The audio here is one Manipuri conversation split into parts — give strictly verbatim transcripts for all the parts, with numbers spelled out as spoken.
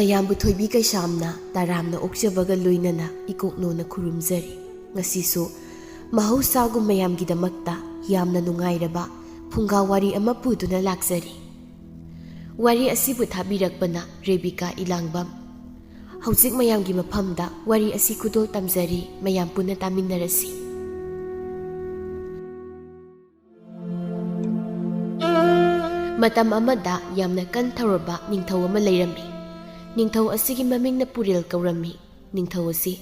ꯃꯌꯥꯝꯕꯨ ꯊꯣꯏꯕꯤ ꯀꯩꯁꯥꯝꯅ ꯇꯔꯥꯝꯅ ꯑꯣꯛꯆꯕꯒ ꯂꯣꯏꯅꯅ ꯏꯀꯣꯛꯅꯣꯅ ꯈꯨꯔꯨꯝꯖꯔꯤ꯫ ꯉꯁꯤꯁꯨ ꯃꯍꯧꯁꯥꯒꯨꯝ ꯃꯌꯥꯝꯒꯤꯗꯃꯛꯇ ꯌꯥꯝꯅ ꯅꯨꯡꯉꯥꯏꯔꯕ ꯐꯨꯡꯒꯥ ꯋꯥꯔꯤ ꯑꯃ ꯄꯨꯗꯨꯅ ꯂꯥꯛꯆꯔꯤ꯫ ꯋꯥꯔꯤ ꯑꯁꯤꯕꯨ ꯊꯥꯕꯤꯔꯛꯄꯅ ꯔꯦꯕꯤꯀꯥ ꯏꯂꯥꯡꯕꯝ꯫ ꯍꯧꯖꯤꯛ ꯃꯌꯥꯝꯒꯤ ꯃꯐꯝꯗ ꯋꯥꯔꯤ ꯑꯁꯤ ꯈꯨꯗꯣꯜ ꯇꯝꯖꯔꯤ, ꯃꯌꯥꯝ ꯄꯨꯟꯅ ꯇꯥꯃꯤꯟꯅꯔꯁꯤ꯫ ꯃꯇꯝ ꯑꯃꯗ ꯌꯥꯝꯅ ꯀꯟ ꯊꯧꯔꯕ ꯅꯤꯡꯊꯧ ꯑꯃ ꯂꯩꯔꯝꯃꯤ꯫ ꯅꯤꯡꯊꯧ ꯑꯁꯤꯒꯤ ꯃꯃꯤꯡꯅ ꯄꯨꯔꯦꯜ ꯀꯧꯔꯝꯃꯤ꯫ ꯅꯤꯡꯊꯧ ꯑꯁꯤ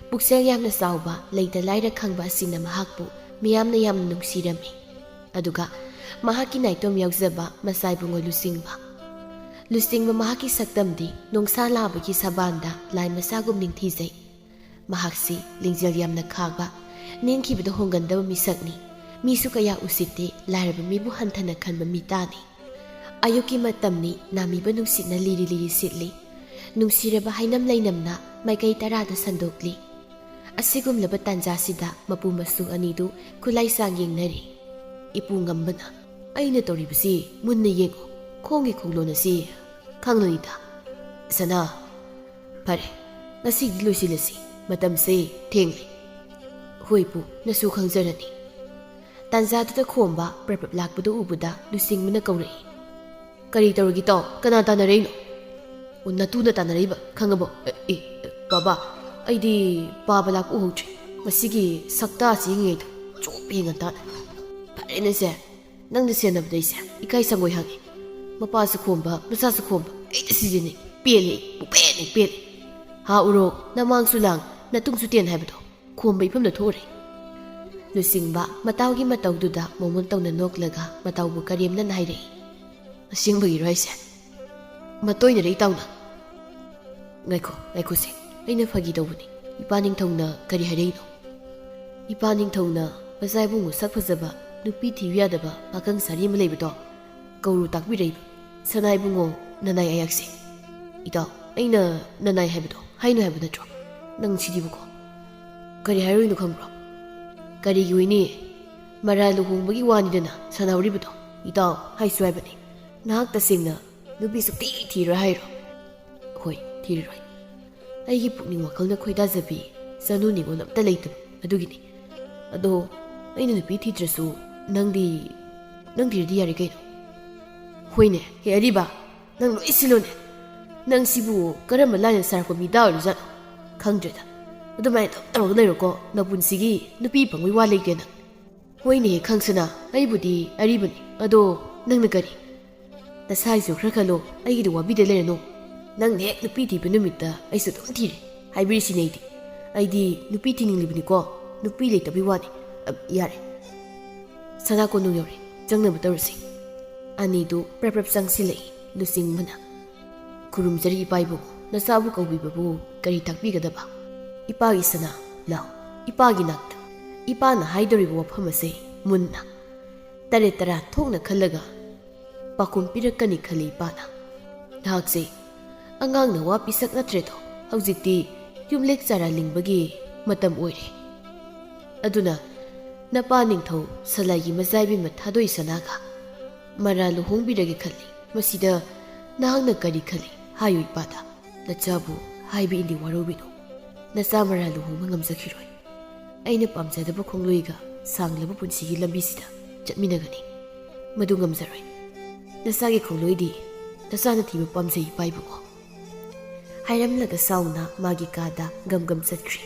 ꯄꯨꯛꯆꯦꯜ ꯌꯥꯝꯅ ꯆꯥꯎꯕ, ꯂꯩꯇ ꯂꯥꯏꯔ ꯈꯪꯕ ꯑꯁꯤꯅ ꯃꯍꯥꯛꯄꯨ ꯃꯤꯌꯥꯝꯅ ꯌꯥꯝꯅ ꯅꯨꯡꯁꯤꯔꯝꯃꯤ꯫ ꯑꯗꯨꯒ ꯃꯍꯥꯛꯀꯤ ꯅꯥꯏꯇꯣꯝ ꯌꯥꯎꯖꯕ ꯃꯆꯥ ꯏꯕꯨꯡꯉꯣ ꯂꯨꯆꯤꯡꯕ꯫ ꯂꯨꯆꯤꯡꯕ ꯃꯍꯥꯛꯀꯤ ꯁꯛꯇꯝꯗꯤ ꯅꯣꯡꯁꯥ ꯂꯥꯕꯒꯤ ꯁꯕꯥꯟꯗ ꯂꯥꯏ ꯃꯆꯥꯒꯨꯝ ꯅꯤꯡꯊꯤꯖꯩ꯫ ꯃꯍꯥꯛꯁꯤ ꯂꯤꯡꯖꯦꯜ ꯌꯥꯝꯅ ꯈꯥꯡꯕ, ꯅꯤꯡꯈꯤꯕꯗ ꯍꯣꯡꯒꯟꯗꯕ ꯃꯤꯁꯛꯅꯤ꯫ ꯃꯤꯁꯨ ꯀꯌꯥ ꯎꯁꯤꯠꯇꯦ, ꯂꯥꯏꯔꯕ ꯃꯤꯕꯨ ꯍꯟꯊꯅ ꯈꯟꯕ ꯃꯤ ꯇꯥꯅꯤ꯫ ꯑꯌꯨꯛꯀꯤ ꯃꯇꯝꯅꯤ, ꯅꯥꯃꯤꯕ ꯅꯨꯡꯁꯤꯠꯅ ꯂꯤꯔꯤ ꯂꯤꯔꯤ ꯁꯤꯠꯂꯤ꯫ ꯅꯨꯡꯁꯤꯔꯕ ꯍꯥꯏꯅꯝ ꯂꯩꯅꯝꯅ ꯃꯥꯏꯀꯩ ꯇꯔꯥꯗ ꯁꯟꯗꯣꯛꯂꯤ꯫ ꯑꯁꯤꯒꯨꯝꯂꯕ ꯇꯥꯟꯖꯥꯁꯤꯗ ꯃꯄꯨ ꯃꯁꯨ ꯑꯅꯤꯗꯨ ꯈꯨꯠꯂꯥꯏ ꯆꯥꯡ ꯌꯦꯡꯅꯔꯤ꯫ ꯏꯄꯨ ꯉꯝꯕꯅ, "ꯑꯩꯅ ꯇꯧꯔꯤꯕꯁꯤ ꯃꯨꯟꯅ ꯌꯦꯡꯉꯨ, ꯈꯣꯡꯒꯤ ꯈꯣꯡꯂꯣꯟ ꯑꯁꯤ ꯈꯪꯂꯅꯤꯗ꯫ ꯁꯅꯥ, ꯐꯔꯦ, ꯉꯁꯤꯗꯤ ꯂꯣꯏꯁꯤꯜꯂꯁꯤ, ꯃꯇꯝꯁꯦ ꯊꯦꯡꯂꯦ꯫ ꯍꯣꯏ ꯄꯨ, ꯅꯁꯨ ꯈꯪꯖꯔꯅꯤ"꯫ ꯇꯥꯟꯖꯥꯗꯨꯗ ꯈꯣꯝꯕ ꯄ꯭ꯔꯞ ꯄ꯭ꯔꯞ ꯂꯥꯛꯄꯗꯨ ꯎꯕꯗ ꯂꯨꯆꯤꯡꯕꯅ ꯀꯧꯔꯛꯏ꯫ "ꯀꯔꯤ ꯇꯧꯔꯒꯦ ꯇꯥꯎ? ꯀꯅꯥ ꯇꯥꯟꯅꯔꯛꯏꯅꯣ?" "ꯑꯣ, ꯅꯇꯨꯅ ꯇꯥꯟꯅꯔꯛꯏꯕ, ꯈꯪꯉꯕꯣ?" "ꯑꯦ, ꯑꯦ, ꯕꯥꯕꯥ, ꯑꯩꯗꯤ ꯄꯥꯕ ꯂꯥꯛꯄ ꯎꯍꯧꯗ꯭ꯔꯦ꯫ ꯃꯁꯤꯒꯤ ꯁꯛꯇꯥꯁꯤ ꯌꯦꯡꯉꯤꯉꯩꯗ ꯆꯣꯞꯄꯦ ꯉꯟꯇꯥꯅ"꯫ "ꯐꯔꯦꯅꯦꯁꯦ, ꯅꯪꯅ ꯁꯦꯟꯅꯕꯗ ꯑꯩꯁꯦ ꯏꯀꯥꯏ ꯁꯪꯒꯣꯏ ꯍꯥꯡꯉꯦ꯫ ꯃꯄꯥꯁꯨ ꯈꯣꯝꯕ, ꯃꯆꯥꯁꯨ ꯈꯣꯝꯕ, ꯍꯦꯛꯇ ꯁꯤꯖꯤꯟꯅꯩ꯫ ꯄꯦꯜꯂꯦ, ꯄꯨꯡꯄꯦꯟ ꯍꯦꯛ ꯄꯦꯜꯂꯦ꯫ ꯍꯥ ꯎꯔꯣ, ꯅꯃꯥꯡꯁꯨ ꯂꯥꯡ, ꯅꯇꯨꯡꯁꯨ ꯇꯦꯟ ꯍꯥꯏꯕꯗꯣ ꯈꯣꯝꯕ ꯏꯐꯝꯗ ꯊꯣꯛꯎꯔꯦ"꯫ ꯂꯨꯆꯤꯡꯕ ꯃꯇꯥꯎꯒꯤ ꯃꯇꯧꯗꯨꯗ ꯃꯣꯃꯣꯟ ꯇꯧꯅ ꯅꯣꯛꯂꯒ ꯃꯇꯥꯎꯕꯨ ꯀꯔꯦꯝꯅꯅ ꯍꯥꯏꯔꯛꯏ꯫ "ꯑꯁꯦꯡꯕꯒꯤꯔꯣ ꯍꯥꯏꯁꯦ? ꯃꯇꯣꯏꯅꯔꯦ ꯏꯇꯥꯎꯅ"꯫ "ꯉꯥꯏꯈꯣ, ꯉꯥꯏꯈꯣꯁꯦ, ꯑꯩꯅ ꯐꯥꯒꯤ ꯇꯧꯕꯅꯤ꯫ ꯏꯄꯥ ꯅꯤꯡꯊꯧꯅ ꯀꯔꯤ ꯍꯥꯏꯔꯛꯏꯅꯣ?" "ꯏꯄꯥ ꯅꯤꯡꯊꯧꯅ ꯃꯆꯥ ꯏꯕꯨꯡꯉꯣ ꯁꯛ ꯐꯖꯕ, ꯅꯨꯄꯤ ꯊꯤꯕ ꯌꯥꯗꯕ ꯄꯥꯈꯪ ꯁꯥꯔꯤ ꯑꯃ ꯂꯩꯕꯗꯣ ꯀꯧꯔꯨ ꯇꯥꯛꯄꯤꯔꯛꯏꯕ꯫ ꯁꯅꯥ ꯏꯕꯨꯡꯉꯣ ꯅꯅꯥꯏ ꯑꯌꯥꯛꯁꯦ"꯫ "ꯏꯇꯥꯎ, ꯑꯩꯅ ꯅꯅꯥꯏ ꯍꯥꯏꯕꯗꯣ ꯍꯥꯏꯅꯨ ꯍꯥꯏꯕ ꯅꯠꯇ꯭ꯔꯣ? ꯅꯪ ꯁꯤꯗꯤꯕꯀꯣ"꯫ "ꯀꯔꯤ ꯍꯥꯏꯔꯨꯏꯅꯣ ꯈꯪꯕ꯭ꯔꯣ?" "ꯀꯔꯤꯒꯤ ꯑꯣꯏꯅꯤ? ꯃꯔꯥ ꯂꯨꯍꯣꯡꯕꯒꯤ ꯋꯥꯅꯤꯗꯅ ꯁꯥꯟꯅꯍꯧꯔꯤꯕꯗꯣ꯫ ꯏꯇꯥꯎ, ꯍꯥꯏꯁꯨ ꯍꯥꯏꯕꯅꯤ, ꯅꯍꯥꯛ ꯇꯁꯦꯡꯅ ꯅꯨꯄꯤ ꯁꯨꯛꯊꯤ ꯊꯤꯔꯣꯏ ꯍꯥꯏꯔꯣ?" "ꯍꯣꯏ, ꯊꯤꯔꯔꯣꯏ꯫ ꯑꯩꯒꯤ ꯄꯨꯛꯅꯤꯡ ꯋꯥꯈꯜꯅ ꯈꯣꯏꯗꯥꯖꯕꯤ ꯆꯅꯨ ꯅꯤꯉꯣꯜ ꯑꯝꯇ ꯂꯩꯇꯕ ꯑꯗꯨꯒꯤꯅꯤ꯫ ꯑꯗꯣ ꯑꯩꯅ ꯅꯨꯄꯤ ꯊꯤꯗ꯭ꯔꯁꯨ ꯅꯪꯗꯤ, ꯅꯪ ꯊꯤꯔꯗꯤ ꯌꯥꯔꯦ ꯀꯩꯅꯣ꯫ ꯍꯣꯏꯅꯦ, ꯍꯦ ꯑꯔꯤꯕ, ꯅꯪ ꯂꯣꯏ ꯁꯤꯜꯂꯣꯅꯦ꯫ ꯅꯪ ꯁꯤꯕꯨ ꯀꯔꯝꯕ ꯂꯥꯏꯅ ꯁꯥꯔꯛꯄ ꯃꯤꯗꯥ ꯑꯣꯏꯔꯖꯥꯠꯅꯣ? ꯈꯪꯗ꯭ꯔꯦꯗ꯫ ꯑꯗꯨꯃꯥꯏꯅ ꯑꯗꯨꯝ ꯇꯧꯔꯒ ꯂꯩꯔꯣꯀꯣ, ꯅꯄꯨꯟꯁꯤꯒꯤ ꯅꯨꯄꯤ ꯐꯪꯕꯩ ꯋꯥ ꯂꯩꯇꯦ ꯅꯪ꯫ ꯍꯣꯏꯅꯦ, ꯈꯪꯁꯅꯥ, ꯑꯩꯕꯨꯗꯤ ꯑꯔꯤꯕꯅꯤ꯫ ꯑꯗꯣ ꯅꯪꯅ ꯀꯔꯤ? ꯅꯁꯥꯒꯤꯁꯨ ꯈꯔ ꯈꯜꯂꯣ, ꯑꯩꯒꯤꯗꯤ ꯋꯥꯕꯤꯗ ꯂꯩꯔꯅꯨ꯫ ꯅꯪꯅ ꯍꯦꯛ ꯅꯨꯄꯤ ꯊꯤꯕ ꯅꯨꯃꯤꯠꯇ ꯑꯩꯁꯨ ꯑꯗꯨꯝ ꯊꯤꯔꯦ ꯍꯥꯏꯕꯤꯔꯤꯁꯤꯅꯦ ꯑꯩꯗꯤ꯫ ꯑꯩꯗꯤ ꯅꯨꯄꯤ ꯊꯤꯅꯤꯡꯂꯤꯕꯅꯤꯀꯣ, ꯅꯨꯄꯤ ꯂꯩꯇꯕꯩ ꯋꯥꯅꯤ꯫ ꯑ, ꯌꯥꯔꯦ, ꯁꯅꯥ ꯀꯣꯅꯨꯡ ꯌꯧꯔꯦ, ꯆꯪꯅꯕ ꯇꯧꯔꯁꯤ꯫ ꯑꯅꯤꯗꯨ ꯄ꯭ꯔꯞ ꯄ꯭ꯔꯞ ꯆꯪꯁꯤꯜꯂꯛꯏ ꯂꯨꯆꯤꯡꯕꯅ꯫ ꯈꯨꯔꯨꯝꯖꯔꯤ ꯏꯄꯥ ꯏꯕꯨꯡꯉꯣ, ꯅꯆꯥꯕꯨ ꯀꯧꯕꯤꯕꯕꯨ ꯀꯔꯤ ꯇꯥꯛꯄꯤꯒꯗꯕ? ꯏꯄꯥꯒꯤ ꯁꯅꯥ, ꯂꯥꯎ, ꯏꯄꯥꯒꯤ ꯅꯥꯛꯇ꯫ ꯏꯄꯥꯅ ꯍꯥꯏꯗꯧꯔꯤꯕ ꯋꯥꯐꯝ ꯑꯁꯦ ꯃꯨꯟꯅ ꯇꯔꯦꯠ ꯇꯔꯥ ꯊꯣꯛꯅ ꯈꯜꯂꯒ ꯄꯥꯎꯈꯨꯝ ꯄꯤꯔꯛꯀꯅꯤ ꯈꯜꯂꯤ ꯏꯄꯥꯅ꯫ ꯅꯍꯥꯛꯁꯦ ꯑꯉꯥꯡꯅ ꯋꯥ ꯄꯤꯁꯛ ꯅꯠꯇ꯭ꯔꯦꯗꯣ, ꯍꯧꯖꯤꯛꯇꯤ ꯌꯨꯝꯂꯦꯛ ꯆꯥꯔꯥ ꯂꯤꯡꯕꯒꯤ ꯃꯇꯝ ꯑꯣꯏꯔꯦ꯫ ꯑꯗꯨꯅ ꯅꯄꯥ ꯅꯤꯡꯊꯧ ꯁꯂꯥꯏꯒꯤ ꯃꯆꯥ ꯏꯕꯦꯝꯃ ꯊꯥꯗꯣꯏ ꯁꯅꯥꯒ ꯃꯔꯥ ꯂꯨꯍꯣꯡꯕꯤꯔꯒꯦ ꯈꯜꯂꯤ꯫ ꯃꯁꯤꯗ ꯅꯍꯥꯛꯅ ꯀꯔꯤ ꯈꯜꯂꯤ? ꯍꯥꯏꯌꯨ ꯏꯄꯥꯗ꯫ ꯅꯆꯥꯕꯨ ꯍꯥꯏꯕ ꯏꯟꯗꯤ ꯋꯥꯔꯧꯕꯤꯅꯨ꯫ ꯅꯆꯥ ꯃꯔꯥ ꯂꯨꯍꯣꯡꯕ ꯉꯝꯖꯈꯤꯔꯣꯏ꯫ ꯑꯩꯅ ꯄꯥꯝꯖꯗꯕ ꯈꯣꯡꯂꯣꯏꯒ ꯁꯥꯡꯂꯕ ꯄꯨꯟꯁꯤꯒꯤ ꯂꯝꯕꯤꯁꯤꯗ ꯆꯠꯃꯤꯟꯅꯒꯅꯤ꯫ ꯃꯗꯨ ꯉꯝꯖꯔꯣꯏ꯫ ꯅꯆꯥꯒꯤ ꯈꯣꯡꯂꯣꯏꯗꯤ ꯅꯆꯥꯅ ꯊꯤꯕ ꯄꯥꯝꯖꯩ ꯏꯄꯥ ꯏꯕꯨꯡꯉꯣ꯫ ꯍꯥꯏꯔꯝꯂꯒ ꯁꯥꯎꯅ ꯃꯥꯒꯤ ꯀꯥꯗ ꯒꯝ ꯒꯝ ꯆꯠꯈ꯭ꯔꯤ꯫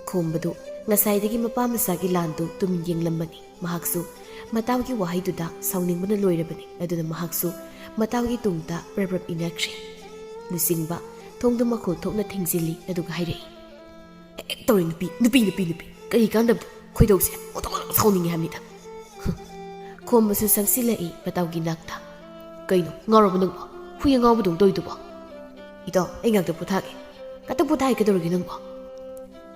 ꯈꯣꯝꯕꯗꯨ ꯉꯁꯥꯏꯗꯒꯤ ꯃꯄꯥ ꯃꯆꯥꯒꯤ ꯂꯥꯟꯗꯨ ꯇꯨꯃꯤꯟ ꯌꯦꯡꯂꯝꯕꯅꯤ꯫ ꯃꯍꯥꯛꯁꯨ ꯃꯇꯥꯎꯒꯤ ꯋꯥꯍꯩꯗꯨꯗ ꯁꯥꯎꯅꯤꯡꯕꯅ ꯂꯣꯏꯔꯕꯅꯤ꯫ ꯑꯗꯨꯅ ꯃꯍꯥꯛꯁꯨ ꯃꯇꯥꯎꯒꯤ ꯇꯨꯡꯗ ꯄ꯭ꯔꯞ ꯄ꯭ꯔꯞ ꯏꯟꯅꯈ꯭ꯔꯦ꯫ ꯂꯨꯆꯤꯡꯕ ꯊꯣꯡꯗꯨ ꯃꯈꯣꯜ ꯊꯣꯛꯅ ꯊꯤꯡꯖꯤꯜꯂꯤ, ꯑꯗꯨꯒ ꯍꯥꯏꯔꯛꯏ, "ꯍꯦꯛ ꯇꯧꯔꯦ ꯅꯨꯄꯤ, ꯅꯨꯄꯤ, ꯅꯨꯄꯤ, ꯅꯨꯄꯤ꯫ ꯀꯔꯤ ꯀꯥꯟꯗꯕꯗ? ꯈꯣꯏꯗꯧꯁꯦ ꯑꯣꯟꯊꯣꯛꯅ ꯁꯥꯎꯅꯤꯡꯉꯦ ꯍꯥꯏꯕꯅꯤꯗ꯫" ꯈꯣꯝꯕꯁꯨ ꯆꯪꯁꯤꯜꯂꯛꯏ ꯃꯇꯥꯎꯒꯤ ꯅꯥꯛꯇ꯫ "ꯀꯩꯅꯣ, ꯉꯥꯎꯔꯕ ꯅꯪꯕꯣ? ꯍꯨꯏ ꯑꯉꯥꯎꯕꯗꯧꯅ ꯇꯧꯔꯤꯗꯨꯕꯣ?" "ꯏꯇꯥꯎ, ꯑꯩ ꯉꯥꯛꯇ ꯄꯣꯊꯥꯒꯦ꯫" "ꯉꯥꯛꯇ ꯄꯣꯊꯥꯒꯦ ꯀꯩꯗꯧꯔꯒꯦ ꯅꯪꯕꯣ?"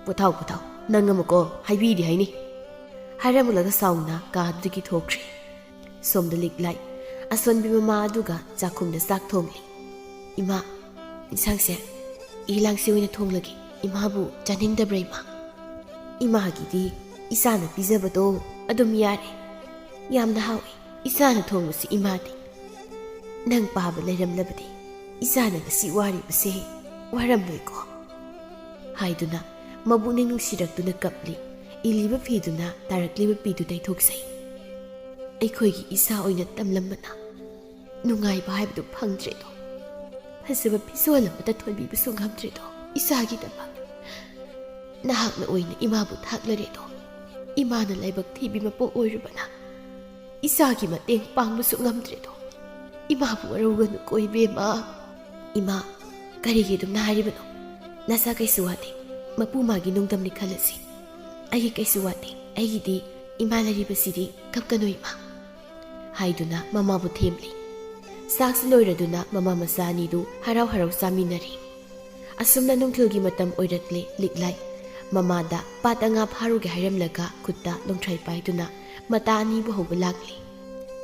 "ꯄꯣꯊꯥꯎ, ꯄꯣꯊꯥꯎ, ꯅꯪ ꯑꯃꯀꯣ ꯍꯥꯏꯕꯤꯗꯤ ꯍꯥꯏꯅꯤ꯫" ꯍꯥꯏꯔꯝꯂꯒ ꯁꯥꯎꯅ ꯀꯥꯗꯨꯗꯒꯤ ꯊꯣꯛꯈ꯭ꯔꯦ꯫ ꯁꯣꯝꯗ ꯂꯤꯛꯂꯥꯏ ꯑꯁꯣꯟꯕꯤ ꯃꯃꯥ ꯑꯗꯨꯒ ꯆꯥꯛꯈꯨꯝꯗ ꯆꯥꯛ ꯊꯣꯡꯂꯤ꯫ "ꯏꯃꯥ, ꯏꯟꯁꯥꯡꯁꯦ ꯏꯂꯥꯡꯁꯤ ꯑꯣꯏꯅ ꯊꯣꯡꯂꯒꯦ꯫ ꯏꯃꯥꯕꯨ ꯆꯥꯅꯤꯡꯗꯕ꯭ꯔꯥ, ꯏꯃꯥ?" "ꯏꯃꯥꯒꯤꯗꯤ ꯏꯆꯥꯅ ꯄꯤꯖꯕꯗꯣ ꯑꯗꯨꯝ ꯌꯥꯔꯦ꯫ ꯌꯥꯝꯅ ꯍꯥꯎꯏ ꯏꯆꯥꯅ ꯊꯣꯡꯕꯁꯤ, ꯏꯃꯥꯗꯤ꯫ ꯅꯪ ꯄꯥꯕ ꯂꯩꯔꯝꯂꯕꯗꯤ ꯏꯆꯥꯅ ꯉꯁꯤ ꯋꯥꯔꯤꯕꯁꯦ "ꯋꯥꯔꯝꯂꯣꯏꯀꯣ?" ꯍꯥꯏꯗꯨꯅ ꯃꯕꯨꯛꯅꯤꯡ ꯅꯨꯡꯁꯤꯔꯛꯇꯨꯅ ꯀꯞꯂꯤ꯫ ꯏꯜꯂꯤꯕ ꯐꯤꯗꯨꯅ ꯇꯥꯔꯛꯂꯤꯕ ꯄꯤꯗꯨ ꯇꯩꯊꯣꯛꯆꯩ꯫ "ꯑꯩꯈꯣꯏꯒꯤ ꯏꯁꯥ ꯑꯣꯏꯅ ꯇꯝꯂꯝꯕꯅ ꯅꯨꯡꯉꯥꯏꯕ ꯍꯥꯏꯕꯗꯨ ꯐꯪꯗ꯭ꯔꯦꯗꯣ꯫ ꯐꯖꯕ ꯐꯤꯖꯣꯜ ꯑꯃꯠꯇ ꯊꯣꯟꯕꯤꯕꯁꯨ ꯉꯝꯗ꯭ꯔꯦꯗꯣ ꯏꯁꯥꯒꯤꯗꯃꯛ꯫ ꯅꯍꯥꯛꯅ ꯑꯣꯏꯅ ꯏꯃꯥꯕꯨ ꯊꯥꯛꯂꯔꯦꯗꯣ꯫ ꯏꯃꯥꯅ ꯂꯥꯏꯕꯛ ꯊꯤꯕꯤ ꯃꯄꯣꯛ ꯑꯣꯏꯔꯨꯕꯅ ꯏꯁꯥꯒꯤ ꯃꯇꯦꯡ ꯄꯥꯡꯕꯁꯨ ꯉꯝꯗ꯭ꯔꯦꯗꯣ꯫ ꯏꯃꯥꯕꯨ ꯋꯥꯔꯧꯒꯅꯨꯀꯣ ꯏꯕꯦꯝꯃ꯫" "ꯏꯃꯥ, ꯀꯔꯤꯒꯤ ꯑꯗꯨꯝꯅ ꯍꯥꯏꯔꯤꯕꯅꯣ? ꯅꯁꯥ ꯀꯩꯁꯨ ꯋꯥꯠꯇꯦ꯫ ꯃꯄꯨ ꯃꯥꯒꯤ ꯅꯣꯡꯗꯝꯅꯤ ꯈꯜꯂꯁꯤ꯫ ꯑꯩꯒꯤ ꯀꯩꯁꯨ ꯋꯥꯠꯇꯦ꯫ ꯑꯩꯒꯤꯗꯤ ꯏꯃꯥ ꯂꯩꯔꯤꯕꯁꯤꯗꯤ꯫ ꯀꯞꯀꯅꯨ ꯏꯃꯥ" ꯍꯥꯏꯗꯨꯅ ꯃꯃꯥꯕꯨ ꯊꯦꯝꯂꯤ꯫ ꯆꯥꯛꯁꯨ ꯂꯣꯏꯔꯗꯨꯅ ꯃꯃꯥ ꯃꯆꯥ ꯑꯅꯤꯗꯨ ꯍꯔꯥꯎ ꯍꯔꯥꯎ ꯆꯥꯃꯤꯟꯅꯔꯤ꯫ ꯑꯁꯨꯝꯅ ꯅꯨꯡꯊꯤꯜꯒꯤ ꯃꯇꯝ ꯑꯣꯏꯔꯛꯂꯦ꯫ ꯂꯤꯛꯂꯥꯏ ꯃꯃꯥꯗ ꯄꯥꯠꯇ ꯉꯥ ꯐꯥꯔꯨꯒꯦ ꯍꯥꯏꯔꯝꯂꯒ ꯈꯨꯠꯇ ꯂꯣꯡꯊ꯭ꯔꯥꯏ ꯄꯥꯏꯗꯨꯅ ꯃꯇꯥ ꯑꯅꯤꯕꯨ ꯍꯧꯕ ꯂꯥꯛꯂꯤ꯫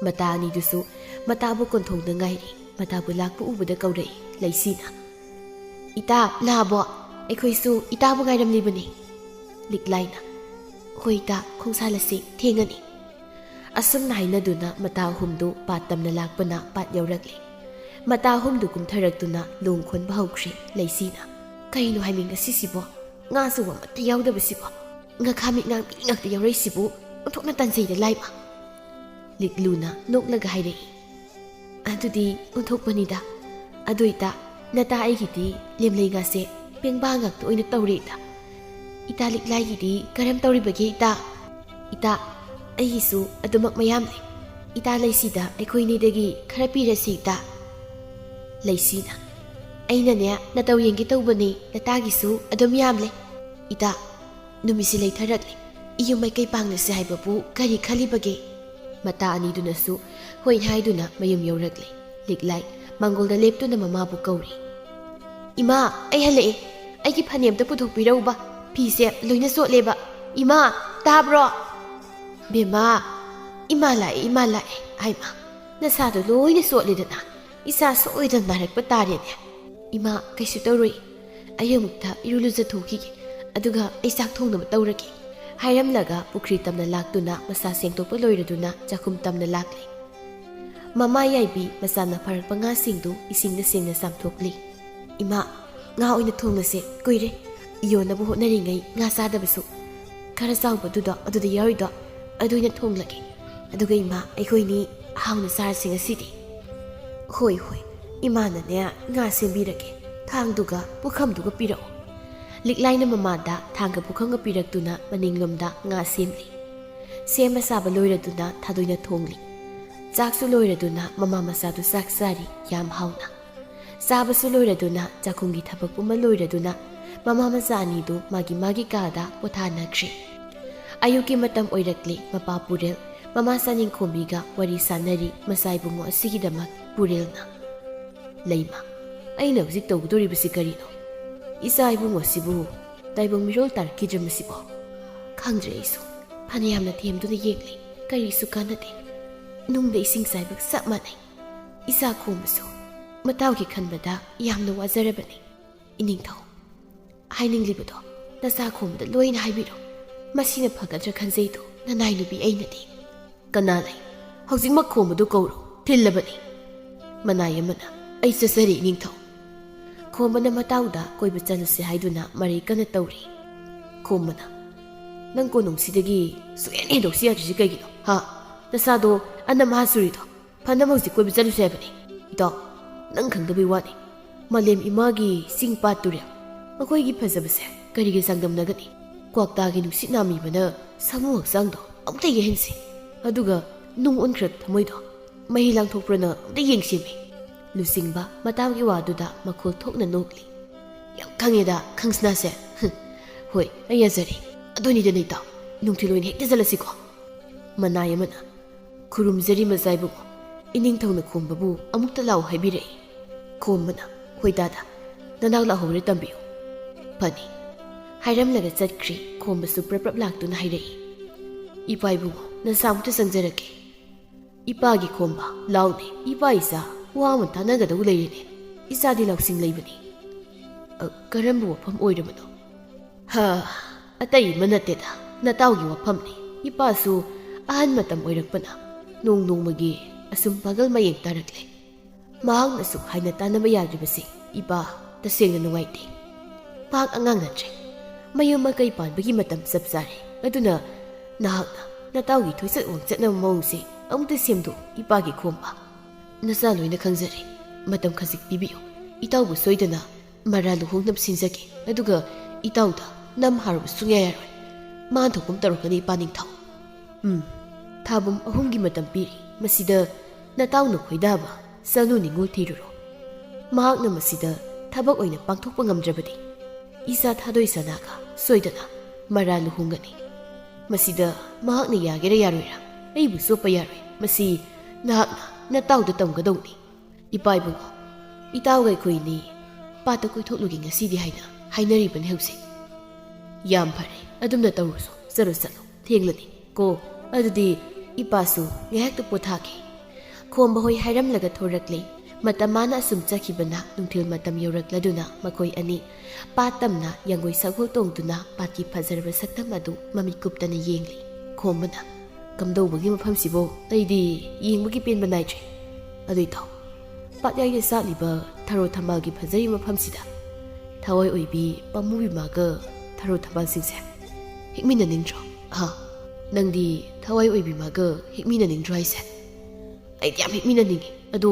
ꯃꯇꯥ ꯑꯅꯤꯗꯨꯁꯨ ꯃꯇꯥꯕꯨ ꯀꯣꯟꯊꯣꯡꯗ ꯉꯥꯏꯔꯤ꯫ ꯃꯇꯥꯕꯨ ꯂꯥꯛꯄ ꯎꯕꯗ ꯀꯧꯔꯛꯏ ꯂꯩꯁꯤꯅ꯫ "ꯏꯇꯥ, ꯂꯥꯛꯑꯕꯣ? ꯑꯩꯈꯣꯏꯁꯨ ꯏꯇꯥꯕꯨ ꯉꯥꯏꯔꯝꯂꯤꯕꯅꯤ꯫" ꯂꯤꯛꯂꯥꯏꯅ, "ꯍꯣꯏ ꯏꯇꯥ, ꯈꯣꯡꯁꯥꯜꯂꯁꯤ, ꯊꯦꯡꯉꯅꯤ꯫" ꯑꯁꯨꯝꯅ ꯍꯥꯏꯅꯗꯨꯅ ꯃꯇꯥ ꯑꯍꯨꯝꯗꯨ ꯄꯥꯠ ꯇꯝꯅ ꯂꯥꯛꯄꯅ ꯄꯥꯠ ꯌꯧꯔꯛꯂꯤ꯫ ꯃꯇꯥ ꯑꯍꯨꯝꯗꯨ ꯀꯨꯝꯊꯔꯛꯇꯨꯅ ꯂꯣꯡ ꯈꯣꯟꯕ ꯍꯧꯈ꯭ꯔꯦ ꯂꯩꯁꯤꯅ꯫ "ꯀꯩꯅꯣ ꯍꯥꯏꯃꯤ ꯉꯁꯤꯁꯤꯕꯣ? ꯉꯥꯁꯨ ꯑꯃꯠꯇ ꯌꯥꯎꯗꯕꯁꯤꯕꯣ? ꯉꯥꯈꯥ ꯃꯤꯠ ꯉꯥꯡꯕꯤ ꯉꯥꯛꯇ ꯌꯥꯎꯔꯛꯏꯁꯤꯕꯨ ꯑꯣꯟꯊꯣꯛꯅ ꯇꯟꯖꯩꯗ ꯂꯥꯏꯃ꯫" ꯂꯤꯛꯂꯨꯅ ꯅꯣꯛꯂꯒ ꯍꯥꯏꯔꯛꯏ꯫ "ꯑꯗꯨꯗꯤ ꯑꯣꯟꯊꯣꯛꯄꯅꯤꯗ꯫ ꯑꯗꯨ ꯏꯇꯥ, ꯅꯇꯥ ꯑꯩꯒꯤꯗꯤ ꯂꯦꯝꯂꯩ ꯉꯥꯁꯦ ꯄꯦꯡꯕꯥ ꯉꯥꯛꯇ ꯑꯣꯏꯅ ꯇꯧꯔꯦ ꯏꯇꯥ꯫ ꯏꯇꯥ ꯂꯤꯛꯂꯥꯏꯒꯤꯗꯤ ꯀꯔꯝ ꯇꯧꯔꯤꯕꯒꯦ ꯏꯇꯥ?" "ꯏꯇꯥ, ꯑꯩꯒꯤꯁꯨ ꯑꯗꯨꯃꯛ ꯃꯌꯥꯝ ꯂꯩ꯫ ꯏꯇꯥ ꯂꯩꯁꯤꯗ ꯑꯩꯈꯣꯏꯅꯤꯗꯒꯤ ꯈꯔ ꯄꯤꯔꯁꯤ ꯏꯇꯥ꯫" ꯂꯩꯁꯤꯅ, "ꯑꯩꯅꯅꯦ ꯅꯇꯧ ꯌꯦꯡꯒꯦ ꯇꯧꯕꯅꯤ, ꯅꯇꯥꯒꯤꯁꯨ ꯑꯗꯨꯝ ꯌꯥꯝꯂꯦ꯫ ꯏꯇꯥ, ꯅꯨꯃꯤꯠꯁꯤ ꯂꯩꯊꯔꯛꯂꯦ, ꯏꯌꯨꯝ ꯃꯥꯏꯀꯩ ꯄꯥꯡꯂꯁꯤ ꯍꯥꯏꯕꯕꯨ ꯀꯔꯤ ꯈꯜꯂꯤꯕꯒꯦ?" ꯃꯇꯥ ꯑꯅꯤꯗꯨꯅꯁꯨ ꯍꯣꯏ ꯍꯥꯏꯗꯨꯅ ꯃꯌꯨꯝ ꯌꯧꯔꯛꯂꯦ꯫ ꯂꯤꯛꯂꯥꯏ ꯃꯥꯡꯒꯣꯜꯗ ꯂꯦꯞꯇꯨꯅ ꯃꯃꯥꯕꯨ ꯀꯧꯔꯤ꯫ "ꯏꯃꯥ, ꯑꯩ ꯍꯜꯂꯛꯑꯦ꯫ ꯑꯩꯒꯤ ꯐꯅꯦꯛ ꯑꯝꯇ ꯄꯨꯊꯣꯛꯄꯤꯔꯛꯎꯕ꯫ ꯐꯤꯁꯦ ꯂꯣꯏꯅ ꯆꯣꯠꯂꯦꯕ꯫ ꯏꯃꯥ, ꯇꯥꯕ꯭ꯔꯣ?" "ꯕꯦꯝꯃ, ꯏꯃꯥ ꯂꯥꯛꯑꯦ, ꯏꯃꯥ ꯂꯥꯛꯑꯦ꯫ ꯍꯥꯏꯃ, ꯅꯁꯥꯗꯣ ꯂꯣꯏꯅ ꯆꯣꯠꯂꯦꯗꯅ꯫ ꯏꯁꯥ ꯁꯣꯏꯗꯅ ꯅꯥꯔꯛꯄ ꯇꯥꯔꯦꯅꯦ꯫ ꯏꯃꯥ, ꯀꯩꯁꯨ ꯇꯧꯔꯣꯏ꯫ ꯑꯩ ꯑꯃꯨꯛꯇ ꯏꯔꯨ ꯂꯨꯖꯊꯣꯛꯈꯤꯒꯦ꯫ ꯑꯗꯨꯒ ꯑꯩ ꯆꯥꯛ ꯊꯣꯡꯅꯕ ꯇꯧꯔꯒꯦ꯫" ꯍꯥꯏꯔꯝꯂꯒ ꯄꯨꯈ꯭ꯔꯤ ꯇꯝꯅ ꯂꯥꯛꯇꯨꯅ ꯃꯁꯥ ꯁꯦꯡꯗꯣꯛꯄ ꯂꯣꯏꯔꯗꯨꯅ ꯆꯥꯛꯈꯨꯝ ꯇꯝꯅ ꯂꯥꯛꯂꯦ꯫ ꯃꯃꯥ ꯌꯥꯏꯕꯤ ꯃꯆꯥꯅ ꯐꯥꯔꯛꯄ ꯉꯥꯁꯤꯡꯗꯨ ꯏꯁꯤꯡꯅ ꯁꯦꯡꯅ ꯆꯥꯝꯊꯣꯛꯂꯤ꯫ "ꯏꯃꯥ, ꯉꯥ ꯑꯣꯏꯅ ꯊꯣꯡꯂꯁꯦ꯫ ꯀꯨꯏꯔꯦ ꯌꯣꯟꯅꯕ ꯍꯣꯠꯅꯔꯤꯉꯩ ꯉꯥ ꯆꯥꯗꯕꯁꯨ꯫ ꯈꯔ ꯆꯥꯎꯕꯗꯨꯗꯣ, ꯑꯗꯨꯗ ꯌꯥꯎꯔꯤꯗꯣ, ꯑꯗꯨ ꯑꯣꯏꯅ ꯊꯣꯡꯂꯒꯦ꯫ ꯑꯗꯨꯒ ꯏꯃꯥ, ꯑꯩꯈꯣꯏꯅꯤ ꯍꯥꯎꯅ ꯆꯥꯔꯁꯤ ꯉꯁꯤꯗꯤ꯫ ꯍꯣꯏ, ꯍꯣꯏ, ꯏꯃꯥꯅꯅꯦ ꯉꯥ ꯁꯦꯝꯕꯤꯔꯒꯦ꯫ ꯊꯥꯡꯗꯨꯒ ꯄꯨꯈꯝꯗꯨꯒ ꯄꯤꯔꯛꯑꯣ꯫ ꯂꯤꯛꯂꯥꯏꯅ ꯃꯃꯥꯗ ꯊꯥꯡꯒ ꯄꯨꯈꯝꯒ ꯄꯤꯔꯛꯇꯨꯅ ꯃꯅꯤꯡꯂꯣꯝꯗ ꯉꯥ ꯁꯦꯝꯂꯤ꯫ ꯁꯦꯝꯕ ꯁꯥꯕ ꯂꯣꯏꯔꯗꯨꯅ ꯊꯥꯗꯣꯏꯅ ꯊꯣꯡꯂꯤ꯫ ꯆꯥꯛꯁꯨ ꯂꯣꯏꯔꯗꯨꯅ ꯃꯃꯥ ꯃꯆꯥꯗꯨ ꯆꯥꯛ ꯆꯥꯔꯤ ꯌꯥꯝ ꯍꯥꯎꯅ꯫ ꯆꯥꯕꯁꯨ ꯂꯣꯏꯔꯗꯨꯅ ꯆꯥꯛꯈꯨꯝꯒꯤ ꯊꯕꯛ ꯄꯨꯝꯕ ꯂꯣꯏꯔꯗꯨꯅ ꯃꯃꯥ ꯃꯆꯥ ꯑꯅꯤꯗꯨ ꯃꯥꯒꯤ ꯃꯥꯒꯤ ꯀꯥꯗ ꯄꯣꯊꯥꯅꯈ꯭ꯔꯦ꯫ ꯑꯌꯨꯛꯀꯤ ꯃꯇꯝ ꯑꯣꯏꯔꯛꯂꯦ꯫ ꯃꯄꯥ ꯄꯨꯔꯦꯜ ꯃꯃꯥ ꯆꯥꯅꯤꯡꯈꯣꯝꯕꯤꯒ ꯋꯥꯔꯤ ꯁꯥꯟꯅꯔꯤ꯫ ꯃꯆꯥ ꯏꯕꯨꯡꯉꯣ ꯑꯁꯤꯒꯤꯗꯃꯛ ꯄꯨꯔꯦꯜꯅ, "ꯂꯩꯃ, ꯑꯩꯅ ꯍꯧꯖꯤꯛ ꯇꯧꯒꯗꯧꯔꯤꯕꯁꯤ ꯀꯔꯤꯅꯣ? ꯏꯆꯥ ꯏꯕꯨꯡꯉꯣ ꯑꯁꯤꯕꯨ ꯇꯥꯏꯕꯪ ꯃꯤꯔꯣꯜ ꯇꯥꯔꯛꯈꯤꯗ꯭ꯔꯦ ꯃꯁꯤꯕꯣ? ꯈꯪꯗ꯭ꯔꯦ ꯑꯩꯁꯨ꯫ ꯐꯅꯌꯥꯝꯅ ꯊꯦꯝꯗꯨꯅ ꯌꯦꯡꯂꯤ, ꯀꯔꯤꯁꯨ ꯀꯥꯟꯅꯗꯦ꯫ ꯅꯨꯡꯗ ꯏꯁꯤꯡ ꯆꯥꯏꯕꯒ ꯆꯞ ꯃꯥꯟꯅꯩ꯫ ꯏꯆꯥ ꯈꯣꯝꯕꯁꯨ ꯃꯇꯥꯎꯒꯤ ꯈꯟꯕꯗ ꯌꯥꯝꯅ ꯋꯥꯖꯔꯕꯅꯤ꯫ ꯏꯅꯤꯡꯊꯧ, ꯍꯥꯏꯅꯤꯡꯂꯤꯕꯗꯣ ꯅꯆꯥ ꯈꯣꯝꯕꯗ ꯂꯣꯏꯅ ꯍꯥꯏꯕꯤꯔꯣ꯫ ꯃꯁꯤꯅ ꯐꯒꯗ꯭ꯔꯥ ꯈꯟꯖꯩꯗꯣ ꯅꯅꯥꯏ ꯅꯨꯄꯤ ꯑꯩꯅꯗꯤ꯫" "ꯀꯅꯥ ꯂꯩ? ꯍꯧꯖꯤꯛꯃꯛ ꯈꯣꯝꯕꯗꯨ ꯀꯧꯔꯣ꯫ ꯊꯤꯜꯂꯕꯅꯤ꯫" ꯃꯅꯥꯏ ꯑꯃꯅ, "ꯑꯩ ꯆꯠꯆꯔꯤ ꯏꯅꯤꯡꯊꯧ꯫" ꯈꯣꯝꯕꯅ ꯃꯇꯥꯎꯗ ꯀꯣꯏꯕ ꯆꯠꯂꯨꯁꯦ ꯍꯥꯏꯗꯨꯅ ꯃꯔꯩ ꯀꯟꯅ ꯇꯧꯔꯤ꯫ ꯈꯣꯝꯕꯅ, "ꯅꯪ ꯀꯣꯅꯨꯡꯁꯤꯗꯒꯤ ꯁꯨꯛꯍꯦꯟ ꯍꯦꯟꯗꯣꯛꯁꯤ ꯌꯥꯗ꯭ꯔꯤꯁꯤ ꯀꯩꯒꯤꯅꯣ? ꯍꯥ? ꯅꯁꯥꯗꯣ ꯑꯅꯝ ꯑꯍꯥ ꯆꯨꯔꯤꯗꯣ? ꯐꯅꯕ ꯍꯧꯖꯤꯛ ꯀꯣꯏꯕ ꯆꯠꯂꯨꯁꯦ ꯍꯥꯏꯕꯅꯤ꯫" "ꯏꯇꯥꯎ, ꯅꯪ ꯈꯪꯗꯕꯩ ꯋꯥꯅꯤ꯫ ꯃꯥꯂꯦꯝ ꯏꯃꯥꯒꯤ ꯆꯤꯡ ꯄꯥꯠ ꯇꯨꯔꯦꯜ, ꯃꯈꯣꯏꯒꯤ ꯐꯖꯕꯁꯦ ꯀꯔꯤꯒ ꯆꯥꯡꯗꯝꯅꯒꯅꯤ? ꯀ꯭ꯋꯥꯛꯇꯥꯒꯤ ꯅꯨꯡꯁꯤꯠ ꯅꯥꯝꯃꯤꯕꯅ ꯁꯥꯃꯨ ꯍꯛꯆꯥꯡꯗꯣ ꯑꯃꯨꯛꯇ ꯌꯩꯍꯟꯁꯤ꯫ ꯑꯗꯨꯒ ꯅꯨꯡ ꯑꯣꯟꯈ꯭ꯔꯕ ꯊꯃꯣꯏꯗꯣ ꯃꯍꯤ ꯂꯥꯡꯊꯣꯛꯄ꯭ꯔꯅ ꯑꯃꯨꯛꯇ ꯌꯦꯡꯁꯤꯃꯤ꯫" ꯂꯨꯆꯤꯡꯕ ꯃꯇꯥꯎꯒꯤ ꯋꯥꯗꯨꯗ ꯃꯈꯣꯜ ꯊꯣꯛꯅ ꯅꯣꯛꯂꯤ꯫ "ꯌꯥꯝ ꯈꯪꯉꯦꯗ, ꯈꯪꯁꯅꯥꯁꯦ꯫ ꯍꯨꯝ, ꯍꯣꯏ, ꯑꯩ ꯌꯥꯖꯔꯦ꯫ ꯑꯗꯨꯅꯤꯗꯅ ꯏꯇꯥꯎ, ꯅꯨꯡꯊꯤꯜ ꯑꯣꯏꯅ ꯍꯦꯛꯇ ꯆꯠꯂꯁꯤꯀꯣ꯫" ꯃꯅꯥꯏ ꯑꯃꯅ, "ꯈꯨꯔꯨꯝꯖꯔꯤ ꯃꯆꯥ ꯏꯕꯨꯡꯉꯣ, ꯏꯅꯤꯡꯊꯧꯅ ꯈꯣꯝꯕꯕꯨ ꯑꯃꯨꯛꯇ ꯂꯥꯛꯎ ꯍꯥꯏꯕꯤꯔꯛꯏ꯫" ꯈꯣꯝꯕꯅ, "ꯍꯣꯏ ꯗꯥꯗꯥ, ꯅꯅꯥꯎ ꯂꯥꯛꯍꯧꯔꯦ ꯇꯝꯕꯤꯌꯨ꯫" "ꯐꯅꯤ꯫" ꯍꯥꯏꯔꯝꯂꯒ ꯆꯠꯈ꯭ꯔꯤ꯫ ꯈꯣꯝꯕꯁꯨ ꯄ꯭ꯔꯞ ꯄ꯭ꯔꯞ ꯂꯥꯛꯇꯨꯅ ꯍꯥꯏꯔꯛꯏ, "ꯏꯄꯥ ꯏꯕꯨꯡꯉꯣ, ꯅꯁꯥ ꯑꯃꯨꯛꯇ ꯆꯪꯖꯔꯛꯀꯦ꯫" "ꯏꯄꯥꯒꯤ ꯈꯣꯝꯕ, ꯂꯥꯎꯅꯦ, ꯏꯄꯥ ꯏꯆꯥ ꯋꯥ ꯑꯃ ꯇꯥꯟꯅꯒꯗꯧ ꯂꯩꯔꯦꯅꯦ꯫ ꯏꯆꯥꯗꯤ ꯂꯧꯁꯤꯡ ꯂꯩꯕꯅꯤ꯫" "ꯑ, ꯀꯔꯝꯕ ꯋꯥꯐꯝ ꯑꯣꯏꯔꯕꯅꯣ?" "ꯍ, ꯑꯇꯩ ꯑꯃ ꯅꯠꯇꯦꯗ, ꯅꯇꯥꯎꯒꯤ ꯋꯥꯐꯝꯅꯤ꯫ ꯏꯄꯥꯁꯨ ꯑꯍꯟ ꯃꯇꯝ ꯑꯣꯏꯔꯛꯄꯅ ꯅꯣꯡ ꯅꯣꯡꯃꯒꯤ ꯑꯁꯨꯝ ꯄꯥꯒꯜ ꯃꯌꯦꯡ ꯇꯥꯔꯛꯂꯦ꯫ ꯃꯍꯥꯛꯅꯁꯨ ꯍꯥꯏꯅ ꯇꯥꯟꯅꯕ ꯌꯥꯗ꯭ꯔꯤꯕꯁꯤ ꯏꯄꯥ ꯇꯁꯦꯡꯅ ꯅꯨꯡꯉꯥꯏꯇꯦ꯫ ꯄꯥꯛ ꯑꯉꯥꯡ ꯅꯠꯇ꯭ꯔꯦ꯫ ꯃꯌꯨꯝ ꯃꯀꯩ ꯄꯥꯟꯕꯒꯤ ꯃꯇꯝ ꯆꯞ ꯆꯥꯔꯦ꯫ ꯑꯗꯨꯅ ꯅꯍꯥꯛꯅ ꯅꯇꯥꯎꯒꯤ ꯊꯣꯏꯆꯠ ꯋꯥꯡꯆꯠꯅꯕ ꯃꯑꯣꯡꯁꯦ ꯑꯃꯨꯛꯇ ꯁꯦꯝꯗꯣꯛꯎ, ꯏꯄꯥꯒꯤ ꯈꯣꯝꯕ꯫ ꯅꯆꯥ ꯂꯣꯏꯅ ꯈꯪꯖꯔꯦ꯫ ꯃꯇꯝ ꯈꯖꯤꯛ ꯄꯤꯕꯤꯌꯨ꯫ ꯏꯇꯥꯎꯕꯨ ꯁꯣꯏꯗꯅ ꯃꯔꯥ ꯂꯨꯍꯣꯡꯅꯕ ꯁꯤꯟꯖꯒꯦ꯫ ꯑꯗꯨꯒ ꯏꯇꯥꯎꯗ ꯅꯝ ꯍꯥꯏꯔꯨꯕ ꯁꯨꯡꯌꯥ ꯌꯥꯔꯣꯏ꯫ ꯃꯥ ꯊꯣꯛꯄ ꯑꯃ ꯇꯧꯔꯛꯀꯅꯤ, ꯏꯄꯥ ꯅꯤꯡꯊꯧ꯫ ꯎꯝ, ꯊꯥꯕꯨꯝ ꯑꯍꯨꯝꯒꯤ ꯃꯇꯝ ꯄꯤꯔꯤ꯫ ꯃꯁꯤꯗ ꯅꯇꯥꯎꯅ ꯈꯣꯏꯗꯥꯕ ꯆꯅꯨ ꯅꯤꯉꯣꯜ ꯊꯤꯔꯨꯔꯣ꯫ ꯃꯍꯥꯛꯅ ꯃꯁꯤꯗ ꯊꯕꯛ ꯑꯣꯏꯅ ꯄꯥꯡꯊꯣꯛꯄ ꯉꯝꯗ꯭ꯔꯕꯗꯤ ꯏꯆꯥ ꯊꯥꯗꯣꯏ ꯁꯅꯥꯒ ꯁꯣꯏꯗꯅ ꯃꯔꯥ ꯂꯨꯍꯣꯡꯒꯅꯤ꯫ ꯃꯁꯤꯗ ꯃꯍꯥꯛꯅ ꯌꯥꯒꯦꯔꯥ ꯌꯥꯔꯣꯏꯔꯥ ꯑꯩꯕꯨ ꯆꯣꯞꯄ ꯌꯥꯔꯣꯏ꯫ ꯃꯁꯤ ꯅꯍꯥꯛꯅ ꯅꯇꯥꯎꯗ ꯇꯝꯒꯗꯧꯅꯤ꯫ ꯏꯄꯥ ꯏꯕꯨꯡꯉꯣ, ꯏꯇꯥꯎꯒ ꯑꯩꯈꯣꯏꯅꯤ ꯄꯥꯠꯇ ꯀꯣꯏꯊꯣꯛꯂꯨꯒꯦ ꯉꯁꯤꯗꯤ ꯍꯥꯏꯅ ꯍꯥꯏꯅꯔꯤꯕꯅꯤ ꯍꯧꯖꯤꯛ꯫ ꯌꯥꯝ ꯐꯔꯦ, ꯑꯗꯨꯝꯅ ꯇꯧꯔꯨꯁꯨ꯫ ꯆꯠꯂꯣ, ꯆꯠꯂꯣ, ꯊꯦꯡꯂꯅꯤ꯫ ꯀꯣ, ꯑꯗꯨꯗꯤ ꯏꯄꯥꯁꯨ ꯉꯥꯏꯍꯥꯛꯇ ꯄꯣꯊꯥꯒꯦ꯫ ꯈꯣꯝꯕ ꯍꯣꯏ ꯍꯥꯏꯔꯝꯂꯒ ꯊꯣꯔꯛꯂꯦ꯫ ꯃꯇꯝ ꯃꯥꯅ ꯑꯁꯨꯝ ꯆꯠꯈꯤꯕꯅ ꯅꯨꯡꯊꯤꯜ ꯃꯇꯝ ꯌꯧꯔꯛꯂꯗꯨꯅ ꯃꯈꯣꯏ ꯑꯅꯤ ꯄꯥꯠ ꯇꯝꯅ ꯌꯥꯡꯒꯣꯏ ꯁꯒꯣꯜ ꯇꯣꯡꯗꯨꯅ ꯄꯥꯠꯀꯤ ꯐꯖꯔꯕ ꯁꯛꯇꯝ ꯑꯗꯨ ꯃꯃꯤꯠ ꯀꯨꯞꯇꯅ ꯌꯦꯡꯂꯤ꯫ ꯈꯣꯝꯕꯅ, "ꯀꯝꯗꯧꯕꯒꯤ ꯃꯐꯝꯁꯤꯕꯣ? ꯑꯩꯗꯤ ꯌꯦꯡꯕꯒꯤ ꯄꯦꯟꯕ ꯅꯥꯏꯗ꯭ꯔꯦ꯫ ꯑꯗꯨ ꯏꯇꯥꯎ, ꯄꯥꯠꯌꯥꯏꯗ ꯁꯥꯠꯂꯤꯕ ꯊꯔꯣ ꯊꯝꯕꯥꯜꯒꯤ ꯐꯖꯔꯤꯕ ꯃꯐꯝꯁꯤꯗ ꯊꯋꯥꯏ ꯑꯣꯏꯕꯤ ꯄꯥꯝꯃꯨꯕꯤ ꯃꯥꯒ ꯊꯔꯣ ꯊꯝꯕꯥꯜꯁꯤꯡꯁꯦ ꯍꯦꯛꯃꯤꯟꯅꯅꯤꯡꯗ꯭ꯔꯣ? ꯍꯥ? ꯅꯪꯗꯤ ꯊꯋꯥꯏ ꯑꯣꯏꯕꯤ ꯃꯥꯒ ꯍꯦꯛꯃꯤꯟꯅꯅꯤꯡꯗ꯭ꯔꯣ ꯍꯥꯏꯁꯦ?" "ꯑꯩꯗꯤ ꯌꯥꯝ ꯍꯦꯛꯃꯤꯟꯅꯅꯤꯡꯉꯤ, ꯑꯗꯣ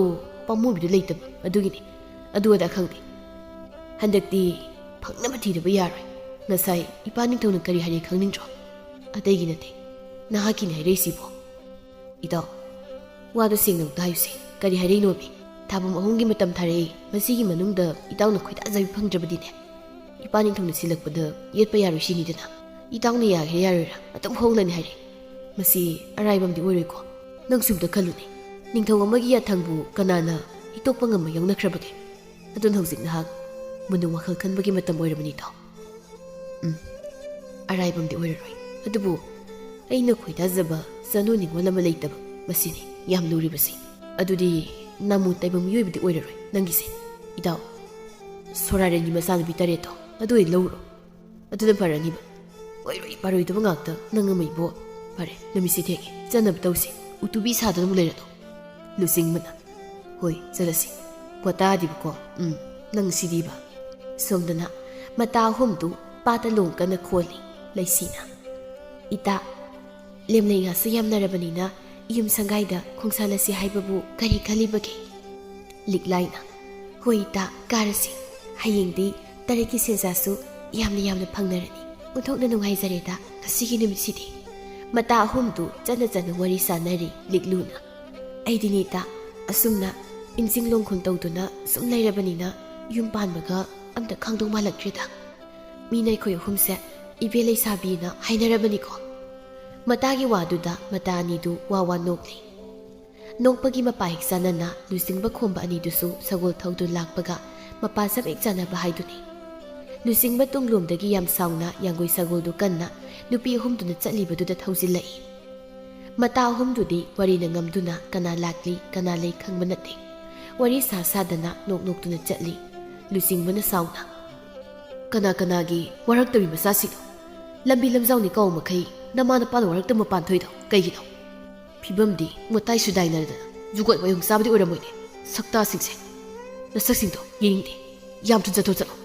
ꯄꯥꯝꯃꯨꯕꯤꯗꯣ ꯂꯩꯇꯕ, ꯑꯗꯨꯒꯤꯅꯤ꯫ ꯑꯗꯨ ꯑꯗꯥ ꯈꯪꯗꯦ꯫ ꯍꯟꯗꯛꯇꯤ ꯐꯪꯅꯕ ꯊꯤꯗꯕ ꯌꯥꯔꯣꯏ꯫ ꯉꯁꯥꯏ ꯏꯄꯥ ꯅꯤꯡꯊꯧꯅ ꯀꯔꯤ ꯍꯥꯏꯔꯦ ꯈꯪꯅꯤꯡꯗ꯭ꯔꯣ? ꯑꯇꯩꯒꯤ ꯅꯠꯇꯦ, ꯅꯍꯥꯛꯀꯤꯅꯤ ꯍꯥꯏꯔꯛꯏꯁꯤꯕꯣ꯫" "ꯏꯇꯥꯎ, ꯋꯥꯗꯣ ꯁꯦꯡꯅ ꯑꯝꯇ ꯍꯥꯏꯌꯨꯁꯦ꯫ ꯀꯔꯤ ꯍꯥꯏꯔꯛꯏꯅꯣꯃꯤ? ꯊꯥꯕꯝ ꯑꯍꯨꯝꯒꯤ ꯃꯇꯝ ꯊꯥꯔꯛꯏ꯫ ꯃꯁꯤꯒꯤ ꯃꯅꯨꯡꯗ ꯏꯇꯥꯎꯅ ꯈꯣꯏꯗꯥꯖꯕ ꯐꯪꯗ꯭ꯔꯕꯗꯤꯅꯦ, ꯏꯄꯥ ꯅꯤꯡꯊꯧꯅ ꯁꯤꯜꯂꯛꯄꯗ ꯌꯦꯠꯄ ꯌꯥꯔꯣꯏ ꯁꯤꯅꯤꯗꯅ꯫ ꯏꯇꯥꯎꯅ ꯌꯥꯒꯦꯔꯥ ꯌꯥꯔꯣꯏꯔꯥ ꯑꯗꯨꯝ ꯍꯣꯡꯂꯅꯤ ꯍꯥꯏꯔꯛꯏ꯫ ꯃꯁꯤ ꯑꯔꯥꯏꯕ ꯑꯃꯗꯤ ꯑꯣꯏꯔꯣꯏꯀꯣ꯫ ꯅꯪꯁꯨ ꯑꯝꯇ ꯈꯜꯂꯨꯅꯦ, ꯅꯤꯡꯊꯧ ꯑꯃꯒꯤ ꯌꯥꯊꯪꯕꯨ ꯀꯅꯥꯅ ꯍꯤꯇꯣꯛꯄ ꯉꯝꯕ ꯌꯥꯎꯅꯈ꯭ꯔꯕꯒꯦ? ꯑꯗꯨꯅ ꯍꯧꯖꯤꯛ ꯅꯍꯥꯛ ꯃꯨꯟꯅ ꯋꯥꯈꯜ ꯈꯟꯕꯒꯤ ꯃꯇꯝ ꯑꯣꯏꯔꯕꯅꯤꯗꯣ꯫" "ꯎꯝ, ꯑꯔꯥꯏꯕ ꯑꯃꯗꯤ ꯑꯣꯏꯔꯔꯣꯏ꯫ ꯑꯗꯨꯕꯨ ꯑꯩꯅ ꯈꯣꯏꯗꯥꯖꯕ ꯆꯅꯨ ꯅꯤꯉꯣꯜ ꯑꯃ ꯂꯩꯇꯕ, ꯃꯁꯤꯅꯤ ꯌꯥꯝ ꯂꯨꯔꯤꯕꯁꯤ꯫ ꯑꯗꯨꯗꯤ ꯅꯥꯃꯨ ꯇꯥꯏꯕꯪ ꯃꯤꯑꯣꯏꯕꯗꯤ ꯑꯣꯏꯔꯔꯣꯏ ꯅꯪꯒꯤꯁꯦ꯫ ꯏꯇꯥꯎ, ꯁꯣꯔꯥꯔꯦꯟꯒꯤ ꯃꯆꯥꯅꯨꯄꯤ ꯇꯔꯦꯠꯇꯣ ꯑꯗꯨ ꯑꯣꯏꯅ ꯂꯧꯔꯣ꯫ ꯑꯗꯨꯅ ꯐꯔꯅꯤꯕ꯫ ꯑꯣꯏꯔꯣꯏ ꯄꯥꯔꯣꯏꯗꯕ ꯉꯥꯛꯇ ꯅꯪ ꯑꯃ ꯏꯕꯣ꯫ ꯐꯔꯦ, ꯅꯨꯃꯤꯠꯁꯤ ꯊꯦꯡꯉꯦ, ꯆꯠꯅꯕ ꯇꯧꯁꯤ꯫ ꯎꯇꯨꯕꯤ ꯁꯥꯗꯅ ꯑꯃꯨꯛ ꯂꯩꯔꯗꯣ꯫" ꯂꯨꯆꯤꯡꯕꯅ, "ꯍꯣꯏ, ꯆꯠꯂꯁꯤ꯫ ꯋꯥꯇꯥꯗꯤꯕꯀꯣ꯫ ꯎꯝ, "ꯅꯪ ꯁꯤꯗꯤꯕ?" ꯁꯣꯝꯗꯅ ꯃꯇꯥ ꯑꯍꯨꯝꯗꯨ ꯄꯥꯠꯇ ꯂꯣꯡ ꯀꯟꯅ ꯈꯣꯜꯂꯤ ꯂꯩꯁꯤꯅ꯫ "ꯏꯇꯥ, ꯂꯦꯝꯂꯩ ꯉꯥꯁꯨ ꯌꯥꯝꯅꯔꯕꯅꯤꯅ ꯌꯨꯝ ꯁꯪꯒꯥꯏꯗ ꯈꯣꯡꯁꯥꯟꯅꯁꯤ ꯍꯥꯏꯕꯕꯨ ꯀꯔꯤ ꯈꯜꯂꯤꯕꯒꯦ?" ꯂꯤꯛꯂꯥꯏꯅ, "ꯍꯣꯏ ꯏꯇꯥ, ꯀꯥꯔꯁꯤ꯫ ꯍꯌꯦꯡꯗꯤ ꯇꯔꯦꯠꯀꯤ ꯁꯦꯟꯖꯥꯁꯨ ꯌꯥꯝꯅ ꯌꯥꯝꯅ ꯐꯪꯅꯔꯅꯤ꯫ ꯑꯣꯟꯊꯣꯛꯅ ꯅꯨꯡꯉꯥꯏꯖꯔꯦꯗ ꯉꯁꯤꯒꯤ ꯅꯨꯃꯤꯠꯁꯤꯗꯤ꯫" ꯃꯇꯥ ꯑꯍꯨꯝꯗꯨ ꯆꯠꯅ ꯆꯠꯅ ꯋꯥꯔꯤ ꯁꯥꯟꯅꯔꯤ ꯂꯤꯛꯂꯨꯅ꯫ "ꯑꯩꯗꯤꯅꯦ ꯏꯇꯥ, ꯑꯁꯨꯝꯅ ꯏꯟꯖꯤꯡ ꯂꯣꯡꯈꯨꯟ ꯇꯧꯗꯨꯅ ꯁꯨꯝ ꯂꯩꯔꯕꯅꯤꯅ ꯌꯨꯝ ꯄꯥꯟꯕꯒ ꯑꯝꯇ ꯈꯪꯗꯧ ꯃꯥꯜꯂꯛꯇ꯭ꯔꯦꯗ꯫ ꯃꯤꯅ ꯑꯩꯈꯣꯏ ꯑꯍꯨꯝꯁꯦ ꯏꯕꯦ ꯂꯩꯁꯥꯕꯤꯅ ꯍꯥꯏꯅꯔꯕꯅꯤꯀꯣ꯫" ꯃꯇꯥꯒꯤ ꯋꯥꯗꯨꯗ ꯃꯇꯥ ꯑꯅꯤꯗꯨ ꯋꯥ ꯋꯥ ꯅꯣꯛꯂꯤ꯫ ꯅꯣꯛꯄꯒꯤ ꯃꯄꯥ ꯍꯦꯛ ꯆꯥꯟꯅꯅ ꯂꯨꯆꯤꯡꯕ ꯈꯣꯝꯕ ꯑꯅꯤꯗꯨꯁꯨ ꯁꯒꯣꯜ ꯊꯧꯗꯨꯅ ꯂꯥꯛꯄꯒ ꯃꯄꯥ ꯆꯞ ꯍꯦꯛ ꯆꯥꯟꯅꯕ ꯍꯥꯏꯗꯨꯅꯤ꯫ ꯂꯨꯆꯤꯡꯕ ꯇꯨꯡꯂꯣꯝꯗꯒꯤ ꯌꯥꯝ ꯁꯥꯎꯅ ꯌꯥꯡꯒꯣꯏ ꯁꯒꯣꯜꯗꯨ ꯀꯟꯅ ꯅꯨꯄꯤ ꯑꯍꯨꯝꯗꯨꯅ ꯆꯠꯂꯤꯕꯗꯨꯗ ꯊꯧꯖꯤꯜꯂꯛꯏ꯫ ꯃꯇꯥ ꯑꯍꯨꯝꯗꯨꯗꯤ ꯋꯥꯔꯤꯅ ꯉꯝꯗꯨꯅ ꯀꯅꯥ ꯂꯥꯛꯂꯤ ꯀꯅꯥ ꯂꯩ ꯈꯪꯕ ꯅꯠꯇꯦ꯫ ꯋꯥꯔꯤ ꯁꯥ ꯁꯥꯗꯅ ꯅꯣꯛ ꯅꯣꯛꯇꯨꯅ ꯆꯠꯂꯤ꯫ ꯂꯨꯆꯤꯡꯕꯅ ꯁꯥꯎꯅ, "ꯀꯅꯥ ꯀꯅꯥꯒꯤ ꯋꯥꯔꯛꯇꯕꯤ ꯃꯆꯥꯁꯤꯡꯅꯣ? ꯂꯝꯕꯤ ꯂꯝꯖꯥꯎꯅꯤ ꯀꯥꯎ ꯃꯈꯩ ꯅꯃꯥ ꯅꯄꯥꯅ ꯋꯥꯔꯛꯇ ꯃꯄꯥꯟ ꯊꯣꯛꯏꯗꯣ ꯀꯩꯒꯤꯅꯣ? ꯐꯤꯕꯝꯗꯤ ꯃꯇꯥꯏ ꯁꯨꯗꯥꯏꯅꯗꯅ ꯖꯨꯒꯣꯠ ꯋꯥꯌꯣꯡ ꯆꯥꯕꯗꯤ ꯑꯣꯏꯔꯝꯃꯣꯏꯅꯦ꯫ ꯁꯛꯇꯥꯁꯤꯡꯁꯦ꯫ ꯅꯁꯛꯁꯤꯡꯗꯣ ꯌꯦꯡꯅꯤꯡꯗꯦ꯫ ꯌꯥꯝ ꯊꯨꯅ ꯆꯠꯊꯣꯛ ꯆꯠꯂꯣ꯫"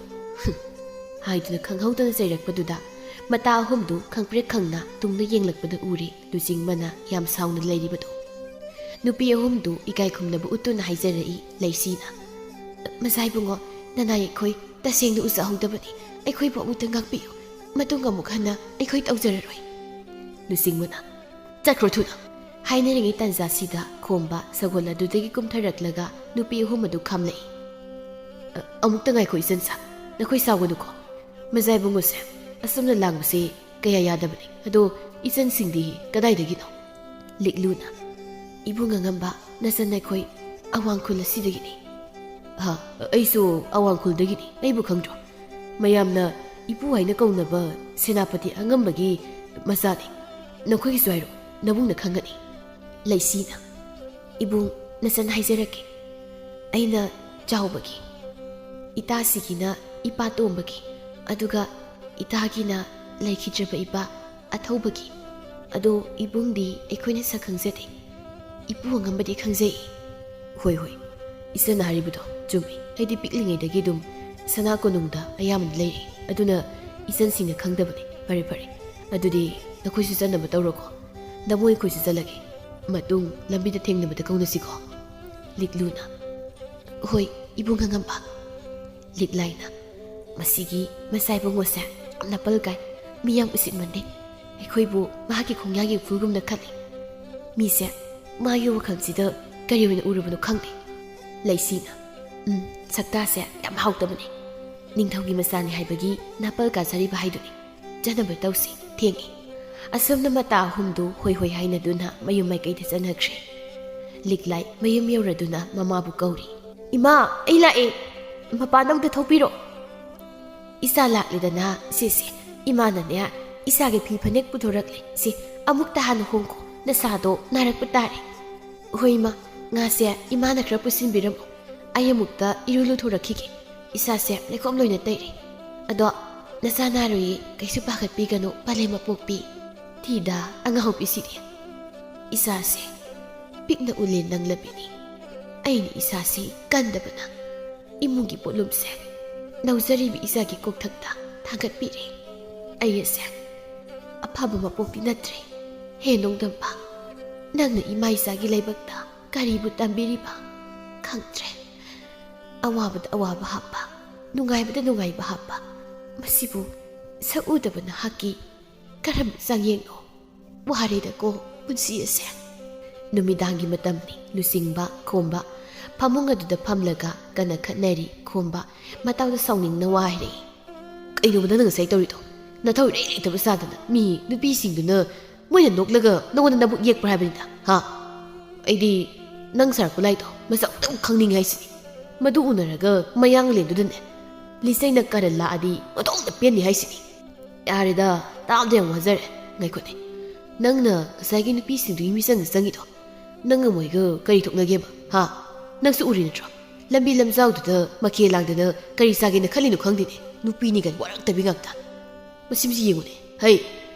ꯍꯨꯝ꯫ ꯍꯥꯏꯗꯨꯅ ꯈꯪꯍꯧꯗꯅ ꯆꯩꯔꯛꯄꯗꯨꯗ ꯃꯇꯥ ꯑꯍꯨꯝꯗꯨ ꯈꯪꯄ꯭ꯔꯦꯛ ꯈꯪꯅ ꯇꯨꯡꯗ ꯌꯦꯡꯂꯛꯄꯗ ꯎꯔꯦ ꯂꯨꯆꯤꯡꯕꯅ ꯌꯥꯝ ꯁꯥꯎꯅ ꯂꯩꯔꯤꯕꯗꯨ꯫ ꯅꯨꯄꯤ ꯑꯍꯨꯝꯗꯨ ꯏꯀꯥꯏ ꯈꯨꯝꯅꯕ ꯎꯠꯇꯨꯅ ꯍꯥꯏꯖꯔꯛꯏ ꯂꯩꯁꯤꯅ, "ꯃꯆꯥ ꯏꯕꯨꯡꯉꯣ, ꯅꯅꯥꯏ ꯑꯩꯈꯣꯏ ꯇꯁꯦꯡꯅ ꯎꯖꯍꯧꯗꯕꯅꯤ꯫ ꯑꯩꯈꯣꯏꯕꯨ ꯑꯃꯨꯛꯇ ꯉꯥꯛꯄꯤꯌꯨ꯫ ꯃꯇꯨꯡ ꯑꯃꯨꯛ ꯍꯟꯅ ꯑꯩꯈꯣꯏ ꯇꯧꯖꯔꯔꯣꯏ꯫" ꯂꯨꯆꯤꯡꯕꯅ, "ꯆꯠꯈ꯭ꯔꯣ ꯊꯨꯅ꯫" ꯍꯥꯏꯅꯔꯤꯉꯩ ꯇꯥꯟꯖꯥꯁꯤꯗ ꯈꯣꯝꯕ ꯁꯒꯣꯜ ꯑꯗꯨꯗꯒꯤ ꯀꯨꯝꯊꯔꯛꯂꯒ ꯅꯨꯄꯤ ꯑꯍꯨꯝ ꯑꯗꯨ ꯈꯥꯝꯂꯛꯏ꯫ "ꯑ, ꯑꯃꯨꯛꯇ ꯉꯥꯏꯈꯣ ꯏꯆꯟꯁꯥ, ꯅꯈꯣꯏ ꯁꯥꯎꯒꯅꯨꯀꯣ꯫ ꯃꯆꯥ ꯏꯕꯨꯡꯉꯣꯁꯦ ꯑꯁꯨꯝꯅ ꯂꯥꯡꯕꯁꯦ ꯀꯌꯥ ꯌꯥꯗꯕꯅꯤ꯫ ꯑꯗꯣ ꯏꯆꯟꯁꯤꯡꯗꯤ ꯀꯗꯥꯏꯗꯒꯤꯅꯣ?" ꯂꯤꯛꯂꯨꯅ, "ꯏꯕꯨꯡ ꯑꯉꯝꯕ, ꯅꯆꯟ ꯑꯩꯈꯣꯏ ꯑꯋꯥꯡ ꯈꯨꯜ ꯑꯁꯤꯗꯒꯤꯅꯤ꯫" "ꯍꯥ, ꯑꯩꯁꯨ ꯑꯋꯥꯡ ꯈꯨꯜꯗꯒꯤꯅꯤ꯫ ꯑꯩꯕꯨ ꯈꯪꯗ꯭ꯔꯣ? ꯃꯌꯥꯝꯅ ꯏꯄꯨ ꯍꯥꯏꯅ ꯀꯧꯅꯕ ꯁꯦꯅꯥꯄꯇꯤ ꯑꯉꯝꯕꯒꯤ ꯃꯆꯥꯅꯤ꯫ ꯅꯈꯣꯏꯒꯤꯁꯨ ꯍꯥꯏꯔꯣ, ꯅꯕꯨꯡꯅ ꯈꯪꯒꯅꯤ꯫" ꯂꯩꯁꯤꯅ, "ꯏꯕꯨꯡ, ꯅꯆꯟ ꯍꯥꯏꯖꯔꯛꯀꯦ꯫ ꯑꯩꯅ ꯆꯥꯎꯕꯒꯤ, ꯏꯇꯥꯁꯤꯒꯤꯅ ꯏꯄꯥ ꯇꯣꯝꯕꯒꯤ, ꯑꯗꯨꯒ ꯏꯇꯥꯒꯤꯅ ꯂꯩꯈꯤꯗ꯭ꯔꯕ ꯏꯄꯥ ꯑꯊꯧꯕꯒꯤ꯫ ꯑꯗꯣ ꯏꯕꯨꯡꯗꯤ ꯑꯩꯈꯣꯏꯅ ꯁꯛ ꯈꯪꯖꯗꯦ꯫ ꯏꯄꯨ ꯑꯉꯝꯕꯗꯤ ꯈꯪꯖꯩ꯫" "ꯍꯣꯏ, ꯍꯣꯏ, ꯏꯆꯟꯅ ꯍꯥꯏꯔꯤꯕꯗꯣ ꯆꯨꯝꯃꯤ꯫ ꯑꯩꯗꯤ ꯄꯤꯛꯂꯤꯉꯩꯗꯒꯤ ꯑꯗꯨꯝ ꯁꯅꯥ ꯀꯣꯅꯨꯡꯗ ꯑꯌꯥꯝꯕꯅ ꯂꯩꯔꯛꯏ꯫ ꯑꯗꯨꯅ ꯏꯆꯟꯁꯤꯡꯅ ꯈꯪꯗꯕꯅꯤ꯫ ꯐꯔꯦ, ꯐꯔꯦ꯫ ꯑꯗꯨꯗꯤ ꯅꯈꯣꯏꯁꯨ ꯆꯠꯅꯕ ꯇꯧꯔꯣꯀꯣ꯫ ꯅꯃꯣꯏ ꯑꯩꯈꯣꯏꯁꯨ ꯆꯠꯂꯒꯦ꯫ ꯃꯇꯨꯡ ꯂꯝꯕꯤꯗ ꯊꯦꯡꯅꯕꯗ ꯀꯧꯅꯁꯤꯀꯣ꯫ ꯂꯤꯛꯂꯨꯅ, "ꯍꯣꯏ, ꯏꯕꯨꯡ ꯑꯉꯝꯕ꯫" ꯂꯤꯛꯂꯥꯏꯅ, "ꯃꯁꯤꯒꯤ ꯃꯆꯥ ꯏꯕꯨꯡꯉꯣꯁꯦ ꯌꯥꯝꯅ ꯄꯜ ꯀꯥꯏ꯫ ꯃꯤ ꯌꯥꯝ ꯎꯁꯤꯠꯃꯟꯗꯦ꯫ ꯑꯩꯈꯣꯏꯕꯨ ꯃꯍꯥꯛꯀꯤ ꯈꯣꯡꯌꯥꯒꯤ ꯎꯐꯨꯜꯒꯨꯝꯅ ꯈꯜꯂꯤ꯫ ꯃꯤꯁꯦ ꯃꯥꯒꯤ ꯋꯥꯈꯜꯁꯤꯗ ꯀꯔꯤ ꯑꯣꯏꯅ ꯎꯔꯕꯅꯣ ꯈꯪꯗꯦ꯫" ꯂꯩꯁꯤꯅ, "ꯎꯝ, ꯁꯛꯇꯥꯁꯦ ꯌꯥꯝ ꯍꯥꯎꯇꯕꯅꯦ꯫ ꯅꯤꯡꯊꯧꯒꯤ ꯃꯆꯥꯅꯤ ꯍꯥꯏꯕꯒꯤ ꯅꯥꯄꯜ ꯀꯥꯖꯔꯤꯕ ꯍꯥꯏꯗꯨꯅꯤ꯫ ꯆꯠꯅꯕ ꯇꯧꯁꯤ, ꯊꯦꯡꯉꯦ꯫" ꯑꯁꯨꯝꯅ ꯃꯇꯥ ꯑꯍꯨꯝꯗꯨ ꯍꯣꯏ ꯍꯣꯏ ꯍꯥꯏꯅꯗꯨꯅ ꯃꯌꯨꯝ ꯃꯥꯏꯀꯩꯗ ꯆꯠꯅꯈ꯭ꯔꯦ꯫ ꯂꯤꯛꯂꯥꯏ ꯃꯌꯨꯝ ꯌꯧꯔꯗꯨꯅ ꯃꯃꯥꯕꯨ ꯀꯧꯔꯤ꯫ "ꯏꯃꯥ, ꯑꯩ ꯂꯥꯛꯑꯦ꯫ ꯃꯄꯥꯟꯗ ꯑꯝꯇ ꯊꯣꯛꯄꯤꯔꯣ꯫" "ꯏꯆꯥ ꯂꯥꯛꯂꯦꯗꯅ, ꯁꯦ, ꯁꯦ, ꯏꯃꯥꯅꯅꯦ, ꯏꯆꯥꯒꯤ ꯐꯤ ꯐꯅꯦꯛ ꯄꯨꯊꯣꯔꯛꯂꯦ꯫ ꯁꯦ, ꯑꯃꯨꯛꯇ ꯍꯥꯟꯅ ꯍꯣꯡꯈꯣ, ꯅꯁꯥꯗꯣ ꯅꯥꯔꯛꯄ ꯇꯥꯔꯦ꯫" "ꯍꯣꯏ, ꯏꯃꯥ, ꯉꯥꯁꯦ ꯏꯃꯥꯅ ꯈꯔ ꯄꯨꯁꯤꯟꯕꯤꯔꯝꯃꯣ꯫ ꯑꯩ ꯑꯃꯨꯛꯇ ꯏꯔꯨ ꯂꯨꯊꯣꯔꯛꯈꯤꯒꯦ꯫ ꯏꯁꯥꯁꯦ ꯂꯩꯈꯣꯝ ꯂꯣꯏꯅ ꯇꯩꯔꯦ꯫ ꯑꯗꯣ, ꯅꯆꯥ ꯅꯥꯔꯣꯏꯌꯦ, ꯀꯩꯁꯨ ꯄꯥꯈꯠꯄꯤꯒꯅꯨ, ꯄꯂꯦꯝ ꯃꯄꯣꯛꯄꯤ꯫" ꯊꯤꯗ ꯑꯉꯥꯎꯕꯤꯁꯤꯗꯤ꯫ "ꯏꯁꯥꯁꯦ ꯄꯤꯛꯅ ꯎꯂꯦꯟ ꯅꯪꯂꯕꯤꯅꯤ꯫ ꯑꯩꯅ ꯏꯁꯥꯁꯤ ꯀꯟꯗꯕꯅ ꯏꯃꯨꯡꯒꯤ ꯄꯣꯠꯂꯨꯝꯁꯦ ꯅꯧꯖꯔꯤꯕ ꯏꯆꯥꯒꯤ ꯀꯣꯛꯊꯛꯇ ꯊꯥꯡꯒꯠꯄꯤꯔꯦ꯫ ꯑꯩ ꯑꯁꯦ ꯑꯐꯕ ꯃꯄꯣꯛꯇꯤ ꯅꯠꯇ꯭ꯔꯦ꯫ ꯍꯦ ꯅꯣꯡꯗꯝꯕ, ꯅꯪꯅ ꯏꯃꯥ ꯏꯆꯥꯒꯤ ꯂꯥꯏꯕꯛꯇ ꯀꯔꯤꯕꯨ ꯇꯝꯕꯤꯔꯤꯕ? ꯈꯪꯗ꯭ꯔꯦ꯫ ꯑꯋꯥꯕꯗ ꯑꯋꯥꯕ ꯍꯥꯞꯄ, ꯅꯨꯡꯉꯥꯏꯕꯗ ꯅꯨꯡꯉꯥꯏꯕ ꯍꯥꯞꯄ, ꯃꯁꯤꯕꯨ ꯁꯛꯎꯗꯕ ꯅꯍꯥꯛꯀꯤ ꯀꯔꯝꯕ ꯆꯥꯡꯌꯦꯡꯅꯣ? ꯋꯥꯔꯦꯗꯀꯣ ꯄꯨꯟꯁꯤ ꯑꯁꯦ꯫" ꯅꯨꯃꯤꯗꯥꯡꯒꯤ ꯃꯇꯝꯅꯤ꯫ ꯂꯨꯆꯤꯡꯕ, ꯈꯣꯝꯕ ꯐꯃꯨꯡ ꯑꯗꯨꯗ ꯐꯝꯂꯒ ꯀꯟꯅ ꯈꯠꯅꯔꯤ꯫ ꯈꯣꯝꯕ ꯃꯇꯥꯎꯗ ꯁꯥꯎꯅꯤꯡꯅ ꯋꯥ ꯍꯥꯏꯔꯛꯏ꯫ "ꯀꯩꯅꯣꯕ ꯅꯪꯅ ꯉꯁꯥꯏ ꯇꯧꯔꯤꯗꯣ? ꯅꯊꯧ ꯏꯔꯩ ꯂꯩꯇꯕ ꯁꯥꯗꯅ ꯃꯤ ꯅꯨꯄꯤꯁꯤꯡꯗꯨꯅ ꯃꯣꯏꯅ ꯅꯣꯛꯂꯒ ꯅꯉꯣꯟꯗ ꯅꯕꯨꯛ ꯌꯦꯛꯄ꯭ꯔꯥ ꯍꯥꯏꯕꯅꯤꯗ, ꯍꯥ? ꯑꯩꯗꯤ ꯅꯪ ꯁꯥꯔꯛꯄ ꯂꯥꯏꯗꯣ ꯃꯁꯛ ꯑꯝꯇꯪ ꯈꯪꯅꯤꯡꯉꯤ ꯍꯥꯏꯁꯤꯅꯤ꯫ ꯃꯗꯨ ꯎꯅꯔꯒ ꯃꯌꯥꯡꯂꯦꯟꯗꯨꯗꯅꯦ ꯂꯤꯆꯩꯅ ꯀꯥꯔꯟ ꯂꯥꯛꯑꯗꯤ ꯃꯇꯣꯝꯇ ꯄꯦꯟꯅꯤ ꯍꯥꯏꯁꯤꯅꯤ꯫" "ꯌꯥꯔꯦꯗ, ꯇꯥꯕꯗ ꯌꯥꯝ ꯋꯥꯖꯔꯦ꯫ ꯉꯥꯏꯈꯣꯅꯦ, ꯅꯪꯅ ꯉꯁꯥꯏꯒꯤ ꯅꯨꯄꯤꯁꯤꯡꯗꯨꯒꯤ ꯃꯤꯆꯪꯗ ꯆꯪꯉꯤꯗꯣ ꯅꯪ ꯃꯣꯏꯒ ꯀꯔꯤ ꯊꯣꯛꯅꯒꯦꯕ, ꯍꯥ? ꯅꯪꯁꯨ ꯎꯔꯤ ꯅꯠꯇ꯭ꯔꯣ? ꯂꯝꯕꯤ ꯂꯝꯖꯥꯎꯗꯨꯗ ꯃꯈꯦ ꯂꯥꯡꯗꯅ ꯀꯔꯤ ꯆꯥꯒꯦꯅ ꯈꯜꯂꯤꯅꯣ ꯈꯪꯗꯦꯅꯦ꯫ ꯅꯨꯄꯤꯅꯤꯒ ꯋꯥꯔꯛꯇꯕꯤ ꯉꯥꯛꯇ꯫ ꯃꯁꯤꯃꯁꯤ ꯌꯦꯡꯉꯨꯅꯦ꯫ ꯍꯩ,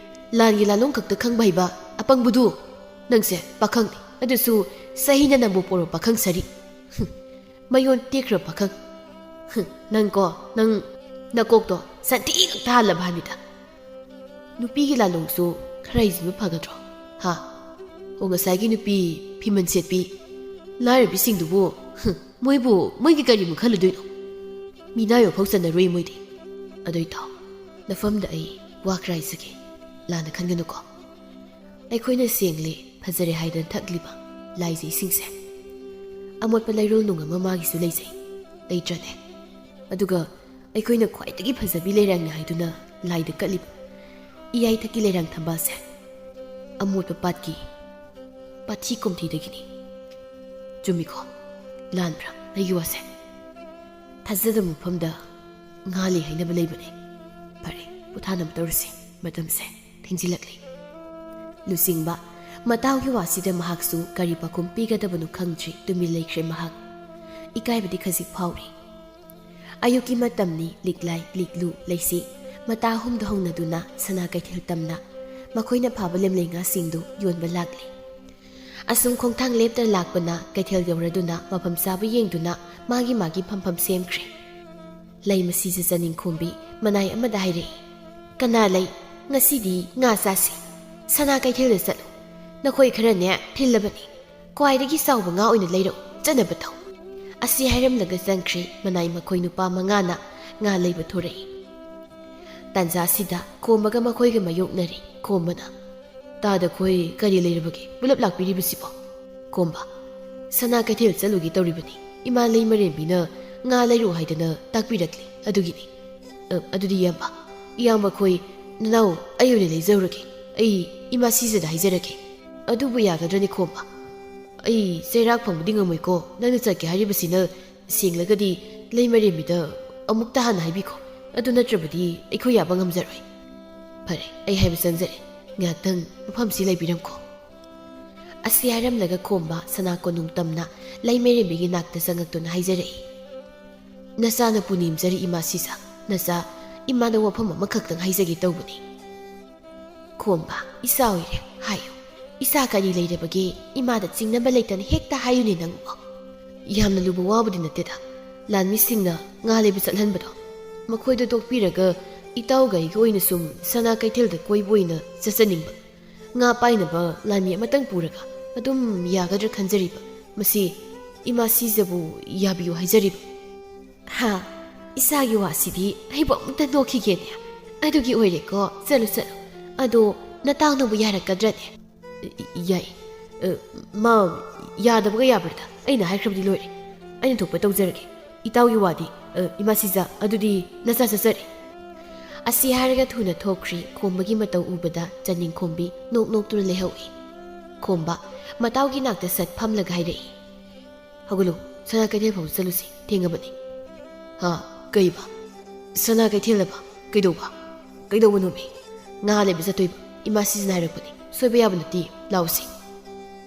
ꯂꯥꯟꯒꯤ ꯂꯥꯂꯣꯡ ꯈꯛꯇ ꯈꯪꯕ ꯍꯩꯕ ꯑꯄꯪꯕꯗꯨ꯫ ꯅꯪꯁꯦ ꯄꯥꯈꯪꯅꯤ, ꯑꯗꯨꯁꯨ ꯆꯍꯤꯅ ꯅꯝꯕꯨ ꯄꯣꯔꯣ ꯄꯥꯈꯪ ꯁꯥꯔꯤ꯫ ꯍꯨꯝ, ꯃꯌꯣꯟ ꯇꯦꯛꯈ꯭ꯔ ꯄꯥꯈꯪ꯫ ꯍꯨꯝ, ꯅꯪꯀꯣ, ꯅꯪ ꯅꯀꯣꯛꯇꯣ ꯁꯟꯊꯤ ꯉꯥꯛꯇ ꯍꯥꯜꯂꯕ ꯍꯥꯏꯕꯅꯤꯗ꯫ ꯅꯨꯄꯤꯒꯤ ꯂꯥꯂꯣꯡꯁꯨ ꯈꯔ ꯍꯩꯖꯤꯟꯕ ꯐꯒꯗ꯭ꯔꯣ? ꯍꯥ? ꯑꯣ, ꯉꯁꯥꯏꯒꯤ ꯅꯨꯄꯤ ꯐꯤꯃꯟ ꯁꯦꯠꯄꯤ ꯂꯥꯏꯔꯕꯤꯁꯤꯡꯗꯨꯕꯨ, ꯍꯨꯝ, ꯃꯣꯏꯕꯨ ꯃꯣꯏꯒꯤ ꯀꯔꯤꯃꯨꯛ ꯈꯜꯂꯨꯗꯣꯏꯅꯣ? ꯃꯤꯅꯥꯏ ꯑꯃꯐꯥꯎ ꯆꯟꯅꯔꯣꯏ ꯃꯣꯏꯗꯤ꯫ ꯑꯗꯨꯏ ꯇꯥꯎ, ꯅꯐꯝꯗ ꯑꯩ ꯋꯥ ꯈꯔ ꯍꯥꯏꯖꯒꯦ, ꯂꯥꯟꯅ ꯈꯟꯒꯅꯨꯀꯣ꯫ ꯑꯩꯈꯣꯏꯅ ꯁꯦꯡꯂꯦ, ꯐꯖꯔꯦ ꯍꯥꯏꯗꯅ ꯊꯛꯂꯤꯕ ꯂꯥꯏꯖ ꯏꯁꯤꯡꯁꯦ, ꯑꯃꯣꯠꯄ ꯂꯩꯔꯣꯜ ꯅꯨꯡ ꯑꯃ ꯃꯥꯒꯤꯁꯨ ꯂꯩꯖꯩ, ꯂꯩꯇ꯭ꯔꯅꯦ? ꯑꯗꯨꯒ ꯑꯩꯈꯣꯏꯅ ꯈ꯭ꯋꯥꯏꯗꯒꯤ ꯐꯖꯕꯤ ꯂꯩꯔꯥꯡꯅꯤ ꯍꯥꯏꯗꯨꯅ ꯂꯥꯏꯗ ꯀꯠꯂꯤꯕ ꯏꯌꯥꯏꯊꯛꯀꯤ ꯂꯩꯔꯥꯡ ꯊꯝꯕꯥꯜꯁꯦ, ꯑꯃꯣꯠꯄ ꯄꯥꯠꯀꯤ ꯄꯥꯊꯤ ꯀꯣꯝꯊꯤꯗꯒꯤꯅꯤ꯫ ꯆꯨꯝꯃꯤꯀꯣ? ꯂꯥꯟꯕ꯭ꯔꯥ ꯑꯩꯒꯤ ꯋꯥꯁꯦ? ꯊꯥꯖꯗꯕ ꯃꯐꯝꯗ ꯉꯥ ꯂꯩ ꯍꯥꯏꯅꯕ ꯂꯩꯕꯅꯦ꯫ ꯐꯔꯦ, ꯄꯣꯊꯥꯅꯕ ꯇꯧꯔꯁꯤ, ꯃꯇꯝꯁꯦ ꯊꯦꯡꯖꯤꯜꯂꯛꯂꯤ꯫ ꯂꯨꯆꯤꯡꯕ ꯃꯇꯥꯎꯒꯤ ꯋꯥꯁꯤꯗ ꯃꯍꯥꯛꯁꯨ ꯀꯔꯤ ꯄꯥꯎꯈꯨꯝ ꯄꯤꯒꯗꯕꯅꯣ ꯈꯪꯗ꯭ꯔꯤ, ꯇꯨꯃꯤꯟ ꯂꯩꯈ꯭ꯔꯦ ꯃꯍꯥꯛ꯫ ꯏꯀꯥꯏꯕꯗꯤ ꯈꯖꯤꯛ ꯐꯥꯎꯔꯤ꯫ ꯑꯌꯨꯛꯀꯤ ꯃꯇꯝꯅꯤ, ꯂꯤꯛꯂꯥꯏ, ꯂꯤꯛꯂꯨ, ꯂꯩꯁꯤ, ꯃꯇꯥ ꯑꯍꯨꯝꯗ ꯍꯧꯅꯗꯨꯅ ꯁꯅꯥ ꯀꯩꯊꯦꯜ ꯇꯝꯅ ꯃꯈꯣꯏꯅ ꯐꯥꯕ ꯂꯦꯝꯂꯩ ꯉꯥꯁꯤꯡꯗꯨ ꯌꯣꯟꯕ ꯂꯥꯛꯂꯤ꯫ ꯑꯁꯨꯝ ꯈꯣꯡꯊꯥꯡ ꯂꯦꯞꯇ ꯂꯥꯛꯄꯅ ꯀꯩꯊꯦꯜ ꯌꯧꯔꯗꯨꯅ ꯃꯐꯝ ꯆꯥꯕ ꯌꯦꯡꯗꯨꯅ ꯃꯥꯒꯤ ꯃꯥꯒꯤ ꯐꯝꯐꯝ ꯁꯦꯝꯈ꯭ꯔꯦ꯫ ꯂꯩꯃꯁꯤꯁꯨ ꯆꯥꯅꯤꯡꯈꯣꯝꯕꯤ ꯃꯅꯥꯏ ꯑꯃꯗ ꯍꯥꯏꯔꯛꯏ, "ꯀꯅꯥ ꯂꯩ? ꯉꯁꯤꯗꯤ ꯉꯥ ꯆꯥꯁꯤ꯫ ꯁꯅꯥ ꯀꯩꯊꯦꯜꯗ ꯆꯠꯂꯨ꯫ ꯅꯈꯣꯏ ꯈꯔꯅꯦ ꯊꯤꯜꯂꯕꯅꯤ꯫ ꯈ꯭ꯋꯥꯏꯗꯒꯤ ꯆꯥꯎꯕ ꯉꯥ ꯑꯣꯏꯅ ꯂꯩꯔꯛꯎ, ꯆꯠꯅꯕ ꯇꯧ꯫" ꯑꯁꯤ ꯍꯥꯏꯔꯝꯂꯒ ꯆꯪꯈ꯭ꯔꯦ ꯃꯅꯥꯏ ꯃꯈꯣꯏ ꯅꯨꯄꯥ ꯃꯉꯥꯅ ꯉꯥ ꯂꯩꯕ ꯊꯣꯔꯛꯏ꯫ ꯇꯥꯟꯖꯥꯁꯤꯗ ꯈꯣꯝꯕꯒ ꯃꯈꯣꯏꯒ ꯃꯥꯌꯣꯛꯅꯔꯦ꯫ ꯈꯣꯝꯕꯅ, "ꯇꯥꯗ ꯈꯣꯏ ꯀꯔꯤ ꯂꯩꯔꯕꯒꯦ ꯄꯨꯂꯞ ꯂꯥꯛꯄꯤꯔꯤꯕꯁꯤꯕꯣ?" ꯈꯣꯝꯕ, "ꯁꯅꯥ ꯀꯩꯊꯦꯜ ꯆꯠꯂꯨꯒꯦ ꯇꯧꯔꯤꯕꯅꯤ꯫ ꯏꯃꯥ ꯂꯩꯃꯔꯦꯝꯕꯤꯅ ꯉꯥ ꯂꯩꯔꯨ ꯍꯥꯏꯗꯅ ꯇꯥꯛꯄꯤꯔꯛꯂꯤ, ꯑꯗꯨꯒꯤꯅꯤ꯫ ꯑ, ꯑꯗꯨꯗꯤ ꯏꯌꯥꯝꯕ, ꯏꯌꯥꯝꯕ ꯈꯣꯏ ꯅꯅꯥꯎ ꯑꯩ ꯑꯣꯏꯅ ꯂꯩꯖꯔꯨꯔꯒꯦ꯫ ꯑꯩ ꯏꯃꯥ ꯁꯤꯖꯗ ꯍꯥꯏꯖꯔꯒꯦ꯫ ꯑꯗꯨꯕꯨ ꯌꯥꯒꯗ꯭ꯔꯅꯤ ꯈꯣꯝꯕ? ꯑꯩ ꯆꯩꯔꯥꯛ ꯐꯪꯕꯗꯤ ꯉꯝꯃꯣꯏꯀꯣ꯫ ꯅꯪꯅ ꯆꯠꯀꯦ ꯍꯥꯏꯔꯤꯕꯁꯤꯅ ꯁꯦꯡꯂꯒꯗꯤ ꯂꯩꯃꯔꯦꯝꯕꯤꯗ ꯑꯃꯨꯛꯇ ꯍꯥꯟꯅ ꯍꯥꯏꯕꯤꯈꯣ꯫ ꯑꯗꯨ ꯅꯠꯇ꯭ꯔꯕꯗꯤ ꯑꯩꯈꯣꯏ ꯌꯥꯕ ꯉꯝꯖꯔꯣꯏ꯫ ꯐꯔꯦ, ꯑꯩ ꯍꯥꯏꯕ ꯆꯪꯖꯔꯦ꯫ ꯉꯥꯏꯍꯥꯛꯇꯪ ꯃꯐꯝꯁꯤ ꯂꯩꯕꯤꯔꯝꯈꯣ꯫" ꯑꯁꯤ ꯍꯥꯏꯔꯝꯂꯒ ꯈꯣꯝꯕ ꯁꯅꯥ ꯀꯣꯅꯨꯡ ꯇꯝꯅ ꯂꯩꯃꯔꯦꯝꯕꯤꯒꯤ ꯅꯥꯛꯇ ꯆꯪꯉꯛꯇꯨꯅ ꯍꯥꯏꯖꯔꯛꯏ, "ꯅꯆꯥꯅ ꯄꯨꯅꯦꯝꯖꯔꯤ ꯏꯃꯥ ꯁꯤꯖ꯫ ꯅꯆꯥ ꯏꯃꯥꯗ ꯋꯥꯐꯝ ꯑꯃꯈꯛꯇꯪ ꯍꯥꯏꯖꯒꯦ ꯇꯧꯕꯅꯤ꯫" ꯈꯣꯝꯕ, "ꯏꯆꯥ ꯑꯣꯏꯔꯦ, ꯍꯥꯏꯌꯨ꯫ ꯏꯆꯥ ꯀꯔꯤ ꯂꯩꯔꯕꯒꯦ? ꯏꯃꯥꯗ ꯆꯤꯡꯅꯕ ꯂꯩꯇꯅ ꯍꯦꯛꯇ ꯍꯥꯏꯌꯨꯅꯦ ꯅꯪꯕꯣ꯫" ꯌꯥꯝꯅ ꯂꯨꯕ ꯋꯥꯕꯨꯗꯤ ꯅꯠꯇꯦꯗ꯫ ꯂꯥꯟꯃꯤꯁꯤꯡꯅ ꯉꯥ ꯂꯩꯕ ꯆꯠꯍꯟꯕꯗꯣ, ꯃꯈꯣꯏꯗ ꯇꯣꯛꯄꯤꯔꯒ ꯏꯇꯥꯎꯒ ꯑꯩꯒꯤ ꯑꯣꯏꯅ ꯁꯨꯝ ꯁꯅꯥ ꯀꯩꯊꯦꯜꯗ ꯀꯣꯏꯕ ꯑꯣꯏꯅ ꯆꯠꯆꯅꯤꯡꯕ꯫ ꯉꯥ ꯄꯥꯏꯅꯕ ꯂꯥꯟꯃꯤ ꯑꯃꯇꯪ ꯄꯨꯔꯒ ꯑꯗꯨꯝ ꯌꯥꯒꯗ꯭ꯔꯥ ꯈꯟꯖꯔꯤꯕ꯫ ꯃꯁꯤ ꯏꯃꯥ ꯁꯤꯖꯕꯨ ꯌꯥꯕꯤꯌꯨ ꯍꯥꯏꯖꯔꯤꯕ꯫ ꯍꯥ, ꯏꯆꯥꯒꯤ ꯋꯥꯁꯤꯗꯤ ꯑꯩꯕꯨ ꯑꯃꯨꯛꯇ ꯅꯣꯛꯈꯤꯒꯦꯅꯦ꯫ ꯑꯗꯨꯒꯤ ꯑꯣꯏꯔꯦꯀꯣ, ꯆꯠꯂꯨ ꯆꯠꯂꯨ꯫ ꯑꯗꯣ ꯅꯇꯥꯎꯅꯕꯨ ꯌꯥꯔꯛꯀꯗ꯭ꯔꯅꯦ? ꯌꯥꯏ꯫ ꯑ, ꯃꯥ ꯌꯥꯗꯕꯒ ꯌꯥꯕ꯭ꯔꯗ? ꯑꯩꯅ ꯍꯥꯏꯈ꯭ꯔꯕꯗꯤ ꯂꯣꯏꯔꯦ꯫ ꯑꯩꯅ ꯊꯣꯛꯄ ꯇꯧꯖꯔꯒꯦ꯫ ꯏꯇꯥꯎꯒꯤ ꯋꯥꯗꯤ, ꯑ, ꯏꯃꯥ ꯁꯤꯖ, ꯑꯗꯨꯗꯤ ꯅꯆꯥ ꯆꯠꯆꯔꯦ꯫ ꯑꯁꯤ ꯍꯥꯏꯔꯒ ꯊꯨꯅ ꯊꯣꯛꯈ꯭ꯔꯤ꯫ ꯈꯣꯝꯕꯒꯤ ꯃꯇꯧ ꯎꯕꯗ ꯆꯅꯤꯡꯈꯣꯝꯕꯤ ꯅꯣꯛ ꯅꯣꯛꯇꯨꯅ ꯂꯩꯍꯧꯏ꯫ ꯈꯣꯝꯕ ꯃꯇꯥꯎꯒꯤ ꯅꯥꯛꯇ ꯁꯠ ꯐꯝꯂꯒ ꯍꯥꯏꯔꯛꯏ, "ꯍꯧꯒꯠꯂꯨ, ꯁꯅꯥ ꯀꯩꯊꯦꯜ ꯐꯥꯎ ꯆꯠꯂꯨꯁꯤ, ꯊꯦꯡꯉꯕꯅꯤ꯫" "ꯍꯥ? ꯀꯩꯕ? ꯁꯅꯥ ꯀꯩꯊꯦꯜ ꯍꯥꯏꯕ? ꯀꯩꯗꯧꯕ? ꯀꯩꯗꯧꯕꯅꯣꯃꯤ?" "ꯉꯥ ꯂꯩꯕ ꯆꯠꯇꯣꯏꯕ, ꯏꯃꯥ ꯁꯤꯖꯤꯟꯅ ꯍꯥꯏꯔꯛꯄꯅꯤ, ꯁꯣꯏꯕ ꯌꯥꯕ ꯅꯠꯇꯦ, ꯂꯥꯎꯁꯤ꯫"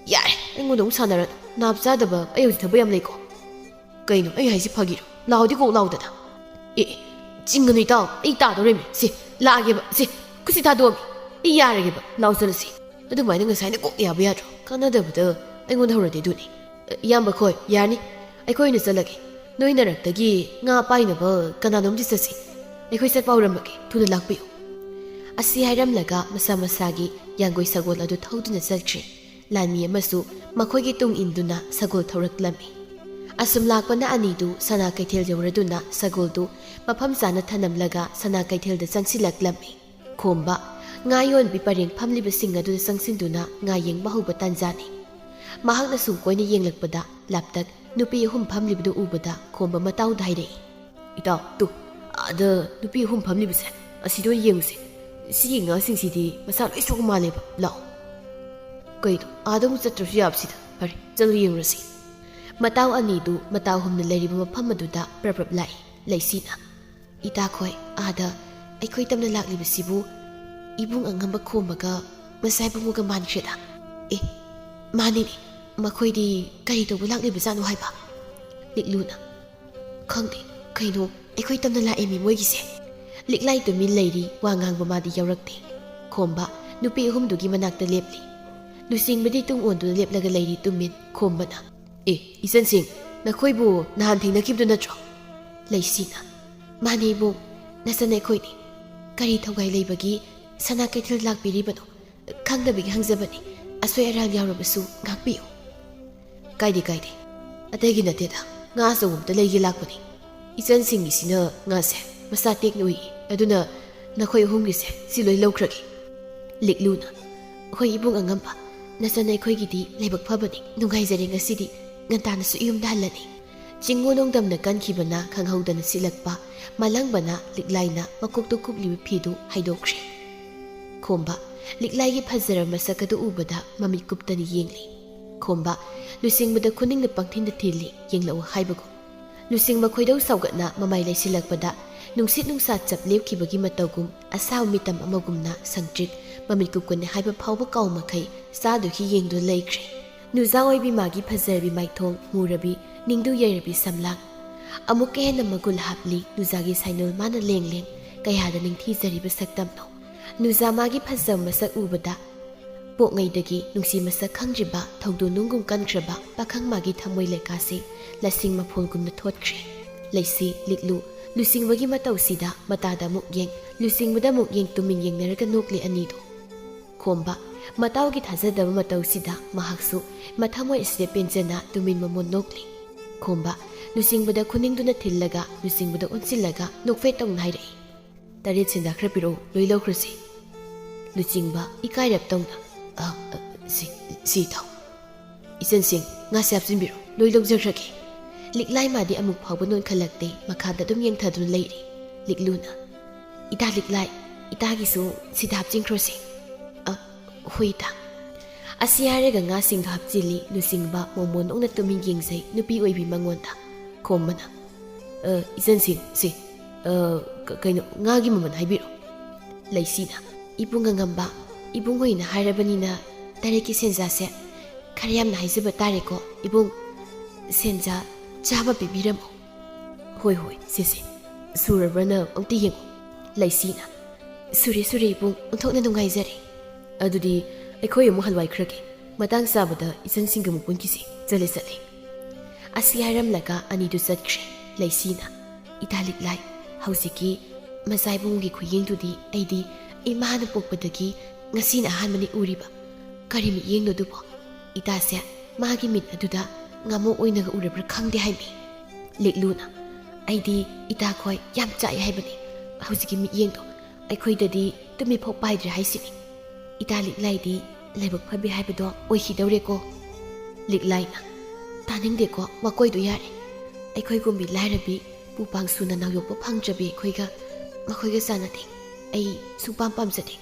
"ꯌꯥꯔꯦ, ꯑꯩꯉꯣꯟꯗ ꯑꯃꯨꯛ ꯁꯥꯟꯅꯔꯅꯨ, ꯅꯥꯞ ꯆꯥꯗꯕ, ꯑꯩ ꯍꯧꯖꯤꯛ ꯊꯕꯛ ꯌꯥꯝ ꯂꯩꯀꯣ꯫" "ꯀꯩꯅꯣ ꯑꯩ ꯍꯥꯏꯁꯤ ꯐꯥꯒꯤꯔꯣ? ꯂꯥꯎꯗꯤ ꯀꯣꯛ ꯂꯥꯎꯗꯅ꯫" "ꯑꯦ, ꯑꯦ, ꯆꯤꯡꯒꯅꯨ ꯏꯇꯥꯎ, ꯑꯩ ꯇꯥꯗꯧꯔꯤꯃꯤ꯫ ꯁꯤ, ꯂꯥꯛꯑꯒꯦꯕ, ꯁꯤ, ꯈꯨꯠꯁꯤ ꯊꯥꯗꯣꯛꯑꯒꯦ꯫ ꯑꯩ ꯌꯥꯔꯒꯦꯕ, ꯂꯥꯎ ꯆꯠꯂꯁꯤ꯫ ꯑꯗꯨꯃꯥꯏꯅ ꯉꯁꯥꯏꯅ ꯀꯣꯛ ꯌꯥꯕ ꯌꯥꯗ꯭ꯔꯣ? ꯀꯥꯟꯅꯗꯕꯗ ꯑꯩꯉꯣꯟꯗ ꯍꯧꯔꯗꯤ ꯑꯗꯨꯅꯤ꯫" "ꯏꯌꯥꯝꯕ ꯈꯣꯏ, ꯌꯥꯔꯅꯤ꯫ ꯑꯩꯈꯣꯏ ꯑꯣꯏꯅ ꯆꯠꯂꯒꯦ꯫ ꯅꯣꯏ ꯅꯔꯛꯇꯒꯤ ꯉꯥ ꯄꯥꯏꯅꯕ ꯀꯅꯥꯅꯣꯝꯗꯤ ꯆꯠꯁꯤ꯫ ꯑꯩꯈꯣꯏ ꯆꯠꯄ ꯍꯧꯔꯝꯃꯒꯦ, ꯊꯨꯅ ꯂꯥꯛꯄꯤꯌꯨ꯫" ꯑꯁꯤ ꯍꯥꯏꯔꯝꯂꯒ ꯃꯁꯥ ꯃꯁꯥꯒꯤ ꯌꯥꯡꯒꯣꯏ ꯁꯒꯣꯜ ꯑꯗꯨ ꯊꯧꯗꯨꯅ ꯆꯠꯈ꯭ꯔꯦ꯫ ꯂꯥꯟꯃꯤ ꯑꯃꯁꯨ ꯃꯈꯣꯏꯒꯤ ꯇꯨꯡ ꯏꯟꯗꯨꯅ ꯁꯒꯣꯜ ꯊꯧꯔꯛꯂꯝꯃꯤ꯫ ꯑꯁꯨꯝ ꯂꯥꯛꯄꯅ ꯑꯅꯤꯗꯨ ꯁꯅꯥ ꯀꯩꯊꯦꯜ ꯌꯧꯔꯗꯨꯅ ꯁꯒꯣꯜꯗꯨ ꯃꯐꯝ ꯆꯥꯅ ꯊꯅꯝꯂꯒ ꯁꯅꯥ ꯀꯩꯊꯦꯜꯗ ꯆꯪꯁꯤꯜꯂꯛꯂꯝꯃꯤ꯫ ꯈꯣꯝꯕ ꯉꯥ ꯌꯣꯟꯕꯤ ꯄꯔꯦꯡ ꯐꯝꯂꯤꯕꯁꯤꯡ ꯑꯗꯨꯗ ꯆꯪꯁꯤꯟꯗꯨꯅ ꯉꯥ ꯌꯦꯡꯕ ꯍꯧꯕ ꯇꯥꯟꯖꯥꯅꯤ꯫ ꯃꯍꯥꯛꯅ ꯁꯨꯝ ꯀꯣꯏꯅ ꯌꯦꯡꯂꯛꯄꯗ ꯂꯥꯞꯇꯛ ꯅꯨꯄꯤ ꯑꯍꯨꯝ ꯐꯝꯂꯤꯕꯗꯨ ꯎꯕꯗ ꯈꯣꯝꯕ ꯃꯇꯥꯎꯗ ꯍꯥꯏꯔꯛꯏ, "ꯏꯇꯥꯎ, ꯇꯨ, ꯑꯥꯗ ꯅꯨꯄꯤ ꯑꯍꯨꯝ ꯐꯝꯂꯤꯕꯁꯦ, ꯑꯁꯤꯗ ꯑꯣꯏꯅ ꯌꯦꯡꯉꯨꯁꯦ꯫ ꯁꯤꯒꯤ ꯉꯥꯁꯤꯡꯁꯤꯗꯤ ꯃꯁꯥ ꯂꯣꯏ ꯁꯣꯛꯄ ꯃꯥꯜꯂꯦꯕ꯫ ꯂꯥꯛꯑꯣ꯫" "ꯀꯩꯅꯣ, ꯑꯥꯗ ꯑꯃꯨꯛ ꯆꯠꯇ꯭ꯔꯁꯨ ꯌꯥꯕꯁꯤꯗ? ꯐꯔꯦ, ꯆꯠꯂꯨ ꯌꯦꯡꯉꯨꯔꯁꯤ꯫" ꯃꯇꯥꯎ ꯑꯅꯤꯗꯨ ꯃꯇꯥꯎ ꯑꯍꯨꯝꯅ ꯂꯩꯔꯤꯕ ꯃꯐꯝ ꯑꯗꯨꯗ ꯄ꯭ꯔꯞ ꯄ꯭ꯔꯞ ꯂꯥꯛꯏ꯫ ꯂꯩꯁꯤꯅ, "ꯏꯇꯥꯈꯣꯏ, ꯑꯥꯗ ꯑꯩꯈꯣꯏ ꯇꯝꯅ ꯂꯥꯛꯂꯤꯕꯁꯤꯕꯨ ꯏꯕꯨꯡ ꯑꯉꯝꯕ ꯈꯣꯝꯕꯒ ꯃꯆꯥ ꯏꯕꯨꯡꯉꯣꯒ ꯃꯥꯟꯈ꯭ꯔꯦꯗ꯫" "ꯑꯦ, ꯃꯥꯅꯤꯅꯦ, ꯃꯈꯣꯏꯗꯤ ꯀꯔꯤ ꯇꯧꯕ ꯂꯥꯛꯂꯤꯕꯖꯥꯠꯅꯣ ꯍꯥꯏꯕ?" ꯂꯤꯛꯂꯨꯅ, "ꯈꯪꯗꯦ, ꯀꯩꯅꯣ ꯑꯩꯈꯣꯏ ꯇꯝꯅ ꯂꯥꯛꯑꯦꯃꯤ ꯃꯣꯏꯒꯤꯁꯦ꯫" ꯂꯤꯛꯂꯥꯏ ꯇꯨꯃꯤꯟ ꯂꯩꯔꯤ, ꯋꯥ ꯉꯥꯡꯕ ꯃꯥꯗꯤ ꯌꯥꯎꯔꯛꯇꯦ꯫ ꯈꯣꯝꯕ ꯅꯨꯄꯤ ꯑꯍꯨꯝꯗꯨꯒꯤ ꯃꯅꯥꯛꯇ ꯂꯦꯞꯂꯤ꯫ ꯂꯨꯆꯤꯡꯕꯗꯤ ꯇꯨꯡ ꯑꯣꯟꯗꯨꯅ ꯂꯦꯞꯂꯒ ꯂꯩꯔꯤ ꯇꯨꯃꯤꯟ꯫ ꯈꯣꯝꯕꯅ, "ꯑꯦ, ꯏꯆꯟꯁꯤꯡ, ꯅꯈꯣꯏꯕꯨ ꯅꯍꯥꯟ ꯊꯦꯡꯅꯈꯤꯕꯗꯨ ꯅꯠꯇ꯭ꯔꯣ? ꯂꯩꯁꯤꯅ, "ꯃꯥꯅꯦ ꯏꯕꯨꯡ, ꯅꯆꯟ ꯑꯩꯈꯣꯏꯅꯤ꯫ ꯀꯔꯤ ꯊꯧꯒꯥꯏ ꯂꯩꯕꯒꯤ ꯁꯅꯥ ꯀꯩꯊꯦꯜ ꯂꯥꯛꯄꯤꯔꯤꯕꯅꯣ? ꯈꯪꯗꯕꯒꯤ ꯍꯪꯖꯕꯅꯤ꯫ ꯑꯁꯣꯏ ꯑꯔꯥꯟ ꯌꯥꯎꯔꯕꯁꯨ ꯉꯥꯛꯄꯤꯌꯨ꯫" "ꯀꯥꯏꯗꯦ, ꯀꯥꯏꯗꯦ꯫ ꯑꯇꯩꯒꯤ ꯅꯠꯇꯦꯗ꯫ ꯉꯥ ꯑꯆꯧꯕ ꯑꯝꯇ ꯂꯩꯒꯦ ꯂꯥꯛꯄꯅꯤ꯫ ꯏꯆꯟꯁꯤꯡꯒꯤꯁꯤꯅ ꯉꯥꯁꯦ ꯃꯁꯥ ꯇꯦꯛꯅ ꯎꯏ꯫ ꯑꯗꯨꯅ ꯅꯈꯣꯏ ꯑꯍꯨꯝꯒꯤꯁꯦ ꯁꯤ ꯂꯣꯏ ꯂꯧꯈ꯭ꯔꯒꯦ꯫" ꯂꯤꯛꯂꯨꯅ, "ꯍꯣꯏ ꯏꯕꯨꯡ ꯑꯉꯝꯕ, ꯅꯆꯟ ꯑꯩꯈꯣꯏꯒꯤꯗꯤ ꯂꯥꯏꯕꯛ ꯐꯕꯅꯤ꯫ ꯅꯨꯡꯉꯥꯏꯖꯔꯦ, ꯉꯁꯤꯗꯤ ꯉꯟꯇꯥꯅꯁꯨ ꯌꯨꯝꯗ ꯍꯜꯂꯅꯤ꯫" ꯆꯤꯡꯉꯨ ꯅꯣꯡꯗꯝꯅ ꯀꯟꯈꯤꯕꯅ ꯈꯪꯍꯧꯗꯅ ꯁꯤꯠꯂꯛꯄ ꯃꯂꯪꯕꯅ ꯂꯤꯛꯂꯥꯏꯅ ꯃꯀꯣꯛꯇ ꯀꯨꯞꯂꯤꯕ ꯐꯤꯗꯨ ꯍꯥꯏꯗꯣꯛꯈ꯭ꯔꯦ꯫ ꯈꯣꯝꯕ, ꯂꯤꯛꯂꯥꯏꯒꯤ ꯐꯖꯔꯕ ꯃꯁꯛ ꯑꯗꯨ ꯎꯕꯗ ꯃꯃꯤꯠ ꯀꯨꯞꯇꯅ ꯌꯦꯡꯂꯤ꯫ ꯈꯣꯝꯕ, ꯂꯨꯆꯤꯡꯕꯗ ꯈꯨꯅꯤꯡꯅ ꯄꯪꯊꯤꯟꯗ ꯊꯤꯜꯂꯤ, ꯌꯦꯡꯂꯛꯎ ꯍꯥꯏꯕꯒꯨꯝ꯫ ꯂꯨꯆꯤꯡꯕ ꯈꯣꯏꯗꯧ ꯁꯥꯎꯒꯠꯅ ꯃꯃꯥꯏ ꯂꯩꯁꯤꯜꯂꯛꯄꯗ ꯅꯨꯡꯁꯤꯠ ꯅꯨꯡꯁꯥ ꯆꯞ ꯂꯦꯞꯈꯤꯕꯒꯤ ꯃꯇꯧꯒꯨꯝ, ꯑꯁꯥꯕ ꯃꯤꯇꯝ ꯑꯃꯒꯨꯝꯅ ꯁꯪꯇ꯭ꯔꯤꯛ ꯃꯃꯤꯠ ꯀꯨꯞꯀꯅꯤ ꯍꯥꯏꯕ ꯐꯥꯎꯕ ꯀꯥꯎ ꯃꯈꯩ ꯆꯥꯗꯨꯒꯤ ꯌꯦꯡꯗꯨꯅ ꯂꯩꯈ꯭ꯔꯦ꯫ ꯅꯨꯖꯥ ꯑꯣꯏꯕꯤ ꯃꯥꯒꯤ ꯐꯖꯔꯕꯤ ꯃꯥꯏꯊꯣꯡ ꯃꯨꯔꯕꯤ, ꯅꯤꯡꯗꯨ ꯌꯩꯔꯕꯤ ꯁꯝꯂꯥꯡ꯫ ꯑꯃꯨꯛꯀ ꯍꯦꯟꯅ ꯃꯒꯨꯟ ꯍꯥꯞꯂꯤ ꯅꯨꯖꯥꯒꯤ ꯁꯥꯏꯅꯣꯜ ꯃꯥꯅ ꯂꯦꯡ ꯂꯦꯡ ꯀꯌꯥꯗ ꯅꯤꯡꯊꯤꯖꯔꯤꯕ ꯁꯛꯇꯝꯅꯣ꯫ ꯅꯨꯖꯥ ꯃꯥꯒꯤ ꯐꯖꯕ ꯃꯁꯛ ꯎꯕꯗ ꯄꯣꯛꯉꯩꯗꯒꯤ ꯅꯨꯡꯁꯤ ꯃꯁꯛ ꯈꯪꯗ꯭ꯔꯤꯕ ꯊꯧꯗꯣ ꯅꯨꯡꯒꯨꯝ ꯀꯟꯈ꯭ꯔꯕ ꯄꯥꯈꯪ ꯃꯥꯒꯤ ꯊꯃꯣꯏ ꯂꯩꯀꯥꯁꯦ ꯂꯁꯤꯡ ꯃꯐꯣꯜꯒꯨꯝꯅ ꯊꯣꯠꯈ꯭ꯔꯦ꯫ ꯂꯩꯁꯤ, ꯂꯤꯛꯂꯨ, ꯂꯨꯆꯤꯡꯕꯒꯤ ꯃꯇꯧꯁꯤꯗ ꯃꯇꯥꯗ ꯑꯃꯨꯛ ꯌꯦꯡ, ꯂꯨꯆꯤꯡꯕꯗ ꯑꯃꯨꯛ ꯌꯦꯡ ꯇꯨꯃꯤꯟ ꯌꯦꯡꯅꯔꯒ ꯅꯣꯛꯂꯦ ꯑꯅꯤꯗꯣ꯫ ꯈꯣꯝꯕ, ꯃꯇꯥꯎꯒꯤ ꯊꯥꯖꯗꯕ ꯃꯇꯧꯁꯤꯗ ꯃꯍꯥꯛꯁꯨ ꯃꯊꯃꯣꯏ ꯑꯁꯤꯗ ꯄꯦꯟꯖꯅ ꯇꯨꯃꯤꯟ ꯃꯃꯣꯟ ꯅꯣꯛꯂꯤ꯫ ꯈꯣꯝꯕ, ꯂꯨꯆꯤꯡꯕꯗ ꯈꯨꯅꯤꯡꯗꯨꯅ ꯊꯤꯜꯂꯒ ꯂꯨꯆꯤꯡꯕꯗ ꯑꯣꯟꯁꯤꯜꯂꯒ ꯅꯣꯛꯐꯦꯠ ꯇꯧꯅ ꯍꯥꯏꯔꯛꯏ꯫ "ꯇꯔꯦꯠ ꯁꯦꯟꯖꯥ ꯈꯔ ꯄꯤꯔꯛꯎ, ꯂꯣꯏ ꯂꯧꯈ꯭ꯔꯁꯤ꯫" ꯂꯨꯆꯤꯡꯕ ꯏꯀꯥꯏꯔꯞ ꯇꯧꯅ, "ꯑ, ꯑ, ꯁꯤ, ꯁꯤ ꯊꯥꯎ꯫ ꯏꯆꯟꯁꯤꯡ, ꯉꯥꯁꯦ ꯍꯥꯞꯆꯤꯟꯕꯤꯔꯣ, ꯂꯣꯏ ꯂꯧꯖꯈ꯭ꯔꯒꯦ꯫" ꯂꯤꯛꯂꯥꯏ ꯃꯥꯗꯤ ꯑꯃꯨꯛ ꯐꯥꯎꯕ ꯅꯣꯟꯈꯠꯂꯛꯇꯦ, ꯃꯈꯥꯗ ꯑꯗꯨꯝ ꯌꯦꯡꯊꯗꯨꯅ ꯂꯩꯔꯤ꯫ ꯂꯤꯛꯂꯨꯅ, "ꯏꯇꯥ ꯂꯤꯛꯂꯥꯏ, ꯏꯇꯥꯒꯤꯁꯨ ꯁꯤꯗ ꯍꯥꯞꯆꯤꯟꯈ꯭ꯔꯣꯁꯦ꯫" "ꯑ, ꯍꯣꯏ ꯏꯇꯥ꯫" ꯑꯁꯤ ꯍꯥꯏꯔꯒ ꯉꯥꯁꯤꯡꯗꯣ ꯍꯥꯞꯆꯤꯜꯂꯤ꯫ ꯂꯨꯆꯤꯡꯕ ꯃꯣꯃꯣꯟ ꯑꯣꯛꯅ ꯇꯨꯃꯤꯟ ꯌꯦꯡꯖꯩ ꯅꯨꯄꯤ ꯑꯣꯏꯕꯤ ꯃꯉꯣꯟꯗ꯫ ꯈꯣꯝꯕꯅ, "ꯑ, ꯏꯆꯟꯁꯤꯡ, ꯁꯤ, ꯑ, ꯀ-, ꯀꯩꯅꯣ, ꯉꯥꯒꯤ ꯃꯃꯜ ꯍꯥꯏꯕꯤꯔꯣ꯫" ꯂꯩꯁꯤꯅ, "ꯏꯕꯨꯡ ꯑꯉꯝꯕ, ꯏꯕꯨꯡ ꯍꯣꯏꯅ ꯍꯥꯏꯔꯕꯅꯤꯅ ꯇꯔꯦꯠꯀꯤ ꯁꯦꯟꯖꯥꯁꯦ ꯈꯔ ꯌꯥꯝꯅ ꯍꯥꯏꯖꯕ ꯇꯥꯔꯦꯀꯣ ꯏꯕꯨꯡ꯫ ꯁꯦꯟꯖꯥ ꯆꯥꯕ ꯄꯤꯕꯤꯔꯝꯃꯣ꯫" "ꯍꯣꯏ, ꯍꯣꯏ, ꯁꯦ, ꯁꯦ꯫ ꯁꯨꯔꯕ꯭ꯔꯅ ꯑꯝꯇ ꯌꯦꯡꯉꯨ꯫" ꯂꯩꯁꯤꯅ, "ꯁꯨꯔꯦ, ꯁꯨꯔꯦ ꯏꯕꯨꯡ, ꯑꯣꯟꯊꯣꯛꯅ ꯅꯨꯡꯉꯥꯏꯖꯔꯦ꯫" "ꯑꯗꯨꯗꯤ ꯑꯩꯈꯣꯏ ꯑꯃꯨꯛ ꯍꯜꯋꯥꯏꯈ꯭ꯔꯒꯦ꯫ ꯃꯇꯥꯡ ꯆꯥꯕꯗ ꯏꯆꯟꯁꯤꯡꯒ ꯑꯃꯨꯛ ꯄꯨꯟꯈꯤꯁꯤ꯫ ꯆꯠꯂꯦ, ꯆꯠꯂꯦ꯫" ꯑꯁꯤ ꯍꯥꯏꯔꯝꯂꯒ ꯑꯅꯤꯗꯨ ꯆꯠꯈ꯭ꯔꯦ꯫ ꯂꯩꯁꯤꯅ, "ꯏꯇꯥ ꯂꯤꯛꯂꯥꯏ, ꯍꯧꯖꯤꯛꯀꯤ ꯃꯆꯥ ꯏꯕꯨꯡꯒꯤ ꯈꯨꯌꯦꯡꯗꯨꯗꯤ ꯑꯩꯗꯤ ꯏꯃꯥꯅ ꯄꯣꯛꯄꯗꯒꯤ ꯉꯁꯤꯅ ꯑꯍꯥꯟꯕꯅꯤ ꯎꯔꯤꯕ꯫ ꯀꯔꯤ ꯃꯤꯠꯌꯦꯡꯅꯣ ꯑꯗꯨꯕꯣ? ꯏꯇꯥꯁꯦ ꯃꯥꯒꯤ ꯃꯤꯠ ꯑꯗꯨꯗ ꯉꯥꯃꯣꯛ ꯑꯣꯏꯅꯒ ꯎꯔꯕ꯭ꯔꯥ ꯈꯪꯗꯦ ꯍꯥꯏꯃꯤ꯫" ꯂꯤꯛꯂꯨꯅ, "ꯑꯩꯗꯤ ꯏꯇꯥꯈꯣꯏ ꯌꯥꯝ ꯆꯥꯛꯑꯦ ꯍꯥꯏꯕꯅꯤ ꯍꯧꯖꯤꯛꯀꯤ ꯃꯤꯠꯌꯦꯡꯗꯣ꯫ ꯑꯩꯈꯣꯏꯗꯗꯤ ꯇꯨꯃꯤꯠꯐꯥꯎ ꯄꯥꯏꯗ꯭ꯔꯦ ꯍꯥꯏꯁꯤꯅꯤ꯫ ꯏꯇꯥ ꯂꯤꯛꯂꯥꯏꯗꯤ ꯂꯥꯏꯕꯛ ꯐꯕꯤ ꯍꯥꯏꯕꯗꯣ ꯑꯣꯏꯈꯤꯗꯧꯔꯦꯀꯣ꯫" ꯂꯤꯛꯂꯥꯏꯅ, "ꯇꯥꯅꯤꯡꯗꯦꯀꯣ ꯋꯥꯀꯣꯏꯗꯣ ꯌꯥꯔꯦ꯫ ꯑꯩꯈꯣꯏꯒꯨꯝꯕꯤ ꯂꯥꯏꯔꯕꯤ ꯄꯨ ꯄꯥꯡ ꯁꯨꯅ ꯅꯥꯎꯌꯣꯛꯄ ꯐꯪꯗ꯭ꯔꯕꯤ ꯑꯩꯈꯣꯏꯒ ꯃꯈꯣꯏꯒ ꯆꯥꯟꯅꯗꯦ꯫ ꯑꯩ ꯁꯨꯡꯄꯥꯝ ꯄꯥꯝꯖꯗꯦ꯫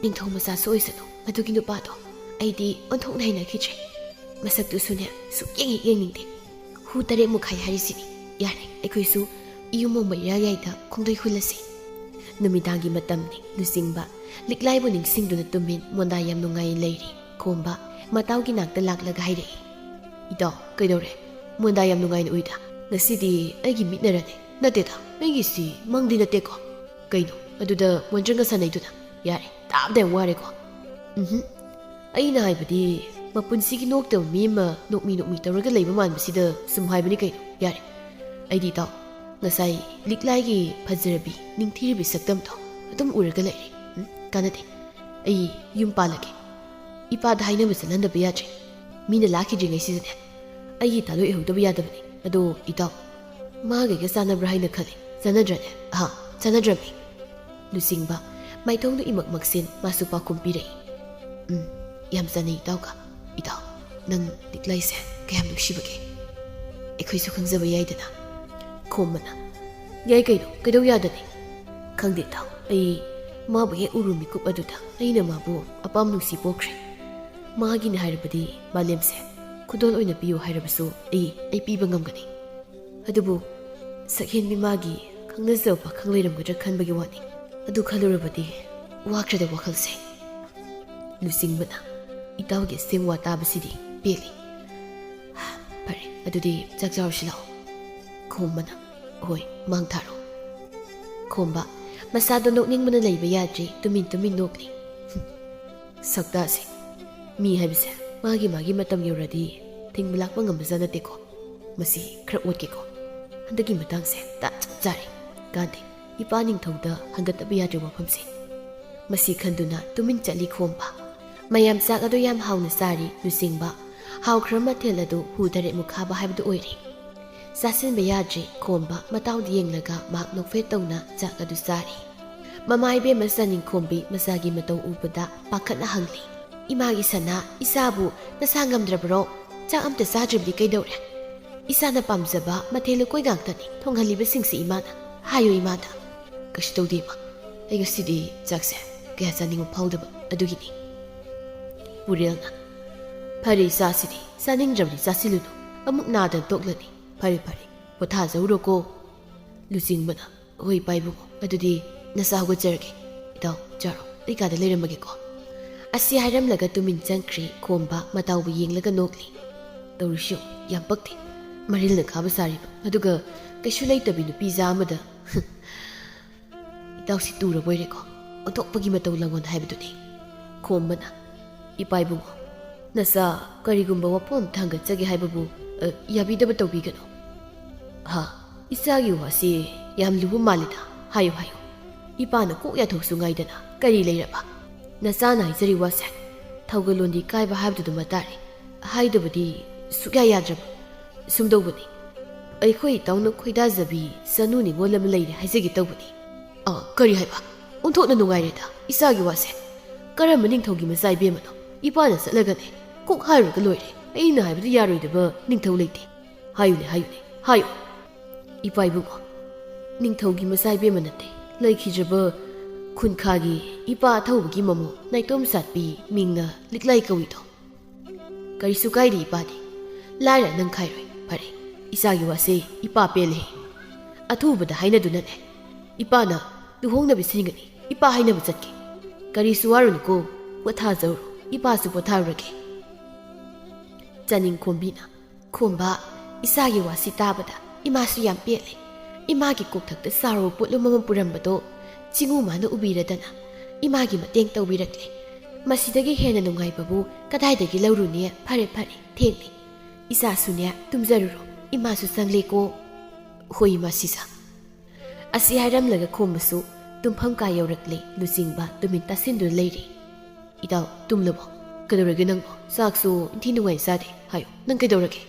ꯅꯤꯡꯊꯧ ꯃꯆꯥꯁꯨ ꯑꯣꯏꯁꯅꯨ ꯃꯗꯨꯒꯤ ꯅꯨꯄꯥꯗꯣ꯫ ꯑꯩꯗꯤ ꯑꯣꯟꯊꯣꯛꯅ ꯍꯩꯅꯈꯤꯗ꯭ꯔꯦ꯫ ꯃꯁꯛꯇꯨꯁꯨꯅꯦ ꯁꯨꯛꯌꯦꯡ ꯍꯦꯛ ꯌꯦꯡꯅꯤꯡꯗꯦ꯫ ꯍꯨ ꯇꯔꯦꯠ ꯃꯈꯥꯏ ꯍꯥꯏꯔꯤꯁꯤꯅꯤ꯫ ꯌꯥꯔꯦ, ꯑꯩꯈꯣꯏꯁꯨ ꯏꯌꯨꯝ ꯃꯣꯡꯕ ꯏꯔꯥ ꯌꯥꯏꯗ ꯈꯣꯡꯗꯣꯏ ꯍꯨꯜꯂꯁꯤ꯫" ꯅꯨꯃꯤꯗꯥꯡꯒꯤ ꯃꯇꯝꯅꯤ꯫ ꯂꯨꯆꯤꯡꯕ ꯂꯤꯛꯂꯥꯏꯕꯨ ꯅꯤꯡꯁꯤꯡꯗꯨꯅ ꯇꯨꯝꯃꯤꯟ ꯃꯣꯟꯗꯥ ꯌꯥꯝ ꯅꯨꯡꯉꯥꯏꯅ ꯂꯩꯔꯤ꯫ ꯈꯣꯝꯕ ꯃꯇꯥꯎꯒꯤ ꯅꯥꯛꯇ ꯂꯥꯛꯂꯒ ꯍꯥꯏꯔꯛꯏ, "ꯏꯇꯥꯎ, ꯀꯩꯗꯧꯔꯦ? ꯃꯣꯟꯗꯥ ꯌꯥꯝ ꯅꯨꯡꯉꯥꯏꯅ ꯎꯏꯗ꯫ ꯉꯁꯤꯗꯤ ꯑꯩꯒꯤ ꯃꯤꯠꯅꯔꯅꯦ꯫ ꯅꯠꯇꯦꯗ, ꯑꯩꯒꯤꯁꯤ ꯃꯪꯗꯤ ꯅꯠꯇꯦꯀꯣ꯫ ꯀꯩꯅꯣ ꯑꯗꯨꯗ ꯃꯣꯟꯗ꯭ꯔꯪꯒ ꯁꯥꯟꯅꯩꯗꯨꯅ? ꯌꯥꯔꯦ, ꯇꯥꯕꯗ ꯌꯥꯝ ꯋꯥꯔꯦꯀꯣ꯫" "ꯎꯝꯍꯨꯝ꯫ ꯑꯩꯅ ꯍꯥꯏꯕꯗꯤ, ꯃꯄꯨꯟꯁꯤꯒꯤ ꯅꯣꯛꯇꯕ ꯃꯤ ꯑꯃ ꯅꯣꯛꯃꯤ ꯅꯣꯛꯃꯤ ꯇꯧꯔꯒ ꯂꯩꯕ ꯃꯥꯟꯕꯁꯤꯗ ꯁꯨꯝ ꯍꯥꯏꯕꯅꯤ ꯀꯩꯅꯣ꯫ ꯌꯥꯔꯦ, ꯑꯩꯗꯤ ꯏꯇꯥꯎ, ꯉꯁꯥꯏ ꯂꯤꯛꯂꯥꯏꯒꯤ ꯐꯖꯔꯕꯤ ꯅꯤꯡꯊꯤꯔꯕꯤ ꯁꯛꯇꯝꯗꯣ ꯑꯗꯨꯝ ꯎꯔꯒ ꯂꯩꯔꯦ꯫ ꯎꯝ, ꯀꯥꯟꯅꯗꯦ꯫ ꯑꯩ ꯌꯨꯝ ꯄꯥꯜꯂꯒꯦ꯫ ꯏꯄꯥꯗ ꯍꯥꯏꯅꯕ ꯆꯠꯍꯟꯗꯕ ꯌꯥꯗ꯭ꯔꯦ꯫ ꯃꯤꯅ ꯂꯥꯛꯈꯤꯗ꯭ꯔꯤꯉꯩꯁꯤꯗꯅꯦ ꯑꯩꯒꯤ ꯊꯥꯗꯣꯛ ꯏꯍꯧꯗꯕ ꯌꯥꯗꯕꯅꯤ꯫ ꯑꯗꯣ ꯏꯇꯥꯎ, ꯃꯥꯒꯩꯒ ꯆꯥꯟꯅꯕ꯭ꯔꯥ ꯍꯥꯏꯅ ꯈꯜꯂꯤ꯫ ꯆꯥꯟꯅꯗ꯭ꯔꯅꯦ?" "ꯑꯍꯥ, ꯆꯥꯟꯅꯗ꯭ꯔꯃꯤ꯫" ꯂꯨꯆꯤꯡꯕ ꯃꯥꯏꯊꯣꯡꯗꯨ ꯏꯃꯛ ꯃꯛꯁꯤꯟ ꯃꯥꯁꯨ ꯄꯥꯎꯈꯨꯝ ꯄꯤꯔꯛꯏ꯫ "ꯎꯝ, ꯌꯥꯝ ꯆꯥꯟꯅꯩ ꯏꯇꯥꯎꯒ꯫ ꯏꯇꯥꯎ, ꯅꯪ ꯂꯤꯛꯂꯥꯏꯁꯦ ꯀꯌꯥꯝ ꯅꯨꯡꯁꯤꯕꯒꯦ? ꯑꯩꯈꯣꯏꯁꯨ ꯈꯪꯖꯕ ꯌꯥꯏꯗꯅ?" ꯈꯣꯝꯕꯅ, "ꯌꯥꯏ ꯀꯩꯅꯣ, ꯀꯩꯗꯧ ꯌꯥꯗꯅꯤ? ꯈꯪꯗꯦ ꯏꯇꯥꯎ, ꯑꯩ ꯃꯥꯕꯨ ꯍꯦꯛ ꯎꯔꯨ ꯃꯤꯀꯨꯞ ꯑꯗꯨꯗ ꯑꯩꯅ ꯃꯥꯕꯨ ꯑꯄꯥꯝ ꯅꯨꯡꯁꯤ ꯄꯣꯛꯈ꯭ꯔꯦ꯫ ꯃꯥꯒꯤꯅꯤ ꯍꯥꯏꯔꯕꯗꯤ ꯃꯥꯂꯦꯝꯁꯦ ꯈꯨꯗꯣꯜ ꯑꯣꯏꯅ ꯄꯤꯌꯨ ꯍꯥꯏꯔꯕꯁꯨ ꯑꯩ, ꯑꯩ ꯄꯤꯕ ꯉꯝꯒꯅꯤ꯫ ꯑꯗꯨꯕꯨ ꯁꯛꯍꯦꯟꯕꯤ ꯃꯥꯒꯤ ꯈꯪꯅꯖꯕ ꯄꯥꯈꯪ ꯂꯩꯔꯝꯒꯗ꯭ꯔꯥ ꯈꯟꯕꯒꯤ ꯋꯥꯅꯤ꯫ ꯑꯗꯨ ꯈꯜꯂꯨꯔꯕꯗꯤ ꯋꯥꯈ꯭ꯔꯦꯗ ꯋꯥꯈꯜꯁꯦ꯫" ꯂꯨꯆꯤꯡꯕꯅ ꯏꯇꯥꯎꯒꯤ ꯑꯁꯦꯡ ꯋꯥ ꯇꯥꯕꯁꯤꯗꯤ ꯄꯦꯜꯂꯤ꯫ "ꯐꯔꯦ, ꯑꯗꯨꯗꯤ ꯆꯥꯛ ꯆꯥꯔꯨꯁꯤ ꯂꯥꯛꯑꯣ꯫" ꯈꯣꯝꯕꯅ, "ꯍꯣꯏ, ꯃꯥꯡ ꯊꯥꯔꯣ꯫" ꯈꯣꯝꯕ ꯃꯁꯥꯗꯣ ꯅꯣꯛꯅꯤꯡꯕꯅ ꯂꯩꯕ ꯌꯥꯗ꯭ꯔꯤ, ꯇꯨꯃꯤꯟ ꯇꯨꯃꯤꯟ ꯅꯣꯛꯂꯤ꯫ ꯁꯛꯇꯥꯁꯦ, ꯃꯤ ꯍꯥꯏꯕꯁꯦ ꯃꯥꯒꯤ ꯃꯥꯒꯤ ꯃꯇꯝ ꯌꯧꯔꯗꯤ ꯊꯤꯡꯕ ꯂꯥꯛꯄ ꯉꯝꯕꯖꯥꯠ ꯅꯠꯇꯦꯀꯣ꯫ "ꯃꯁꯤ ꯈꯔ ꯑꯣꯠꯀꯦꯀꯣ꯫ ꯍꯟꯗꯛꯀꯤ ꯃꯇꯥꯡꯁꯦ ꯇꯥꯟ ꯆꯞ ꯆꯥꯔꯦ꯫ ꯀꯥꯟꯗꯦ, ꯏꯄꯥ ꯅꯤꯡꯊꯧꯗ ꯍꯪꯒꯠꯇꯕ ꯌꯥꯗ꯭ꯔꯦ ꯋꯥꯐꯝꯁꯦ"꯫ ꯃꯁꯤ ꯈꯟꯗꯨꯅ ꯇꯨꯃꯤꯟ ꯆꯠꯂꯤ ꯈꯣꯝꯕ꯫ ꯃꯌꯥꯝ ꯆꯥꯛ ꯑꯗꯨ ꯌꯥꯝ ꯍꯥꯎꯅ ꯆꯥꯔꯤ꯫ ꯂꯨꯆꯤꯡꯕ, ꯍꯥꯎꯈ꯭ꯔꯕ ꯃꯊꯦꯜ ꯑꯗꯨ ꯍꯨ ꯇꯔꯦꯠꯃꯨꯛ ꯈꯥꯕ ꯍꯥꯏꯕꯗꯨ ꯑꯣꯏꯔꯦ꯫ ꯆꯥꯁꯤꯟꯕ ꯌꯥꯗ꯭ꯔꯤ꯫ ꯈꯣꯝꯕ ꯃꯇꯥꯎꯗ ꯌꯦꯡꯂꯒ ꯃꯍꯥꯛ ꯅꯣꯛꯐꯦꯠ ꯇꯧꯅ ꯆꯥꯛ ꯑꯗꯨ ꯆꯥꯔꯤ꯫ ꯃꯃꯥ ꯏꯕꯦꯝꯃ ꯆꯥꯅꯤꯡꯈꯣꯝꯕꯤ ꯃꯆꯥꯒꯤ ꯃꯇꯧ ꯎꯕꯗ ꯄꯥꯈꯠꯅ ꯍꯪꯂꯤ, "ꯏꯃꯥꯒꯤ ꯁꯅꯥ, ꯏꯆꯥꯕꯨ ꯅꯁꯥ ꯉꯝꯗ꯭ꯔꯕ꯭ꯔꯣ? ꯆꯥꯛ ꯑꯝꯇ ꯆꯥꯗ꯭ꯔꯕꯗꯤ ꯀꯩꯗꯧꯔꯦ? ꯏꯆꯥꯅ ꯄꯥꯝꯖꯕ ꯃꯊꯦꯜ ꯂꯨꯀꯣꯏ ꯉꯥꯛꯇꯅꯤ ꯊꯣꯡꯍꯜꯂꯤꯕꯁꯤꯡꯁꯤ ꯏꯃꯥꯅ꯫ ꯍꯥꯏꯌꯨ ꯏꯃꯥꯗ"꯫ "ꯀꯩꯁꯨ ꯇꯧꯗꯦ ꯏꯃꯥ, ꯑꯩ ꯉꯁꯤꯗꯤ ꯆꯥꯛꯁꯦ ꯀꯌꯥ ꯆꯥꯅꯤꯡꯕ ꯐꯥꯎꯗꯕ ꯑꯗꯨꯒꯤꯅꯤ"꯫ ꯄꯨꯔꯦꯜꯅ, "ꯐꯔꯦ, ꯏꯆꯥꯁꯤꯗꯤ ꯆꯥꯅꯤꯡꯗ꯭ꯔꯕꯗꯤ ꯆꯥꯁꯤꯜꯂꯨꯅꯨ, ꯑꯃꯨꯛ ꯅꯥꯗꯅ ꯇꯣꯛꯂꯅꯤ꯫ ꯐꯔꯦ ꯐꯔꯦ, ꯄꯣꯊꯥꯖꯧꯔꯣꯀꯣ"꯫ ꯂꯨꯆꯤꯡꯕꯅ, "ꯍꯣꯏ ꯏꯄꯥ ꯏꯕꯨꯡꯉꯣ, ꯑꯗꯨꯗꯤ ꯅꯁꯥ ꯍꯧꯒꯠꯆꯔꯒꯦ꯫ ꯏꯇꯥꯎ, ꯆꯥꯔꯣ, ꯑꯩ ꯀꯥꯗ ꯂꯩꯔꯝꯃꯒꯦꯀꯣ"꯫ ꯑꯁꯤ ꯍꯥꯏꯔꯝꯂꯒ ꯇꯨꯃꯤꯟ ꯆꯪꯈ꯭ꯔꯤ꯫ ꯈꯣꯝꯕ ꯃꯇꯥꯎꯕꯨ ꯌꯦꯡꯂꯒ ꯅꯣꯛꯂꯤ꯫ "ꯇꯧꯔꯤꯁꯤ ꯌꯥꯝ ꯄꯛꯇꯦ꯫ ꯃꯔꯤꯜꯅ ꯈꯥꯕ ꯁꯥꯔꯤꯕ, ꯑꯗꯨꯒ ꯀꯩꯁꯨ ꯂꯩꯇꯕꯤ ꯅꯨꯄꯤꯖꯥ ꯑꯃꯗ꯫ ꯏꯇꯥꯎꯁꯤ ꯇꯨꯔꯕꯣꯏꯔꯦꯀꯣ꯫ ꯑꯣꯟꯊꯣꯛꯄꯒꯤ ꯃꯇꯧ ꯂꯪꯉꯣꯟ ꯍꯥꯏꯕꯗꯨꯅꯤ"꯫ ꯈꯣꯝꯕꯅ, "ꯏꯄꯥ ꯏꯕꯨꯡꯉꯣ, ꯅꯆꯥ ꯀꯔꯤꯒꯨꯝꯕ ꯋꯥꯐꯝ ꯑꯝꯇ ꯍꯪꯒꯠꯆꯒꯦ ꯍꯥꯏꯕꯕꯨ, ꯑ, ꯌꯥꯕꯤꯗꯕ ꯇꯧꯕꯤꯒꯅꯨ"꯫ "ꯍꯥ? ꯏꯆꯥꯒꯤ ꯋꯥꯁꯤ ꯌꯥꯝ ꯂꯨꯕ ꯃꯥꯜꯂꯤꯗ꯫ ꯍꯥꯏꯌꯨ, ꯍꯥꯏꯌꯨ꯫ ꯏꯄꯥꯅ ꯀꯣꯛ ꯌꯥꯊꯣꯛꯁꯨ ꯉꯥꯏꯗꯅ ꯀꯔꯤ ꯂꯩꯔꯕ? ꯅꯆꯥꯅ ꯍꯥꯏꯖꯔꯤ ꯋꯥꯁꯦ ꯊꯧꯒꯜꯂꯣꯟꯗꯤ ꯀꯥꯏꯕ ꯍꯥꯏꯕꯗꯨꯗ ꯃꯇꯥꯔꯦ꯫ ꯍꯥꯏꯗꯕꯗꯤ ꯁꯨꯛꯌꯥ ꯌꯥꯗ꯭ꯔꯕ꯫ ꯁꯨꯝꯗꯧꯕꯅꯤ, ꯑꯩꯈꯣꯏ ꯏꯇꯥꯎꯅ ꯈꯣꯏꯗꯥꯖꯕꯤ ꯆꯅꯨ ꯅꯤꯉꯣꯜ ꯑꯃ ꯂꯩꯔꯦ ꯍꯥꯏꯖꯒꯦ ꯇꯧꯕꯅꯤ"꯫ "ꯑ, ꯀꯔꯤ ꯍꯥꯏꯕ? ꯑꯣꯟꯊꯣꯛꯅ ꯅꯨꯡꯉꯥꯏꯔꯦꯗ ꯏꯆꯥꯒꯤ ꯋꯥꯁꯦ꯫ ꯀꯔꯝꯕ ꯅꯤꯡꯊꯧꯒꯤ ꯃꯆꯥ ꯏꯕꯦꯝꯃꯅꯣ? ꯏꯄꯥꯅ ꯆꯠꯂꯒꯅꯦ ꯀꯣꯛ ꯍꯥꯏꯔꯨꯔꯒ ꯂꯣꯏꯔꯦ꯫ ꯑꯩꯅ ꯍꯥꯏꯕꯗ ꯌꯥꯔꯣꯏꯗꯕ ꯅꯤꯡꯊꯧ ꯂꯩꯇꯦ꯫ ꯍꯥꯏꯌꯨꯅꯦ, ꯍꯥꯏꯌꯨꯅꯦ, ꯍꯥꯏꯌꯨ"꯫ "ꯏꯄꯥ ꯏꯕꯨꯡꯉꯣ, ꯅꯤꯡꯊꯧꯒꯤ ꯃꯆꯥ ꯏꯕꯦꯝꯃ ꯅꯠꯇꯦ, ꯂꯩꯈꯤꯗ꯭ꯔꯕ ꯈꯨꯟꯈꯥꯒꯤ ꯏꯄꯥ ꯑꯊꯧꯕꯒꯤ ꯃꯃꯧ ꯅꯥꯏꯇꯣꯝ ꯁꯥꯠꯄꯤ, ꯃꯤꯡꯅ ꯂꯤꯛꯂꯥꯏ ꯀꯧꯏꯗꯣ"꯫ "ꯀꯔꯤꯁꯨ ꯀꯥꯏꯗꯦ ꯏꯄꯥꯗꯤ꯫ ꯂꯥꯏꯔ ꯅꯪ ꯈꯥꯏꯔꯣꯏ꯫ ꯐꯔꯦ, ꯏꯆꯥꯒꯤ ꯋꯥꯁꯦ ꯏꯄꯥ ꯄꯦꯜꯂꯦ꯫ ꯑꯊꯨꯕꯗ ꯍꯥꯏꯅꯗꯨꯅꯅꯦ ꯏꯄꯥꯅ ꯂꯨꯍꯣꯡꯅꯕꯤ ꯁꯤꯟꯒꯅꯤ꯫ ꯏꯄꯥ ꯍꯥꯏꯅꯕ ꯆꯠꯀꯦ꯫ ꯀꯔꯤꯁꯨ ꯋꯥꯔꯨꯅꯨꯀꯣ, ꯄꯣꯊꯥꯖꯧꯔꯣ꯫ ꯏꯄꯥꯁꯨ ꯄꯣꯊꯥꯔꯨꯔꯒꯦ"꯫ ꯆꯥꯅꯤꯡꯈꯣꯝꯕꯤꯅ, "ꯈꯣꯝꯕ, ꯏꯆꯥꯒꯤ ꯋꯥꯁꯤ ꯇꯥꯕꯗ ꯏꯃꯥꯁꯨ ꯌꯥꯝ ꯄꯦꯜꯂꯦ꯫ ꯏꯃꯥꯒꯤ ꯀꯣꯛꯊꯛꯇ ꯆꯥꯎꯔꯕ ꯄꯣꯠꯂꯨꯝ ꯑꯃ ꯄꯨꯔꯝꯕꯗꯣ ꯆꯤꯡꯉꯨ ꯃꯥꯅ ꯎꯕꯤꯔꯗꯅ ꯏꯃꯥꯒꯤ ꯃꯇꯦꯡ ꯇꯧꯕꯤꯔꯛꯂꯦ꯫ ꯃꯁꯤꯗꯒꯤ ꯍꯦꯟꯅ ꯅꯨꯡꯉꯥꯏꯕꯕꯨ ꯀꯗꯥꯏꯗꯒꯤ ꯂꯧꯔꯨꯅꯤ? ꯐꯔꯦ, ꯐꯔꯦ, ꯊꯦꯡꯂꯦ꯫ ꯏꯆꯥꯁꯨꯅꯦ, ꯇꯨꯝꯖꯔꯨꯔꯣ꯫ "ꯏꯃꯥꯁꯨ ꯆꯪꯂꯦꯀꯣ?" "ꯍꯣꯏ, ꯏꯃꯥ ꯁꯤꯁꯥ꯫" ꯑꯁꯤ ꯍꯥꯏꯔꯝꯂꯒ ꯈꯣꯝꯕꯁꯨ ꯇꯨꯝꯐꯝ ꯀꯥ ꯌꯧꯔꯛꯂꯦ꯫ ꯂꯨꯆꯤꯡꯕ ꯇꯨꯃꯤꯟ ꯇꯥꯁꯤꯟꯗꯨꯅ ꯂꯩꯔꯤ꯫ "ꯏꯇꯥꯎ, ꯇꯨꯝꯂꯕꯣ? ꯀꯩꯗꯧꯔꯒꯦ ꯅꯪꯕꯣ? ꯆꯥꯛꯁꯨ ꯏꯟꯊꯤ ꯅꯨꯡꯉꯥꯏ ꯆꯥꯗꯦ꯫ ꯍꯥꯏꯌꯣ, ꯅꯪ ꯀꯩꯗꯧꯔꯒꯦ?"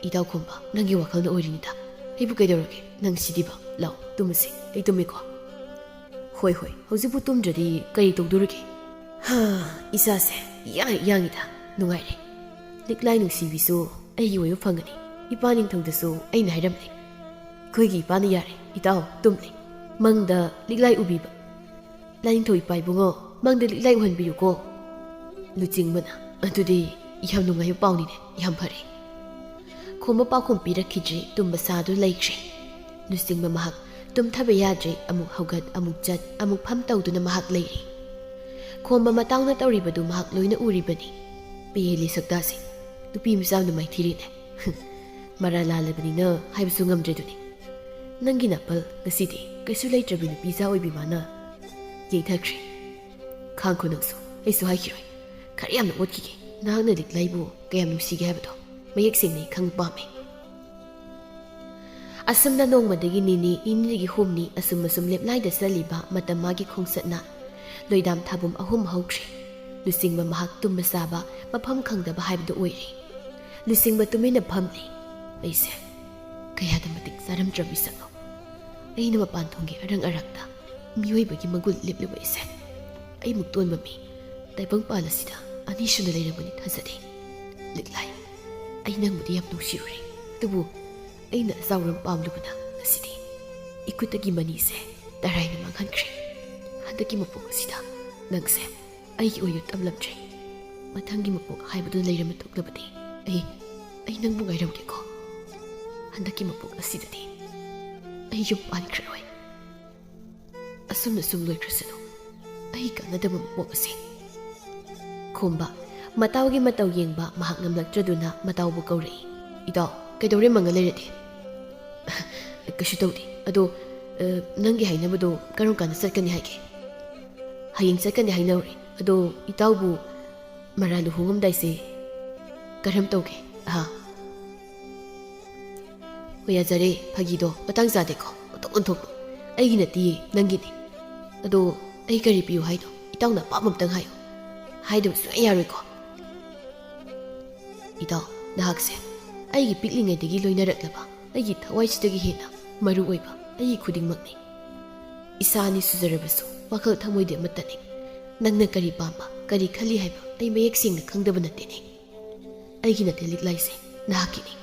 "ꯏꯇꯥꯎ ꯈꯣꯝꯕ, ꯅꯪꯒꯤ ꯋꯥꯈꯜꯅ ꯑꯣꯏꯔꯤꯅꯤꯗ꯫ ꯑꯩꯕꯨ ꯀꯩꯗꯧꯔꯒꯦ? ꯅꯪ ꯁꯤꯗꯤꯕ꯫ ꯂꯥꯛꯑꯣ, ꯇꯨꯝꯃꯁꯤ꯫ ꯑꯩ ꯇꯨꯝꯃꯤꯀꯣ꯫" "ꯍꯣꯏ, ꯍꯣꯏ, ꯍꯧꯖꯤꯛꯄꯨ ꯇꯨꯝꯗ꯭ꯔꯗꯤ ꯀꯔꯤ ꯇꯧꯗꯣꯔꯤꯒꯦ?" "ꯍꯥ, ꯏꯁꯥꯁꯦ ꯌꯥꯡ ꯌꯥꯡꯉꯤꯗ꯫ ꯅꯨꯡꯉꯥꯏꯔꯦ꯫ ꯂꯤꯛꯂꯥꯏ ꯅꯨꯡꯁꯤꯕꯤꯁꯨ ꯑꯩꯒꯤ ꯑꯣꯏꯕ ꯐꯪꯒꯅꯤ꯫ ꯏꯄꯥ ꯅꯤꯡꯊꯧꯗꯁꯨ ꯑꯩꯅ ꯍꯥꯏꯔꯝꯂꯦ꯫ ꯑꯩꯈꯣꯏꯒꯤ ꯏꯄꯥꯅ ꯌꯥꯔꯦ, ꯏꯇꯥꯎ ꯇꯨꯝꯂꯦ꯫ ꯃꯪꯗ ꯂꯤꯛꯂꯥꯏ ꯎꯕꯤꯕ꯫ ꯂꯥꯏꯅꯤꯡꯊꯧ ꯏꯄꯥ ꯏꯕꯨꯡꯉꯣ, ꯃꯪꯗ ꯂꯤꯛꯂꯥꯏ ꯎꯍꯟꯕꯤꯌꯨꯀꯣ꯫" ꯂꯨꯆꯤꯡꯕꯅ, "ꯑꯗꯨꯗꯤ ꯌꯥꯝ ꯅꯨꯡꯉꯥꯏꯕ ꯄꯥꯎꯅꯤꯅꯦ, ꯌꯥꯝ ꯐꯔꯦ꯫" ꯈꯣꯝꯕ ꯄꯥꯎꯈꯨꯝ ꯄꯤꯔꯛꯈꯤꯗ꯭ꯔꯦ, ꯇꯨꯝꯕ ꯁꯥꯗꯨꯅ ꯂꯩꯈ꯭ꯔꯦ꯫ ꯂꯨꯆꯤꯡꯕ ꯃꯍꯥꯛ ꯇꯨꯝꯊꯕ ꯌꯥꯗ꯭ꯔꯦ, ꯑꯃꯨꯛ ꯍꯧꯒꯠ, ꯑꯃꯨꯛ ꯆꯠ, ꯑꯃꯨꯛ ꯐꯝ ꯇꯧꯗꯨꯅ ꯃꯍꯥꯛ ꯂꯩꯔꯤ꯫ ꯈꯣꯝꯕ ꯃꯇꯥꯎꯅ ꯇꯧꯔꯤꯕꯗꯨ ꯃꯍꯥꯛ ꯂꯣꯏꯅ ꯎꯔꯤꯕꯅꯤ꯫ ꯄꯦꯍꯦꯜꯂꯤ ꯁꯛꯇꯥꯁꯦ, ꯅꯨꯄꯤ ꯃꯆꯥ ꯑꯃꯅ ꯃꯥꯏꯊꯤꯔꯤꯅꯦ꯫ ꯃꯔꯥ ꯂꯥꯜꯂꯕꯅꯤꯅ ꯍꯥꯏꯕꯁꯨ ꯉꯝꯗ꯭ꯔꯦꯗꯨꯅꯤ꯫ ꯅꯪꯒꯤ ꯅꯥꯄꯜ ꯉꯁꯤꯗꯤ ꯀꯩꯁꯨ ꯂꯩꯇ꯭ꯔꯕꯤ ꯅꯨꯄꯤ ꯏꯆꯥ ꯑꯣꯏꯕꯤ ꯃꯥꯅ ꯌꯩꯊꯈ꯭ꯔꯦ꯫ ꯈꯥꯡꯈꯣ ꯅꯪꯁꯨ, ꯑꯩꯁꯨ ꯍꯥꯏꯈꯤꯔꯣꯏ꯫ ꯈꯔ ꯌꯥꯝꯅ ꯑꯣꯠꯈꯤꯒꯦ꯫ ꯅꯍꯥꯛꯅ ꯂꯤꯛꯂꯥꯏꯕꯨ ꯀꯌꯥꯝ ꯅꯨꯡꯁꯤꯒꯦ ꯍꯥꯏꯕꯗꯣ ꯃꯌꯦꯛ ꯁꯦꯡꯅ ꯑꯩ ꯈꯪꯕ ꯄꯥꯝꯃꯦ꯫ ꯑꯁꯨꯝꯅ ꯅꯣꯡꯃꯗꯒꯤ ꯅꯤꯅꯤ, ꯅꯤꯅꯤꯗꯒꯤ ꯍꯨꯝꯅꯤ, ꯑꯁꯨꯝ ꯑꯁꯨꯝ ꯂꯦꯞꯂꯥꯏꯗ ꯆꯠꯂꯤꯕ ꯃꯇꯝ ꯃꯥꯒꯤ ꯈꯣꯡꯆꯠꯅ ꯂꯣꯏꯗꯥꯝ ꯊꯥꯕꯨꯝ ꯑꯍꯨꯝ ꯍꯧꯈ꯭ꯔꯦ꯫ ꯂꯨꯆꯤꯡꯕ ꯃꯍꯥꯛ ꯇꯨꯝꯕ ꯆꯥꯕ ꯃꯐꯝ ꯈꯪꯗꯕ ꯍꯥꯏꯕꯗꯨ ꯑꯣꯏꯔꯦ꯫ ꯂꯨꯆꯤꯡꯕ ꯇꯨꯃꯤꯟꯅ ꯐꯝꯂꯤ꯫ ꯑꯩꯁꯦ ꯀꯌꯥꯗ ꯃꯇꯤꯛ ꯆꯥꯔꯝꯗ꯭ꯔꯕ ꯃꯤꯁꯛꯅꯣ꯫ ꯑꯩꯅ ꯃꯄꯥꯟ ꯊꯣꯡꯒꯤ ꯑꯔꯪ ꯑꯔꯥꯛꯇ ꯃꯤꯑꯣꯏꯕꯒꯤ ꯃꯒꯨꯟ ꯂꯦꯞꯂꯨꯕ ꯑꯩꯁꯦ꯫ ꯑꯩꯃꯨꯛ ꯇꯣꯟꯕ ꯃꯤ ꯇꯥꯏꯕꯪꯄꯥꯜ ꯑꯁꯤꯗ ꯑꯅꯤꯁꯨꯅ ꯂꯩꯔꯝꯒꯅꯤ ꯊꯥꯖꯗꯦ꯫ ꯂꯤꯛꯂꯥꯏ, ꯑꯩ ꯅꯪꯕꯨꯗꯤ ꯌꯥꯝ ꯅꯨꯡꯁꯤꯔꯨꯔꯦ, ꯑꯗꯨꯕꯨ ꯑꯩꯅ ꯑꯆꯥꯎꯔꯝ ꯄꯥꯝꯂꯨꯕꯅ ꯉꯁꯤꯗꯤ ꯏꯈꯨꯠꯇꯒꯤ ꯃꯅꯤꯁꯦ ꯇꯔꯥꯏꯅ ꯃꯥꯡꯍꯟꯈ꯭ꯔꯦ꯫ ꯍꯟꯗꯛꯀꯤ ꯃꯄꯣꯛ ꯑꯁꯤꯗ ꯅꯪꯁꯦ ꯑꯩꯒꯤ ꯑꯣꯏꯅ ꯇꯝꯂꯝꯗ꯭ꯔꯦ꯫ ꯃꯊꯪꯒꯤ ꯃꯄꯣꯛ ꯍꯥꯏꯕꯗꯨ ꯂꯩꯔꯝꯕ ꯊꯣꯛꯂꯕꯗꯤ ꯑꯩ, ꯑꯩ ꯅꯪꯕꯨ ꯉꯥꯏꯔꯝꯒꯦꯀꯣ꯫ ꯍꯟꯗꯛꯀꯤ ꯃꯄꯣꯛ ꯑꯁꯤꯗꯗꯤ ꯑꯩ ꯌꯨꯝ ꯄꯥꯟꯈ꯭ꯔꯔꯣꯏ꯫ ꯑꯁꯨꯝꯅ ꯁꯨꯝ ꯂꯣꯏꯈ꯭ꯔꯁꯅꯨ, ꯑꯩ ꯀꯥꯟꯅꯗꯕ ꯃꯄꯣꯛ ꯑꯁꯤ꯫ ꯈꯣꯝꯕ, ꯃꯇꯥꯎꯒꯤ ꯃꯇꯧ ꯌꯦꯡꯕ ꯃꯍꯥꯛ ꯉꯝꯂꯛꯇ꯭ꯔꯗꯨꯅ ꯃꯇꯥꯎꯕꯨ ꯀꯧꯔꯛꯏ꯫ "ꯏꯇꯥꯎ, ꯀꯩꯗꯧꯔꯦ ꯃꯪꯉ ꯂꯩꯔꯗꯤ?" "ꯀꯩꯁꯨ ꯇꯧꯗꯦ꯫ ꯑꯗꯣ, ꯑ, ꯅꯪꯒꯤ ꯍꯥꯏꯅꯕꯗꯣ ꯀꯔꯝ ꯀꯥꯟꯗ ꯆꯠꯀꯅꯤ ꯍꯥꯏꯒꯦ?" "ꯍꯌꯦꯡ ꯆꯠꯀꯅꯤ ꯍꯥꯏꯅꯍꯧꯔꯦ꯫ ꯑꯗꯣ ꯏꯇꯥꯎꯕꯨ ꯃꯔꯥ ꯂꯨꯍꯣꯡꯉꯝꯗꯥꯏꯁꯦ ꯀꯔꯝ ꯇꯧꯒꯦ?" "ꯑꯍꯥ, ꯍꯣꯏ, ꯌꯥꯖꯔꯦ, ꯐꯥꯒꯤꯗꯣ ꯃꯇꯥꯡ ꯆꯥꯗꯦꯀꯣ, ꯑꯣꯟꯊꯣꯛ ꯑꯣꯟꯊꯣꯛꯄ꯫ ꯑꯩꯒꯤ ꯅꯠꯇꯤꯌꯦ, ꯅꯪꯒꯤꯅꯤ꯫ ꯑꯗꯣ ꯑꯩ ꯀꯔꯤ ꯄꯤꯌꯨ ꯍꯥꯏꯅꯣ? ꯏꯇꯥꯎꯅ ꯑꯄꯥꯝꯕ ꯑꯝꯇꯪ ꯍꯥꯏꯌꯨ꯫ ꯍꯥꯏꯗꯕ ꯁꯨꯡꯌꯥ ꯌꯥꯔꯣꯏꯀꯣ꯫ ꯏꯇꯥꯎ, ꯅꯍꯥꯛꯁꯦ ꯑꯩꯒꯤ ꯄꯤꯛꯂꯤꯉꯩꯗꯒꯤ ꯂꯣꯏꯅꯔꯛꯂꯕ ꯑꯩꯒꯤ ꯊꯋꯥꯏꯁꯤꯗꯒꯤ ꯍꯦꯟꯅ ꯃꯔꯨ ꯑꯣꯏꯕ ꯑꯩꯒꯤ ꯈꯨꯗꯤꯡꯃꯛꯅꯤ꯫ ꯏꯁꯥ ꯑꯅꯤ ꯁꯨꯖꯔꯕꯁꯨ ꯋꯥꯈꯜ ꯊꯃꯣꯏꯗꯤ ꯑꯃꯠꯇꯅꯤ꯫ ꯅꯪꯅ ꯀꯔꯤ ꯄꯥꯝꯕ, ꯀꯔꯤ ꯈꯜꯂꯤ ꯍꯥꯏꯕ ꯑꯩ ꯃꯌꯦꯛ ꯁꯦꯡꯅ ꯈꯪꯗꯕ ꯅꯠꯇꯦꯅꯦ꯫ ꯑꯩꯒꯤ ꯅꯠꯇꯦ ꯂꯤꯛꯂꯥꯏꯁꯦ, ꯅꯍꯥꯛꯀꯤꯅꯤ꯫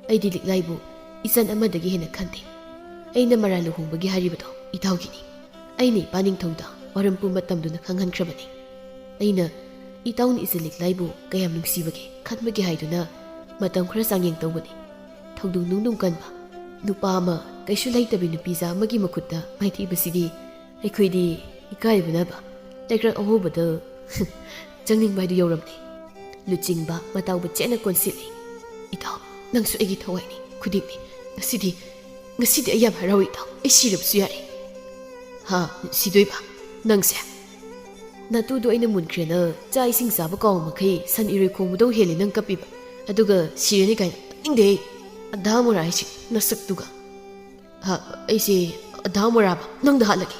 ꯑꯩꯗꯤ ꯂꯤꯛꯂꯥꯏꯕꯨ ꯏꯆꯟ ꯑꯃꯗꯒꯤ ꯍꯦꯟꯅ ꯈꯟꯗꯦ꯫ ꯑꯩꯅ ꯃꯔꯥ ꯂꯨꯍꯣꯡꯕꯒꯤ ꯍꯥꯏꯔꯤꯕꯗꯣ ꯏꯇꯥꯎꯒꯤꯅꯤ꯫ ꯑꯩꯅ ꯏꯄꯥ ꯅꯤꯡꯊꯧꯗ ꯋꯥꯔꯝ ꯄꯨꯝꯕ ꯇꯝꯗꯨꯅ ꯈꯪꯍꯟꯈ꯭ꯔꯕꯅꯤ꯫ ꯑꯩꯅ ꯏꯇꯥꯎꯅ ꯏꯆꯟ ꯂꯤꯛꯂꯥꯏꯕꯨ ꯀꯌꯥꯝ ꯅꯨꯡꯁꯤꯕꯒꯦ ꯈꯟꯕꯒꯦ ꯍꯥꯏꯗꯨꯅ ꯃꯇꯝ ꯈꯔ ꯆꯥꯡꯌꯦꯡ ꯇꯧꯕꯅꯤ꯫ ꯊꯧꯗꯨ ꯅꯨꯡꯗꯨ ꯀꯟꯕ ꯅꯨꯄꯥ ꯑꯃ, ꯀꯩꯁꯨ ꯂꯩꯇꯕꯤ ꯅꯨꯄꯤꯖꯥ ꯑꯃꯒꯤ ꯃꯈꯨꯠꯇ ꯃꯥꯏꯊꯤꯕꯁꯤꯗꯤ ꯑꯩꯈꯣꯏꯗꯤ ꯏꯀꯥꯏꯕꯅꯕ ꯂꯩꯀ꯭ꯔꯛ ꯑꯍꯣꯕꯗ ꯆꯪꯅꯤꯡꯕ ꯍꯥꯏꯗꯨ ꯌꯧꯔꯝꯗꯦ꯫ ꯂꯨꯆꯤꯡꯕ ꯃꯇꯥꯎꯕ ꯆꯦꯠꯅ ꯀꯣꯟꯁꯤꯜꯂꯤ꯫ "ꯏꯇꯥꯎ, ꯅꯪꯁꯨ ꯑꯩꯒꯤ ꯊꯋꯥꯏꯅꯤ, ꯈꯨꯗꯤꯡꯅꯤ꯫ ꯉꯁꯤꯗꯤ, ꯉꯁꯤꯗꯤ ꯑꯩ ꯌꯥꯝ ꯍꯔꯥꯎꯏ ꯏꯇꯥꯎ, ꯑꯩ ꯁꯤꯔꯕꯁꯨ ꯌꯥꯔꯦ꯫" "ꯍꯥ? ꯁꯤꯗꯣꯏꯕ? ꯅꯪꯁꯦ?" "ꯅꯇꯨꯗꯣ ꯑꯩꯅ ꯃꯨꯟꯈ꯭ꯔꯦꯅ ꯆꯥꯛ ꯏꯁꯤꯡ ꯆꯥꯕ ꯀꯥꯎꯕ ꯃꯈꯩ ꯁꯟ ꯏꯔꯣꯏ ꯈꯣꯡꯕꯗꯧ ꯍꯦꯜꯂꯦ ꯅꯪ ꯀꯞꯄꯤꯕ꯫ ꯑꯗꯨꯒ ꯁꯤꯔꯅꯤ ꯀꯥꯏꯅ ꯇꯥꯅꯤꯡꯗꯦ ꯑꯩ꯫ ꯑꯙꯥ ꯃꯣꯔꯥ ꯍꯥꯏꯁꯤ ꯅꯁꯛꯇꯨꯒ꯫ ꯍꯥ, ꯑꯩꯁꯦ ꯑꯙꯥ ꯃꯣꯔꯥꯕ ꯅꯪꯗ ꯍꯥꯠꯂꯒꯦ꯫"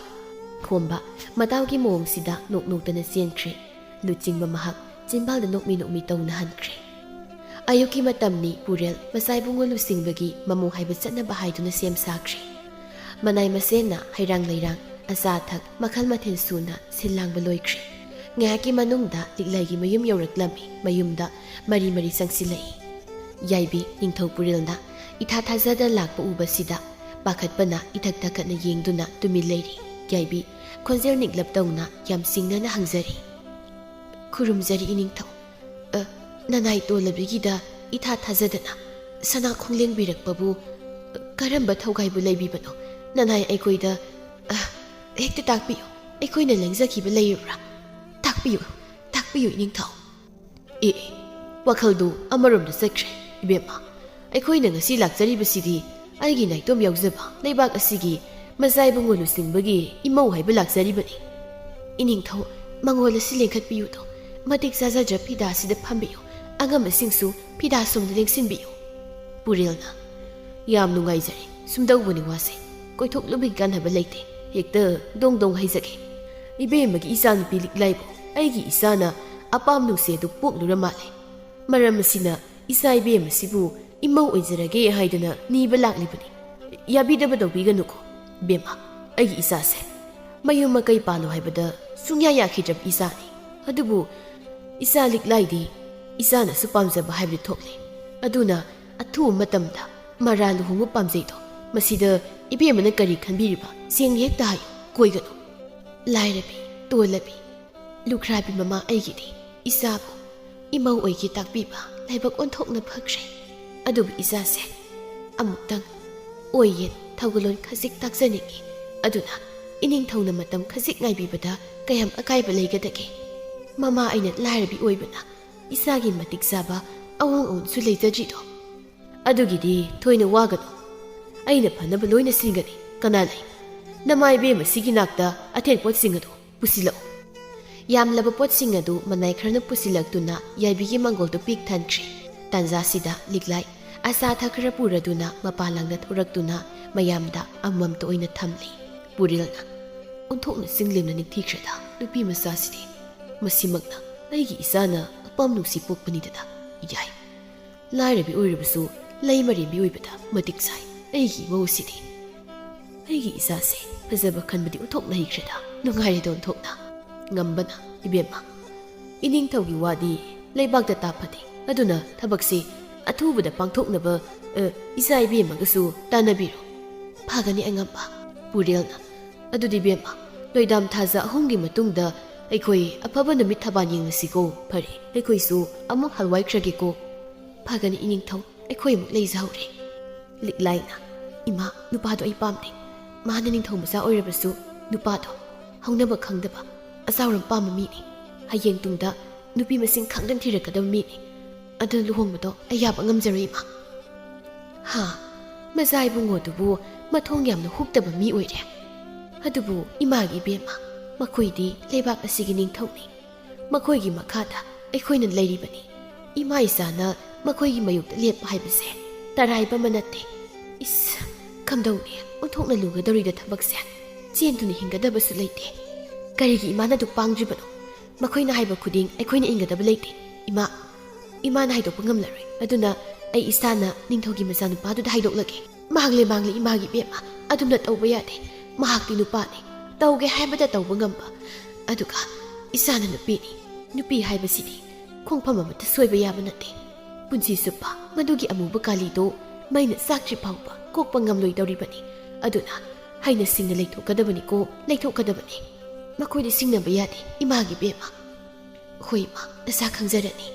ꯈꯣꯝꯕ ꯃꯇꯥꯎꯒꯤ ꯃꯑꯣꯡꯁꯤꯗ ꯅꯣꯛ ꯅꯣꯛꯇꯅ ꯆꯦꯟꯈ꯭ꯔꯦ꯫ ꯂꯨꯆꯤꯡꯕ ꯃꯍꯥꯛ ꯆꯤꯟꯕꯥꯜꯗ ꯅꯣꯛꯃꯤ ꯅꯣꯛꯃꯤ ꯇꯧꯅ ꯍꯟꯈ꯭ꯔꯦ꯫ ꯑꯌꯨꯛꯀꯤ ꯃꯇꯝꯅꯤ꯫ ꯄꯨꯔꯦꯜ ꯃꯆꯥ ꯏꯕꯨꯡꯉꯣ ꯂꯨꯆꯤꯡꯕꯒꯤ ꯃꯃꯣ ꯍꯥꯏꯕ ꯆꯠꯅꯕ ꯍꯥꯏꯗꯨꯅ ꯁꯦꯝ ꯁꯥꯈ꯭ꯔꯦ꯫ ꯃꯅꯥꯏ ꯃꯁꯦꯟꯅ ꯍꯩꯔꯥꯡ ꯂꯩꯔꯥꯡ, ꯑꯆꯥ ꯑꯊꯛ ꯃꯈꯜ ꯃꯊꯦꯜ ꯁꯨꯅ ꯁꯤꯜ ꯂꯥꯡꯕ ꯂꯣꯏꯈ꯭ꯔꯦ꯫ ꯉꯥꯏꯍꯥꯛꯀꯤ ꯃꯅꯨꯡꯗ ꯂꯤꯛꯂꯥꯏꯒꯤ ꯃꯌꯨꯝ ꯌꯧꯔꯛꯂꯝꯃꯤ꯫ ꯃꯌꯨꯝꯗ ꯃꯔꯤ ꯃꯔꯤ ꯆꯪꯁꯤꯜꯂꯛꯏ꯫ ꯌꯥꯏꯕꯤ ꯅꯤꯡꯊꯧ ꯄꯨꯔꯦꯜꯅ ꯏꯊꯥ ꯊꯥꯖꯗ ꯂꯥꯛꯄ ꯎꯕꯁꯤꯗ ꯄꯥꯈꯠꯄꯅ ꯏꯊꯛ ꯊꯛꯀꯠꯅ ꯌꯦꯡꯗꯨꯅ ꯇꯨꯃꯤꯟ ꯂꯩꯔꯤ꯫ ꯌꯥꯏꯕꯤ ꯈꯣꯟꯖꯦꯜ ꯅꯤꯛꯂꯞ ꯇꯧꯅ ꯌꯥꯝ ꯆꯤꯡꯅꯅ ꯍꯪꯖꯔꯤ꯫ "ꯈꯨꯔꯨꯝꯖꯔꯤ ꯏꯅꯤꯡꯊꯧ꯫ ꯑ, ꯅꯅꯥꯏ ꯇꯣꯜꯂꯕꯤꯒꯤꯗ ꯏꯊꯥ ꯊꯥꯖꯗꯅ ꯁꯅꯥ ꯈꯣꯡꯂꯦꯡ ꯄꯤꯔꯛꯄꯕꯨ ꯀꯔꯝꯕ ꯊꯧꯒꯥꯏꯕꯨ ꯂꯩꯕꯤꯕꯅꯣ? ꯅꯅꯥꯏ ꯑꯩꯈꯣꯏꯗ, ꯑ, ꯍꯦꯛꯇ ꯇꯥꯛꯄꯤꯌꯨ꯫ ꯑꯩꯈꯣꯏꯅ ꯂꯦꯡꯖꯈꯤꯕ ꯂꯩꯔꯕ꯭ꯔꯥ? ꯇꯥꯛꯄꯤꯌꯨ, ꯇꯥꯛꯄꯤꯌꯨ ꯏꯅꯤꯡꯊꯧ꯫" ꯑꯦ, ꯑꯦ, ꯋꯥꯈꯜꯗꯨ ꯑꯃꯔꯣꯝꯗ ꯆꯠꯈ꯭ꯔꯦ, ꯏꯕꯦꯝꯃ꯫ ꯑꯩꯈꯣꯏꯅ ꯉꯁꯤ ꯂꯥꯛꯆꯔꯤꯕꯁꯤꯗꯤ ꯑꯩꯒꯤ ꯅꯥꯏꯇꯣꯝ ꯌꯥꯎꯖꯕ ꯂꯩꯕꯥꯛ ꯑꯁꯤꯒꯤ ꯃꯆꯥ ꯏꯕꯨꯡꯉꯣ ꯂꯨꯆꯤꯡꯕꯒꯤ ꯏꯃꯧ ꯍꯥꯏꯕ ꯂꯥꯛꯆꯔꯤꯕꯅꯤ꯫ ꯏꯅꯤꯡꯊꯧ, ꯃꯉꯣꯜ ꯑꯁꯤ ꯂꯦꯡꯈꯠꯄꯤꯌꯨꯗꯣ, ꯃꯇꯤꯛ ꯆꯥꯖꯗ꯭ꯔ ꯐꯤꯗꯥꯁꯤꯗ ꯐꯝꯕꯤꯌꯨ, ꯑꯉꯝꯕꯁꯤꯡꯁꯨ ꯐꯤꯗꯥ ꯁꯣꯡꯗ ꯂꯦꯡꯁꯤꯟꯕꯤꯌꯨ꯫ ꯄꯨꯔꯦꯜꯅ, ꯌꯥꯝ ꯅꯨꯡꯉꯥꯏꯖꯔꯦ꯫ ꯁꯨꯝꯗꯧꯕꯅꯤ ꯋꯥꯁꯦ꯫ ꯀꯣꯏꯊꯣꯛꯂꯨꯕꯒꯤ ꯀꯥꯟꯅꯕ ꯂꯩꯇꯦ꯫ ꯍꯦꯛꯇ ꯗꯣꯡ ꯗꯣꯡ ꯍꯥꯏꯖꯒꯦ꯫ ꯏꯕꯦꯝꯃꯒꯤ ꯏꯆꯥꯅꯨꯄꯤ ꯂꯤꯛꯂꯥꯏꯕꯨ ꯑꯩꯒꯤ ꯏꯆꯥꯅ ꯑꯄꯥꯝ ꯅꯨꯡꯁꯤ ꯑꯗꯨ ꯄꯣꯛꯂꯨꯔ ꯃꯥꯜꯂꯦ꯫ ꯃꯔꯝ ꯑꯁꯤꯅ ꯏꯆꯥ ꯏꯕꯦꯝ ꯑꯁꯤꯕꯨ ꯏꯃꯧ ꯑꯣꯏꯖꯔꯒꯦ ꯍꯥꯏꯗꯅ ꯅꯤꯕ ꯂꯥꯛꯂꯤꯕꯅꯤ꯫ ꯌꯥꯕꯤꯗꯕ ꯇꯧꯕꯤꯒꯅꯨꯀꯣ, ꯏꯕꯦꯝꯃ꯫ ꯑꯩꯒꯤ ꯏꯆꯥꯁꯦ ꯃꯌꯨꯝ ꯃꯀꯩ ꯄꯥꯜꯂꯣ ꯍꯥꯏꯕꯗ ꯁꯨꯡꯌꯥ ꯌꯥꯈꯤꯗ꯭ꯔꯕ ꯏꯆꯥꯅꯤ꯫ ꯑꯗꯨꯕꯨ ꯏꯆꯥ ꯂꯤꯛꯂꯥꯏꯗꯤ ꯏꯆꯥꯅꯁꯨ ꯄꯥꯝꯖꯕ ꯍꯥꯏꯕꯗꯨ ꯊꯣꯛꯂꯦ꯫ ꯑꯗꯨꯅ ꯑꯊꯨꯕ ꯃꯇꯝꯗ ꯃꯔꯥ ꯂꯨꯍꯣꯡꯕ ꯄꯥꯝꯖꯩꯗꯣ, ꯃꯁꯤꯗ ꯏꯕꯦꯝꯃꯅ ꯀꯔꯤ ꯈꯟꯕꯤꯔꯤꯕ? ꯁꯦꯡꯅ ꯍꯦꯛꯇ ꯍꯥꯏꯌꯨ, ꯀꯣꯏꯒꯅꯨ꯫ ꯂꯥꯏꯔꯕꯤ, ꯇꯣꯜꯂꯕꯤ, ꯂꯨꯈ꯭ꯔꯥꯕꯤ ꯃꯃꯥ ꯑꯩꯒꯤꯗꯤ ꯏꯆꯥꯕꯨ ꯏꯃꯧ ꯑꯣꯏꯒꯦ ꯇꯥꯛꯄꯤꯕ ꯂꯥꯏꯕꯛ ꯑꯣꯟꯊꯣꯛꯅ ꯐꯈ꯭ꯔꯦ꯫ ꯑꯗꯨꯕꯨ ꯏꯆꯥꯁꯦ ꯑꯃꯨꯛꯇꯪ ꯑꯣꯏ ꯌꯦꯠ ꯊꯧꯒꯜꯂꯣꯟ ꯈꯖꯤꯛ ꯇꯥꯛꯆꯅꯤꯡꯏ꯫ ꯑꯗꯨꯅ ꯏꯅꯤꯡꯊꯧꯅ ꯃꯇꯝ ꯈꯖꯤꯛ ꯉꯥꯏꯕꯤꯕꯗ ꯀꯌꯥꯝ ꯑꯀꯥꯏꯕ ꯂꯩꯒꯗꯒꯦ? ꯃꯃꯥ ꯑꯩꯅ ꯂꯥꯏꯔꯕꯤ ꯑꯣꯏꯕꯅ ꯏꯆꯥꯒꯤ ꯃꯇꯤꯛ ꯆꯥꯕ ꯑꯋꯣꯡ ꯑꯋꯣꯟꯁꯨ ꯂꯩꯖꯗ꯭ꯔꯤꯗꯣ꯫ ꯑꯗꯨꯒꯤꯗꯤ ꯊꯣꯏꯅ ꯋꯥꯒꯅꯨ꯫ ꯑꯩꯅ ꯐꯅꯕ ꯂꯣꯏꯅ ꯁꯤꯟꯒꯅꯤ꯫ ꯀꯅꯥ ꯂꯩ? ꯅꯃꯥ ꯏꯕꯦꯝ ꯑꯁꯤꯒꯤ ꯅꯥꯛꯇ ꯑꯊꯦꯟ ꯄꯣꯠꯁꯤꯡ ꯑꯗꯨ ꯄꯨꯁꯤꯜꯂꯛꯎ꯫ ꯌꯥꯝꯂꯕ ꯄꯣꯠꯁꯤꯡ ꯑꯗꯨ ꯃꯅꯥꯏ ꯈꯔꯅ ꯄꯨꯁꯤꯜꯂꯛꯇꯨꯅ ꯌꯥꯏꯕꯤꯒꯤ ꯃꯥꯡꯒꯣꯜꯗꯨ ꯄꯤꯛ ꯊꯟꯈ꯭ꯔꯦ꯫ ꯇꯥꯟꯖꯥꯁꯤꯗ ꯂꯤꯛꯂꯥꯏ ꯑꯆꯥ ꯑꯊꯛ ꯈꯔ ꯄꯨꯔꯗꯨꯅ ꯃꯄꯥꯟ ꯂꯥꯡꯗ ꯊꯣꯔꯛꯇꯨꯅ ꯃꯌꯥꯝꯗ ꯑꯃꯃꯝꯇ ꯑꯣꯏꯅ ꯊꯝꯂꯤ꯫ ꯄꯨꯔꯦꯜꯅ, "ꯑꯣꯟꯊꯣꯛꯅ ꯆꯤꯡꯂꯦꯝꯅ ꯅꯤꯡꯊꯤꯈ꯭ꯔꯦꯗ ꯅꯨꯄꯤ ꯃꯆꯥꯁꯤꯗꯤ꯫ ꯃꯁꯤꯃꯛꯅ ꯑꯩꯒꯤ ꯏꯆꯥꯅ ꯑꯄꯥꯝ ꯅꯨꯡꯁꯤ ꯄꯣꯛꯄꯅꯤꯗꯅ꯫ ꯌꯥꯏ, ꯂꯥꯏꯔꯕꯤ ꯑꯣꯏꯔꯕꯁꯨ ꯂꯩ ꯃꯔꯦꯝꯕꯤ ꯑꯣꯏꯕꯗ ꯃꯇꯤꯛ ꯆꯥꯏ ꯑꯩꯒꯤ ꯏꯃꯧꯁꯤꯗꯤ꯫ ꯑꯩꯒꯤ ꯏꯆꯥꯁꯦ ꯐꯖꯕ ꯈꯟꯕꯗꯤ ꯑꯣꯟꯊꯣꯛꯅ ꯍꯩꯈ꯭ꯔꯦꯗ꯫ ꯅꯨꯡꯉꯥꯏꯔꯦꯗ ꯑꯣꯟꯊꯣꯛꯅ꯫ ꯉꯝꯕꯅ, ꯏꯕꯦꯝꯃ, ꯏꯅꯤꯡꯊꯧꯒꯤ ꯋꯥꯗꯤ ꯂꯩꯕꯥꯛꯇ ꯇꯥ ꯐꯠꯇꯦ꯫ ꯑꯗꯨꯅ ꯊꯕꯛꯁꯤ ꯑꯊꯨꯕꯗ ꯄꯥꯡꯊꯣꯛꯅꯕ, ꯑ, ꯏꯆꯥ ꯏꯕꯦꯝꯃꯒꯁꯨ ꯇꯥꯟꯅꯕꯤꯔꯣ꯫" "ꯐꯒꯅꯤ ꯑꯉꯝꯕ꯫" ꯄꯨꯔꯦꯜꯅ, "ꯑꯗꯨꯗꯤ ꯏꯕꯦꯝꯃ, ꯂꯣꯏꯗꯥꯝ ꯊꯥꯖ ꯑꯍꯨꯝꯒꯤ ꯃꯇꯨꯡꯗ ꯑꯩꯈꯣꯏ ꯑꯐꯕ ꯅꯨꯃꯤꯠ ꯊꯕꯥꯟ ꯌꯦꯡꯂꯁꯤꯀꯣ꯫ ꯐꯔꯦ, ꯑꯩꯈꯣꯏꯁꯨ ꯑꯃꯨꯛ ꯍꯜꯋꯥꯏꯈ꯭ꯔꯒꯦꯀꯣ꯫" "ꯐꯒꯅꯤ ꯏꯅꯤꯡꯊꯧ, ꯑꯩꯈꯣꯏ ꯑꯃꯨꯛ ꯂꯩꯖꯍꯧꯔꯦ꯫" ꯂꯤꯛꯂꯥꯏꯅ, "ꯏꯃꯥ, ꯅꯨꯄꯥꯗꯣ ꯑꯩ ꯄꯥꯝꯗꯦ꯫ ꯃꯥꯅ ꯅꯤꯡꯊꯧ ꯃꯆꯥ ꯑꯣꯏꯔꯕꯁꯨ ꯅꯨꯄꯥꯗꯣ ꯍꯧꯅꯕ ꯈꯪꯗꯕ, ꯑꯆꯥꯎꯔꯝ ꯄꯥꯝꯕ ꯃꯤꯅꯤ꯫ ꯍꯌꯦꯡ ꯇꯨꯡꯗ ꯅꯨꯄꯤ ꯃꯁꯤꯡ ꯈꯪꯗꯅ ꯊꯤꯔꯛꯀꯗꯕ ꯃꯤꯅꯤ꯫ ꯑꯗꯨꯅ ꯂꯨꯍꯣꯡꯕꯗꯣ ꯑꯩ ꯌꯥꯕ ꯉꯝꯖꯔꯣꯏ, ꯏꯃꯥ꯫" "ꯍꯥ? ꯃꯆꯥ ꯏꯕꯨꯡꯉꯣꯗꯨꯕꯨ ꯃꯊꯣꯡ ꯌꯥꯝꯅ ꯍꯨꯛꯇꯕ ꯃꯤ ꯑꯣꯏꯔꯦ꯫ ꯑꯗꯨꯕꯨ ꯏꯃꯥꯒꯤ ꯏꯕꯦꯝꯃ, ꯃꯈꯣꯏꯗꯤ ꯂꯩꯕꯥꯛ ꯑꯁꯤꯒꯤ ꯅꯤꯡꯊꯧꯅꯤ꯫ ꯃꯈꯣꯏꯒꯤ ꯃꯈꯥꯗ ꯑꯩꯈꯣꯏꯅ ꯂꯩꯔꯤꯕꯅꯤ꯫ ꯏꯃꯥ ꯏꯆꯥꯅ ꯃꯈꯣꯏꯒꯤ ꯃꯥꯌꯣꯛꯇ ꯂꯦꯞꯄ ꯍꯥꯏꯕꯁꯦ ꯇꯔꯥꯏꯕ ꯑꯃ ꯅꯠꯇꯦ꯫ ꯏꯁ, ꯀꯝꯗꯧꯅꯤ? ꯑꯣꯟꯊꯣꯛꯅ ꯂꯨꯒꯗꯧꯔꯤꯗ ꯊꯕꯛꯁꯦ꯫ ꯆꯦꯟꯗꯨꯅ ꯍꯤꯡꯒꯗꯕꯁꯨ ꯂꯩꯇꯦ꯫ ꯀꯔꯤꯒꯤ ꯏꯃꯥꯅ ꯑꯗꯨꯛ ꯄꯥꯡꯗ꯭ꯔꯤꯕꯅꯣ? ꯃꯈꯣꯏꯅ ꯍꯥꯏꯕ ꯈꯨꯗꯤꯡ ꯑꯩꯈꯣꯏꯅ ꯏꯟꯒꯗꯕ ꯂꯩꯇꯦ꯫ ꯏꯃꯥ, ꯏꯃꯥꯅ ꯍꯥꯏꯗꯣꯛꯄ ꯉꯝꯂꯔꯣꯏ꯫ ꯑꯗꯨꯅ ꯑꯩ ꯏꯁꯥꯅ ꯅꯤꯡꯊꯧꯒꯤ ꯃꯆꯥꯅꯨꯄꯥꯗꯨꯗ ꯍꯥꯏꯗꯣꯛꯂꯒꯦ꯫ ꯃꯥꯡꯂꯦ, ꯃꯥꯡꯂꯦ, ꯏꯃꯥꯒꯤ ꯏꯕꯦꯝꯃ꯫ ꯑꯗꯨꯝꯅ ꯇꯧꯕ ꯌꯥꯗꯦ꯫ ꯃꯍꯥꯛꯇꯤ ꯅꯨꯄꯥꯅꯤ꯫ ꯇꯧꯒꯦ ꯍꯥꯏꯕꯗ ꯇꯧꯕ ꯉꯝꯕ꯫ ꯑꯗꯨꯒ ꯏꯁꯥꯅ ꯅꯨꯄꯤꯅꯤ꯫ ꯅꯨꯄꯤ ꯍꯥꯏꯕꯁꯤꯗꯤ ꯈꯣꯡꯐꯝ ꯑꯃꯠꯇ ꯁꯣꯏꯕ ꯌꯥꯕ ꯅꯠꯇꯦ꯫ ꯄꯨꯟꯁꯤ ꯆꯨꯞꯄ ꯃꯗꯨꯒꯤ ꯑꯃꯨꯕ ꯀꯥꯂꯤꯗꯣ ꯃꯩꯅ ꯆꯥꯛꯇ꯭ꯔꯤ ꯐꯥꯎꯕ ꯀꯣꯛꯄ ꯉꯝꯂꯣꯏꯗꯧꯔꯤꯕꯅꯤ꯫ ꯑꯗꯨꯅ ꯍꯩꯅ ꯁꯤꯡꯅ ꯂꯩꯊꯣꯛꯀꯗꯕꯅꯤꯀꯣ, ꯂꯩꯊꯣꯛꯀꯗꯕꯅꯤ꯫ ꯃꯈꯣꯏꯗꯤ ꯁꯤꯡꯅꯕ ꯌꯥꯗꯦ, ꯏꯃꯥꯒꯤ ꯏꯕꯦꯝꯃ꯫ ꯍꯣꯏ, ꯏꯃꯥ, ꯅꯁꯥ ꯈꯪꯖꯔꯅꯤ꯫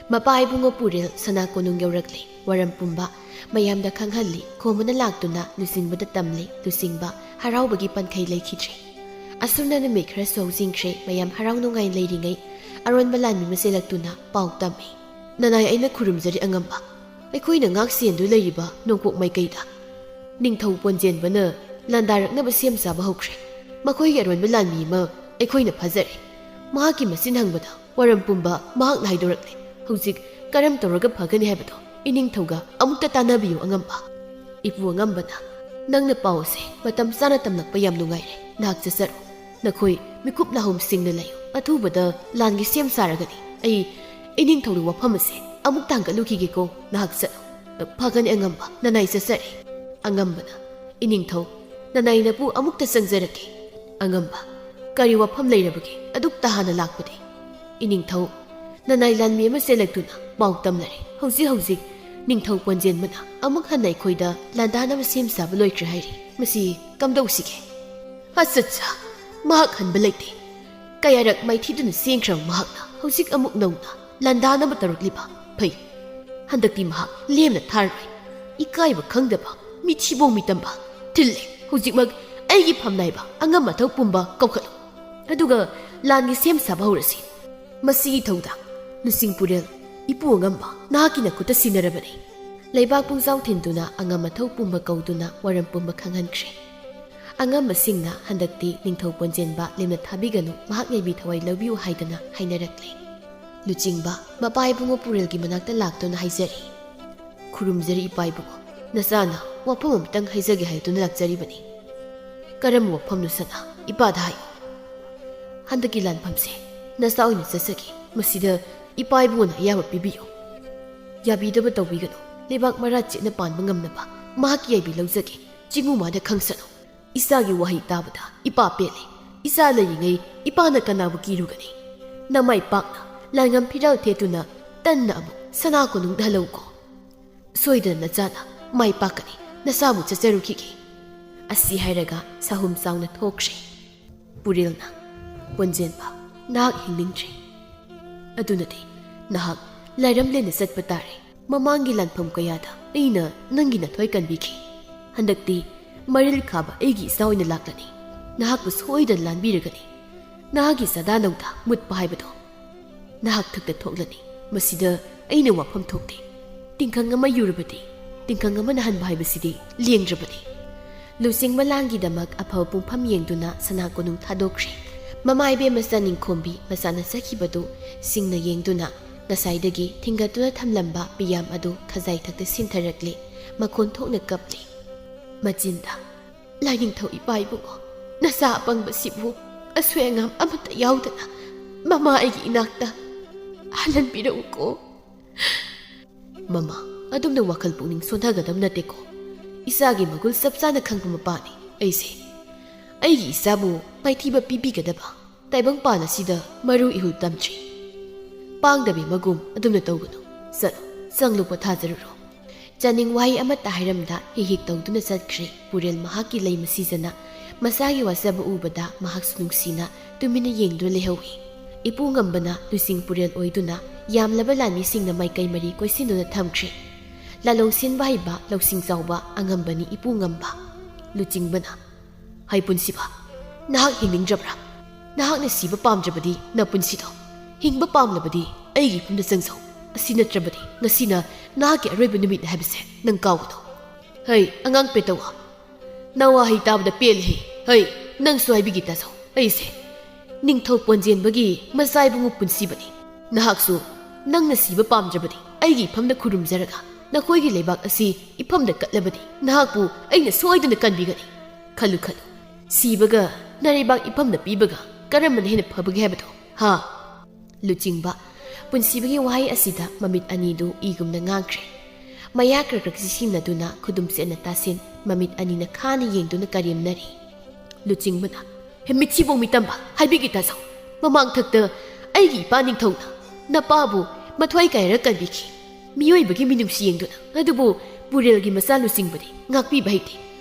ꯃꯄꯥ ꯏꯕꯨꯡꯉꯣ ꯄꯨꯔꯦꯜ ꯁꯅꯥ ꯀꯣꯅꯨꯡ ꯌꯧꯔꯛꯂꯤ꯫ ꯋꯥꯔꯝ ꯄꯨꯝꯕ ꯃꯌꯥꯝꯗ ꯈꯪꯍꯜꯂꯤ꯫ ꯈꯣꯝꯕꯅ ꯂꯥꯛꯇꯨꯅ ꯂꯨꯆꯤꯡꯕꯗ ꯇꯝꯂꯤ꯫ ꯂꯨꯆꯤꯡꯕ ꯍꯔꯥꯎꯕꯒꯤ ꯄꯟꯈꯩ ꯂꯩꯈꯤꯗ꯭ꯔꯦ꯫ ꯑꯁꯨꯝꯅ ꯅꯨꯃꯤꯠ ꯈꯔꯁꯨ ꯍꯧꯖꯤꯟꯈ꯭ꯔꯦ꯫ ꯃꯌꯥꯝ ꯍꯔꯥꯎ ꯅꯨꯡꯉꯥꯏ ꯂꯩꯔꯤꯉꯩ ꯑꯔꯣꯟꯕ ꯂꯥꯟꯃꯤ ꯑꯃ ꯆꯦꯜꯂꯛꯇꯨꯅ ꯄꯥꯎ ꯇꯝꯃꯤ꯫ "ꯅꯅꯥꯏ ꯑꯩꯅ ꯈꯨꯔꯨꯝꯖꯔꯤ ꯑꯉꯝꯕ꯫ ꯑꯩꯈꯣꯏꯅ ꯉꯥꯛ ꯁꯦꯟꯗꯨ ꯂꯩꯔꯤꯕ ꯅꯣꯡꯄꯣꯛ ꯃꯥꯏꯀꯩꯗ ꯅꯤꯡꯊꯧ ꯄꯣꯟꯖꯦꯟꯕꯅ ꯂꯥꯟꯗꯥꯔꯛꯅꯕ ꯁꯦꯝ ꯁꯥꯕ ꯍꯧꯈ꯭ꯔꯦ꯫ ꯃꯈꯣꯏꯒꯤ ꯑꯔꯣꯟꯕ ꯂꯥꯟꯃꯤ ꯑꯃ ꯑꯩꯈꯣꯏꯅ ꯐꯥꯖꯔꯦ꯫ ꯃꯍꯥꯛꯀꯤ ꯃꯆꯤꯟ ꯍꯪꯕꯗ ꯋꯥꯔꯝ ꯄꯨꯝꯕ ꯃꯍꯥꯛꯅ ꯍꯥꯏꯗꯣꯔꯛꯂꯦ꯫ ꯍꯧꯖꯤꯛ ꯀꯔꯝ ꯇꯧꯔꯒ ꯐꯒꯅꯤ ꯍꯥꯏꯕꯗꯣ ꯏꯅꯤꯡꯊꯧꯒ ꯑꯃꯨꯛꯇ ꯇꯥꯟꯅꯕꯤꯌꯨ ꯑꯉꯝꯕ꯫" "ꯏꯄꯨ ꯑꯉꯝꯕꯅ ꯅꯪꯅ ꯄꯥꯎ ꯑꯁꯦ ꯃꯇꯝ ꯆꯥꯅ ꯇꯝꯂꯛꯄ ꯌꯥꯝ ꯅꯨꯡꯉꯥꯏꯔꯦ꯫ ꯅꯍꯥꯛ ꯆꯠꯆꯔꯣ꯫ ꯅꯈꯣꯏ ꯃꯤꯀꯨꯞ ꯅꯥꯍꯨꯝꯁꯤꯡꯅ ꯂꯩꯌꯨ꯫ ꯑꯊꯨꯕꯗ ꯂꯥꯟꯒꯤ ꯁꯦꯝ ꯁꯥꯔꯒꯅꯤ꯫ ꯑꯩ ꯏꯅꯤꯡꯊꯧꯒꯤ ꯋꯥꯐꯝ ꯑꯁꯦ ꯑꯃꯨꯛ ꯊꯥꯡꯒꯠꯂꯨꯈꯤꯒꯦꯀꯣ꯫ ꯅꯍꯥꯛ ꯆꯠꯂꯨ꯫" "ꯐꯒꯅꯤ ꯑꯉꯝꯕ, ꯅꯅꯥꯏ ꯆꯠꯆꯔꯦ꯫" ꯑꯉꯝꯕꯅ, "ꯏꯅꯤꯡꯊꯧ, ꯅꯅꯥꯏ ꯅꯄꯨ ꯑꯃꯨꯛꯇ ꯆꯪꯖꯔꯛꯀꯦ꯫" ꯑꯉꯝꯕ, "ꯀꯔꯤ ꯋꯥꯐꯝ ꯂꯩꯔꯕꯒꯦ? ꯑꯗꯨꯛ ꯇꯍꯥꯅ ꯂꯥꯛꯄꯗꯤ?" "ꯏꯅꯤꯡꯊꯧ, ꯅꯅꯥꯏ ꯂꯥꯟꯃꯤ ꯑꯃ ꯆꯦꯜꯂꯛꯇꯨꯅ ꯄꯥꯎ ꯇꯝꯂꯔꯦ꯫ ꯍꯧꯖꯤꯛ ꯍꯧꯖꯤꯛ ꯅꯤꯡꯊꯧ ꯄꯣꯟꯖꯦꯟꯕꯅ ꯑꯃꯨꯛ ꯍꯟꯅ ꯑꯩꯈꯣꯏꯗ ꯂꯥꯟꯗꯥꯅꯕ ꯁꯦꯝ ꯁꯥꯕ ꯂꯣꯏꯈ꯭ꯔꯦ ꯍꯥꯏꯔꯤ꯫ ꯃꯁꯤ ꯀꯝꯗꯧꯁꯤꯒꯦ?" "ꯑꯠꯆꯥ, ꯃꯍꯥꯛ ꯍꯟꯕ ꯂꯩꯇꯦ꯫ ꯀꯌꯥꯔꯛ ꯃꯥꯏꯊꯤꯗꯨꯅ ꯆꯦꯟꯈ꯭ꯔꯕ ꯃꯍꯥꯛꯅ ꯍꯧꯖꯤꯛ ꯑꯃꯨꯛ ꯅꯧꯅ ꯂꯥꯟꯗꯥꯅꯕ ꯇꯧꯔꯛꯂꯤꯕ? ꯐꯩ, ꯍꯟꯗꯛꯇꯤ ꯃꯍꯥꯛ ꯂꯦꯝꯅ ꯊꯥꯔꯔꯣꯏ꯫ ꯏꯀꯥꯏꯕ ꯈꯪꯗꯕ, ꯃꯤꯊꯤꯕꯣꯡ ꯃꯤꯇꯝꯕ꯫ ꯊꯤꯜꯂꯦ, ꯍꯧꯖꯤꯛꯃꯛ ꯑꯩꯒꯤ ꯐꯝꯅꯥꯏꯕ ꯑꯉꯝ ꯑꯊꯧ ꯄꯨꯝꯕ ꯀꯧꯈꯠꯂꯨ꯫ ꯑꯗꯨꯒ ꯂꯥꯟꯒꯤ ꯁꯦꯝ ꯁꯥꯕ ꯍꯧꯔꯁꯤ꯫ ꯃꯁꯤꯒꯤ ꯊꯧꯗꯥꯡ ꯂꯨꯆꯤꯡ ꯄꯨꯔꯦꯜ, ꯏꯄꯨ ꯑꯉꯝꯕ, ꯅꯍꯥꯛꯀꯤ ꯅꯈꯨꯠꯇ ꯁꯤꯟꯅꯔꯕꯅꯤ꯫" ꯂꯩꯕꯥꯛ ꯄꯨꯡꯖꯥꯎ ꯊꯤꯟꯗꯨꯅ ꯑꯉꯝ ꯑꯊꯧ ꯄꯨꯝꯕ ꯀꯧꯗꯨꯅ ꯋꯥꯔꯝ ꯄꯨꯝꯕ ꯈꯪꯍꯟꯈ꯭ꯔꯦ꯫ ꯑꯉꯝꯕꯁꯤꯡꯅ ꯍꯟꯗꯛꯇꯤ ꯅꯤꯡꯊꯧ ꯄꯣꯟꯖꯦꯟꯕ ꯂꯦꯝꯅ ꯊꯥꯕꯤꯒꯅꯨ, ꯃꯍꯥꯛ ꯌꯥꯏꯕꯤ ꯊꯋꯥꯏ ꯂꯧꯕꯤꯌꯨ ꯍꯥꯏꯗꯅ ꯍꯥꯏꯅꯔꯛꯂꯦ꯫ ꯂꯨꯆꯤꯡꯕ ꯃꯄꯥ ꯏꯕꯨꯡꯉꯣ ꯄꯨꯔꯦꯜꯒꯤ ꯃꯅꯥꯛꯇ ꯂꯥꯛꯇꯨꯅ ꯍꯥꯏꯖꯔꯤ, "ꯈꯨꯔꯨꯝꯖꯔꯤ ꯏꯄꯥ ꯏꯕꯨꯡꯉꯣ, "ꯅꯆꯥꯅ ꯋꯥꯐꯝ ꯑꯃꯇꯪ ꯍꯥꯏꯖꯒꯦ ꯍꯥꯏꯗꯨꯅ ꯂꯥꯛꯆꯔꯤꯕꯅꯤ꯫" "ꯀꯔꯝꯕ ꯋꯥꯐꯝꯅꯣ ꯁꯅꯥ? ꯏꯄꯥꯗ ꯍꯥꯏꯌꯨ꯫" "ꯍꯟꯗꯛꯀꯤ ꯂꯥꯟꯐꯝꯁꯦ ꯅꯆꯥ ꯑꯣꯏꯅ ꯆꯠꯆꯒꯦ꯫ ꯃꯁꯤꯗ ꯏꯄꯥ ꯏꯕꯨꯡꯉꯣꯅ ꯑꯌꯥꯕ ꯄꯤꯕꯤꯌꯨ꯫ ꯌꯥꯕꯤꯗꯕ ꯇꯧꯕꯤꯒꯅꯨ꯫ ꯂꯩꯕꯥꯛ ꯃꯔꯥ ꯆꯦꯠꯅ ꯄꯥꯟꯕ ꯉꯝꯅꯕ ꯃꯍꯥꯛꯀꯤ ꯌꯥꯏꯕꯤ ꯂꯧꯖꯒꯦ꯫ ꯆꯤꯡꯉꯨ ꯃꯥꯗ ꯈꯪꯁꯅꯨ꯫" "ꯏꯆꯥꯒꯤ ꯋꯥꯍꯩ ꯇꯥꯕꯗ ꯏꯄꯥ ꯄꯦꯜꯂꯦ꯫ ꯏꯆꯥ ꯂꯩꯔꯤꯉꯩ ꯏꯄꯥꯅ ꯀꯅꯥꯕꯨ ꯀꯤꯔꯨꯒꯅꯤ? ꯅꯃꯥꯏ ꯄꯥꯛꯅ ꯂꯥꯏꯉꯝ ꯐꯤꯔꯥꯜ ꯊꯦꯠꯇꯨꯅ ꯇꯟꯅ ꯑꯃꯨꯛ ꯁꯅꯥ ꯀꯣꯅꯨꯡꯗ ꯍꯜꯂꯛꯎꯀꯣ꯫ ꯁꯣꯏꯗꯅ ꯅꯆꯥꯅ ꯃꯥꯏ ꯄꯥꯛꯀꯅꯤ꯫ ꯅꯆꯥꯕꯨ ꯆꯠꯆꯔꯨꯈꯤꯒꯦ꯫" ꯑꯁꯤ ꯍꯥꯏꯔꯒ ꯁꯥꯍꯨꯝ ꯆꯥꯎꯅ ꯊꯣꯛꯈ꯭ꯔꯦ꯫ ꯄꯨꯔꯦꯜꯅ, "ꯄꯣꯟꯖꯦꯟꯕ, ꯅꯍꯥꯛ ꯍꯤꯡꯅꯤꯡꯗ꯭ꯔꯦ꯫ ꯑꯗꯨꯅꯗꯤ ꯅꯍꯥꯛ ꯂꯥꯏꯔꯝꯂꯦꯟꯗ ꯆꯠꯄ ꯇꯥꯔꯦ꯫ ꯃꯃꯥꯡꯒꯤ ꯂꯥꯟꯐꯝ ꯀꯌꯥꯗ ꯑꯩꯅ ꯅꯪꯒꯤ ꯅꯊ꯭ꯋꯥꯏ ꯀꯟꯕꯤꯈꯤ꯫ ꯍꯟꯗꯛꯇꯤ ꯃꯔꯤꯜ ꯈꯥꯕ ꯑꯩꯒꯤ ꯏꯆꯥ ꯑꯣꯏꯅ ꯂꯥꯛꯂꯅꯤ꯫ ꯅꯍꯥꯛꯄꯨ ꯁꯣꯏꯗꯅ ꯂꯥꯟꯕꯤꯔꯒꯅꯤ꯫ ꯅꯍꯥꯛꯀꯤ ꯆꯥꯗꯥ ꯂꯧꯗꯥ ꯃꯨꯠꯄ ꯍꯥꯏꯕꯗꯣ ꯅꯍꯥꯛ ꯊꯛꯇ ꯊꯣꯛꯂꯅꯤ꯫ ꯃꯁꯤꯗ ꯑꯩꯅ ꯋꯥꯐꯝ ꯊꯣꯛꯇꯦ꯫ ꯇꯤꯡꯈꯪ ꯑꯃ ꯌꯨꯔꯕꯗꯤ ꯇꯤꯡꯈꯪ ꯑꯃꯅ ꯍꯟꯕ ꯍꯥꯏꯕꯁꯤꯗꯤ ꯂꯦꯡꯗ꯭ꯔꯕꯅꯤ꯫" ꯂꯨꯆꯤꯡꯕ ꯂꯥꯟꯒꯤꯗꯃꯛ ꯑꯐꯕ ꯄꯨꯡꯐꯝ ꯌꯦꯡꯗꯨꯅ ꯁꯅꯥ ꯀꯣꯅꯨꯡ ꯊꯥꯗꯣꯛꯈ꯭ꯔꯦ꯫ ꯃꯃꯥ ꯏꯕꯦꯝꯃ ꯆꯥꯅꯤꯡꯈꯣꯝꯕꯤ ꯃꯆꯥꯅ ꯆꯠꯈꯤꯕꯗꯨ ꯁꯤꯡꯅ ꯌꯦꯡꯗꯨꯅ ꯉꯁꯥꯏꯗꯒꯤ ꯊꯤꯡꯒꯠꯇꯨꯅ ꯊꯝꯂꯝꯕ ꯄꯤꯌꯥꯝ ꯑꯗꯨ ꯈꯖꯥꯏ ꯊꯛꯇ ꯁꯤꯟꯊꯔꯛꯂꯦ꯫ ꯃꯈꯣꯟ ꯊꯣꯛꯅ ꯀꯞꯂꯦ꯫ ꯃꯆꯤꯟꯗ, "ꯂꯥꯏꯅꯤꯡꯊꯧ ꯏꯄꯥ ꯏꯕꯨꯡꯉꯣ, ꯅꯆꯥ ꯑꯄꯪꯕꯁꯤꯕꯨ ꯑꯁꯣꯏ ꯑꯉꯥꯝ ꯑꯃꯠꯇ ꯌꯥꯎꯗꯅ ꯃꯃꯥ ꯑꯩꯒꯤ ꯏꯅꯥꯛꯇ ꯍꯜꯍꯟꯕꯤꯔꯛꯎꯀꯣ꯫" "ꯃꯃꯥ, ꯑꯗꯨꯝꯅ ꯋꯥꯈꯜ ꯄꯨꯛꯅꯤꯡ ꯁꯣꯟꯊꯒꯗꯕ ꯅꯠꯇꯦꯀꯣ꯫ ꯏꯆꯥꯒꯤ ꯃꯒꯨꯜ ꯆꯞ ꯆꯥꯅ ꯈꯪꯕ ꯃꯄꯥꯅꯤ ꯑꯩꯁꯦ꯫ ꯑꯩꯒꯤ ꯏꯆꯥꯕꯨ ꯃꯥꯏꯊꯤꯕ ꯄꯤꯕꯤꯒꯗꯕ ꯇꯥꯏꯕꯪꯄꯥꯟ ꯑꯁꯤꯗ ꯃꯔꯨ ꯏꯍꯨꯜ ꯇꯝꯗ꯭ꯔꯤ꯫ ꯄꯥꯡꯗꯕꯤ ꯃꯒꯨꯝ ꯑꯗꯨꯝꯅ ꯇꯧꯒꯅꯨ꯫ ꯆꯠꯂꯣ, ꯆꯪꯂꯨ, ꯄꯣꯊꯥꯖꯔꯨꯔꯣ꯫" ꯆꯥꯅꯤꯡ ꯋꯥꯍꯩ ꯑꯃꯠꯇ ꯍꯥꯏꯔꯝꯗ ꯍꯤꯛ ꯍꯤꯛ ꯇꯧꯗꯨꯅ ꯆꯠꯈ꯭ꯔꯦ꯫ ꯄꯨꯔꯦꯜ ꯃꯍꯥꯛꯀꯤ ꯂꯩ ꯃꯁꯤꯖꯅ ꯃꯆꯥꯒꯤ ꯋꯥꯖꯕ ꯎꯕꯗ ꯃꯍꯥꯛꯁꯨ ꯅꯨꯡꯁꯤꯅ ꯇꯨꯃꯤꯟꯅ ꯌꯦꯡꯗꯨꯅ ꯂꯩꯍꯧꯏ꯫ ꯏꯄꯨ ꯉꯝꯕꯅ ꯂꯨꯆꯤꯡ ꯄꯨꯔꯦꯜ ꯑꯣꯏꯗꯨꯅ ꯌꯥꯝꯂꯕ ꯂꯥꯟꯃꯤꯁꯤꯡꯅ ꯃꯥꯏꯀꯩ ꯃꯔꯤ ꯀꯣꯏꯁꯤꯟꯗꯨꯅ ꯊꯝꯈ꯭ꯔꯦ꯫ ꯂꯥꯂꯣꯡ ꯁꯤꯟꯕ ꯍꯩꯕ ꯂꯧꯁꯤꯡ ꯆꯥꯎꯕ ꯑꯉꯝꯕꯅꯤ ꯏꯄꯨ ꯉꯝꯕ꯫ ꯂꯨꯆꯤꯡꯕꯅ, "ꯍꯩ ꯄꯨꯟꯁꯤꯕ, ꯅꯍꯥꯛ ꯍꯤꯡꯅꯤꯡꯗ꯭ꯔꯕ꯭ꯔꯥ? ꯅꯍꯥꯛꯅ ꯁꯤꯕ ꯄꯥꯝꯗ꯭ꯔꯕꯗꯤ ꯅꯄꯨꯟꯁꯤꯗꯣ, ꯍꯤꯡꯕ ꯄꯥꯝꯂꯕꯗꯤ ꯑꯩꯒꯤ ꯏꯐꯝꯗ ꯆꯪꯖꯧ꯫ ꯑꯁꯤ ꯅꯠꯇ꯭ꯔꯕꯗꯤ ꯉꯁꯤꯅ ꯅꯍꯥꯛꯀꯤ ꯑꯔꯣꯏꯕ ꯅꯨꯃꯤꯠꯅꯤ ꯍꯥꯏꯕꯁꯦ ꯅꯪ ꯀꯥꯎꯒꯅꯨ꯫" "ꯍꯩ, ꯑꯉꯥꯡ ꯄꯦꯇꯧꯋꯥ, ꯅꯋꯥꯍꯩ ꯇꯥꯕꯗ ꯄꯦꯜꯂꯦꯍꯦ꯫ ꯍꯩ, ꯅꯪꯁꯨ ꯍꯥꯏꯕꯤꯒꯦ ꯇꯥꯖꯧ꯫ ꯑꯩꯁꯦ ꯅꯤꯡꯊꯧ ꯄꯣꯟꯖꯦꯟꯕꯒꯤ ꯃꯆꯥ ꯏꯕꯨꯡꯉꯣ ꯄꯨꯟꯁꯤꯕꯅꯤ꯫ ꯅꯍꯥꯛꯁꯨ ꯅꯪꯅ ꯁꯤꯕ ꯄꯥꯝꯗ꯭ꯔꯕꯗꯤ ꯑꯩꯒꯤ ꯏꯐꯝꯗ ꯈꯨꯔꯨꯝꯖꯔꯒ ꯅꯈꯣꯏꯒꯤ ꯂꯩꯕꯥꯛ ꯑꯁꯤ ꯏꯐꯝꯗ ꯀꯠꯂꯕꯗꯤ ꯅꯍꯥꯛꯄꯨ ꯑꯩꯅ ꯁꯣꯏꯗꯅ ꯀꯟꯕꯤꯒꯅꯤ꯫ ꯈꯜꯂꯨ ꯈꯜꯂꯨ, ꯁꯤꯕꯒ ꯅꯔꯩꯕꯥꯛ ꯏꯐꯝꯗ ꯄꯤꯕꯒ ꯀꯔꯝꯕꯅ ꯍꯦꯟꯅ ꯐꯕꯒꯦ ꯍꯥꯏꯕꯗꯣ, ꯍꯥ?" ꯂꯨꯆꯤꯡꯕ ꯄꯨꯟꯁꯤꯕꯒꯤ ꯋꯥꯍꯩ ꯑꯁꯤꯗ ꯃꯃꯤꯠ ꯑꯅꯤꯗꯨ ꯏꯒꯨꯝꯅ ꯉꯥꯡꯈ꯭ꯔꯦ꯫ ꯃꯌꯥ ꯀ꯭ꯔꯛ ꯀ꯭ꯔꯛ ꯁꯤꯁꯤꯝꯅꯗꯨꯅ ꯈꯨꯗꯨꯝ ꯆꯦꯠꯅ ꯇꯥꯁꯤꯟ, ꯃꯃꯤꯠ ꯑꯅꯤꯅ ꯈꯥꯅ ꯌꯦꯡꯗꯨꯅ ꯀꯔꯦꯝꯅꯔꯤ꯫ ꯂꯨꯆꯤꯡꯕꯅ, "ꯍꯦ, ꯃꯤꯠꯁꯤꯕꯣꯡ ꯃꯤꯇꯝꯕ, ꯍꯥꯏꯕꯤꯒꯦ ꯇꯥꯖꯧ꯫ ꯃꯃꯥꯡꯊꯛꯇ ꯑꯩꯒꯤ ꯏꯄꯥ ꯅꯤꯡꯊꯧꯅ ꯅꯄꯥꯕꯨ ꯃꯊ꯭ꯋꯥꯏ ꯀꯥꯏꯔ ꯀꯟꯕꯤꯈꯤ꯫ ꯃꯤꯑꯣꯏꯕꯒꯤ ꯃꯤꯅꯨꯡꯁꯤ ꯌꯦꯡꯗꯨꯅ, ꯑꯗꯨꯕꯨ ꯕꯨꯔꯦꯜꯒꯤ ꯃꯆꯥ ꯂꯨꯆꯤꯡꯕꯗꯤ ꯉꯥꯛꯄꯤꯕ ꯍꯩꯇꯦ꯫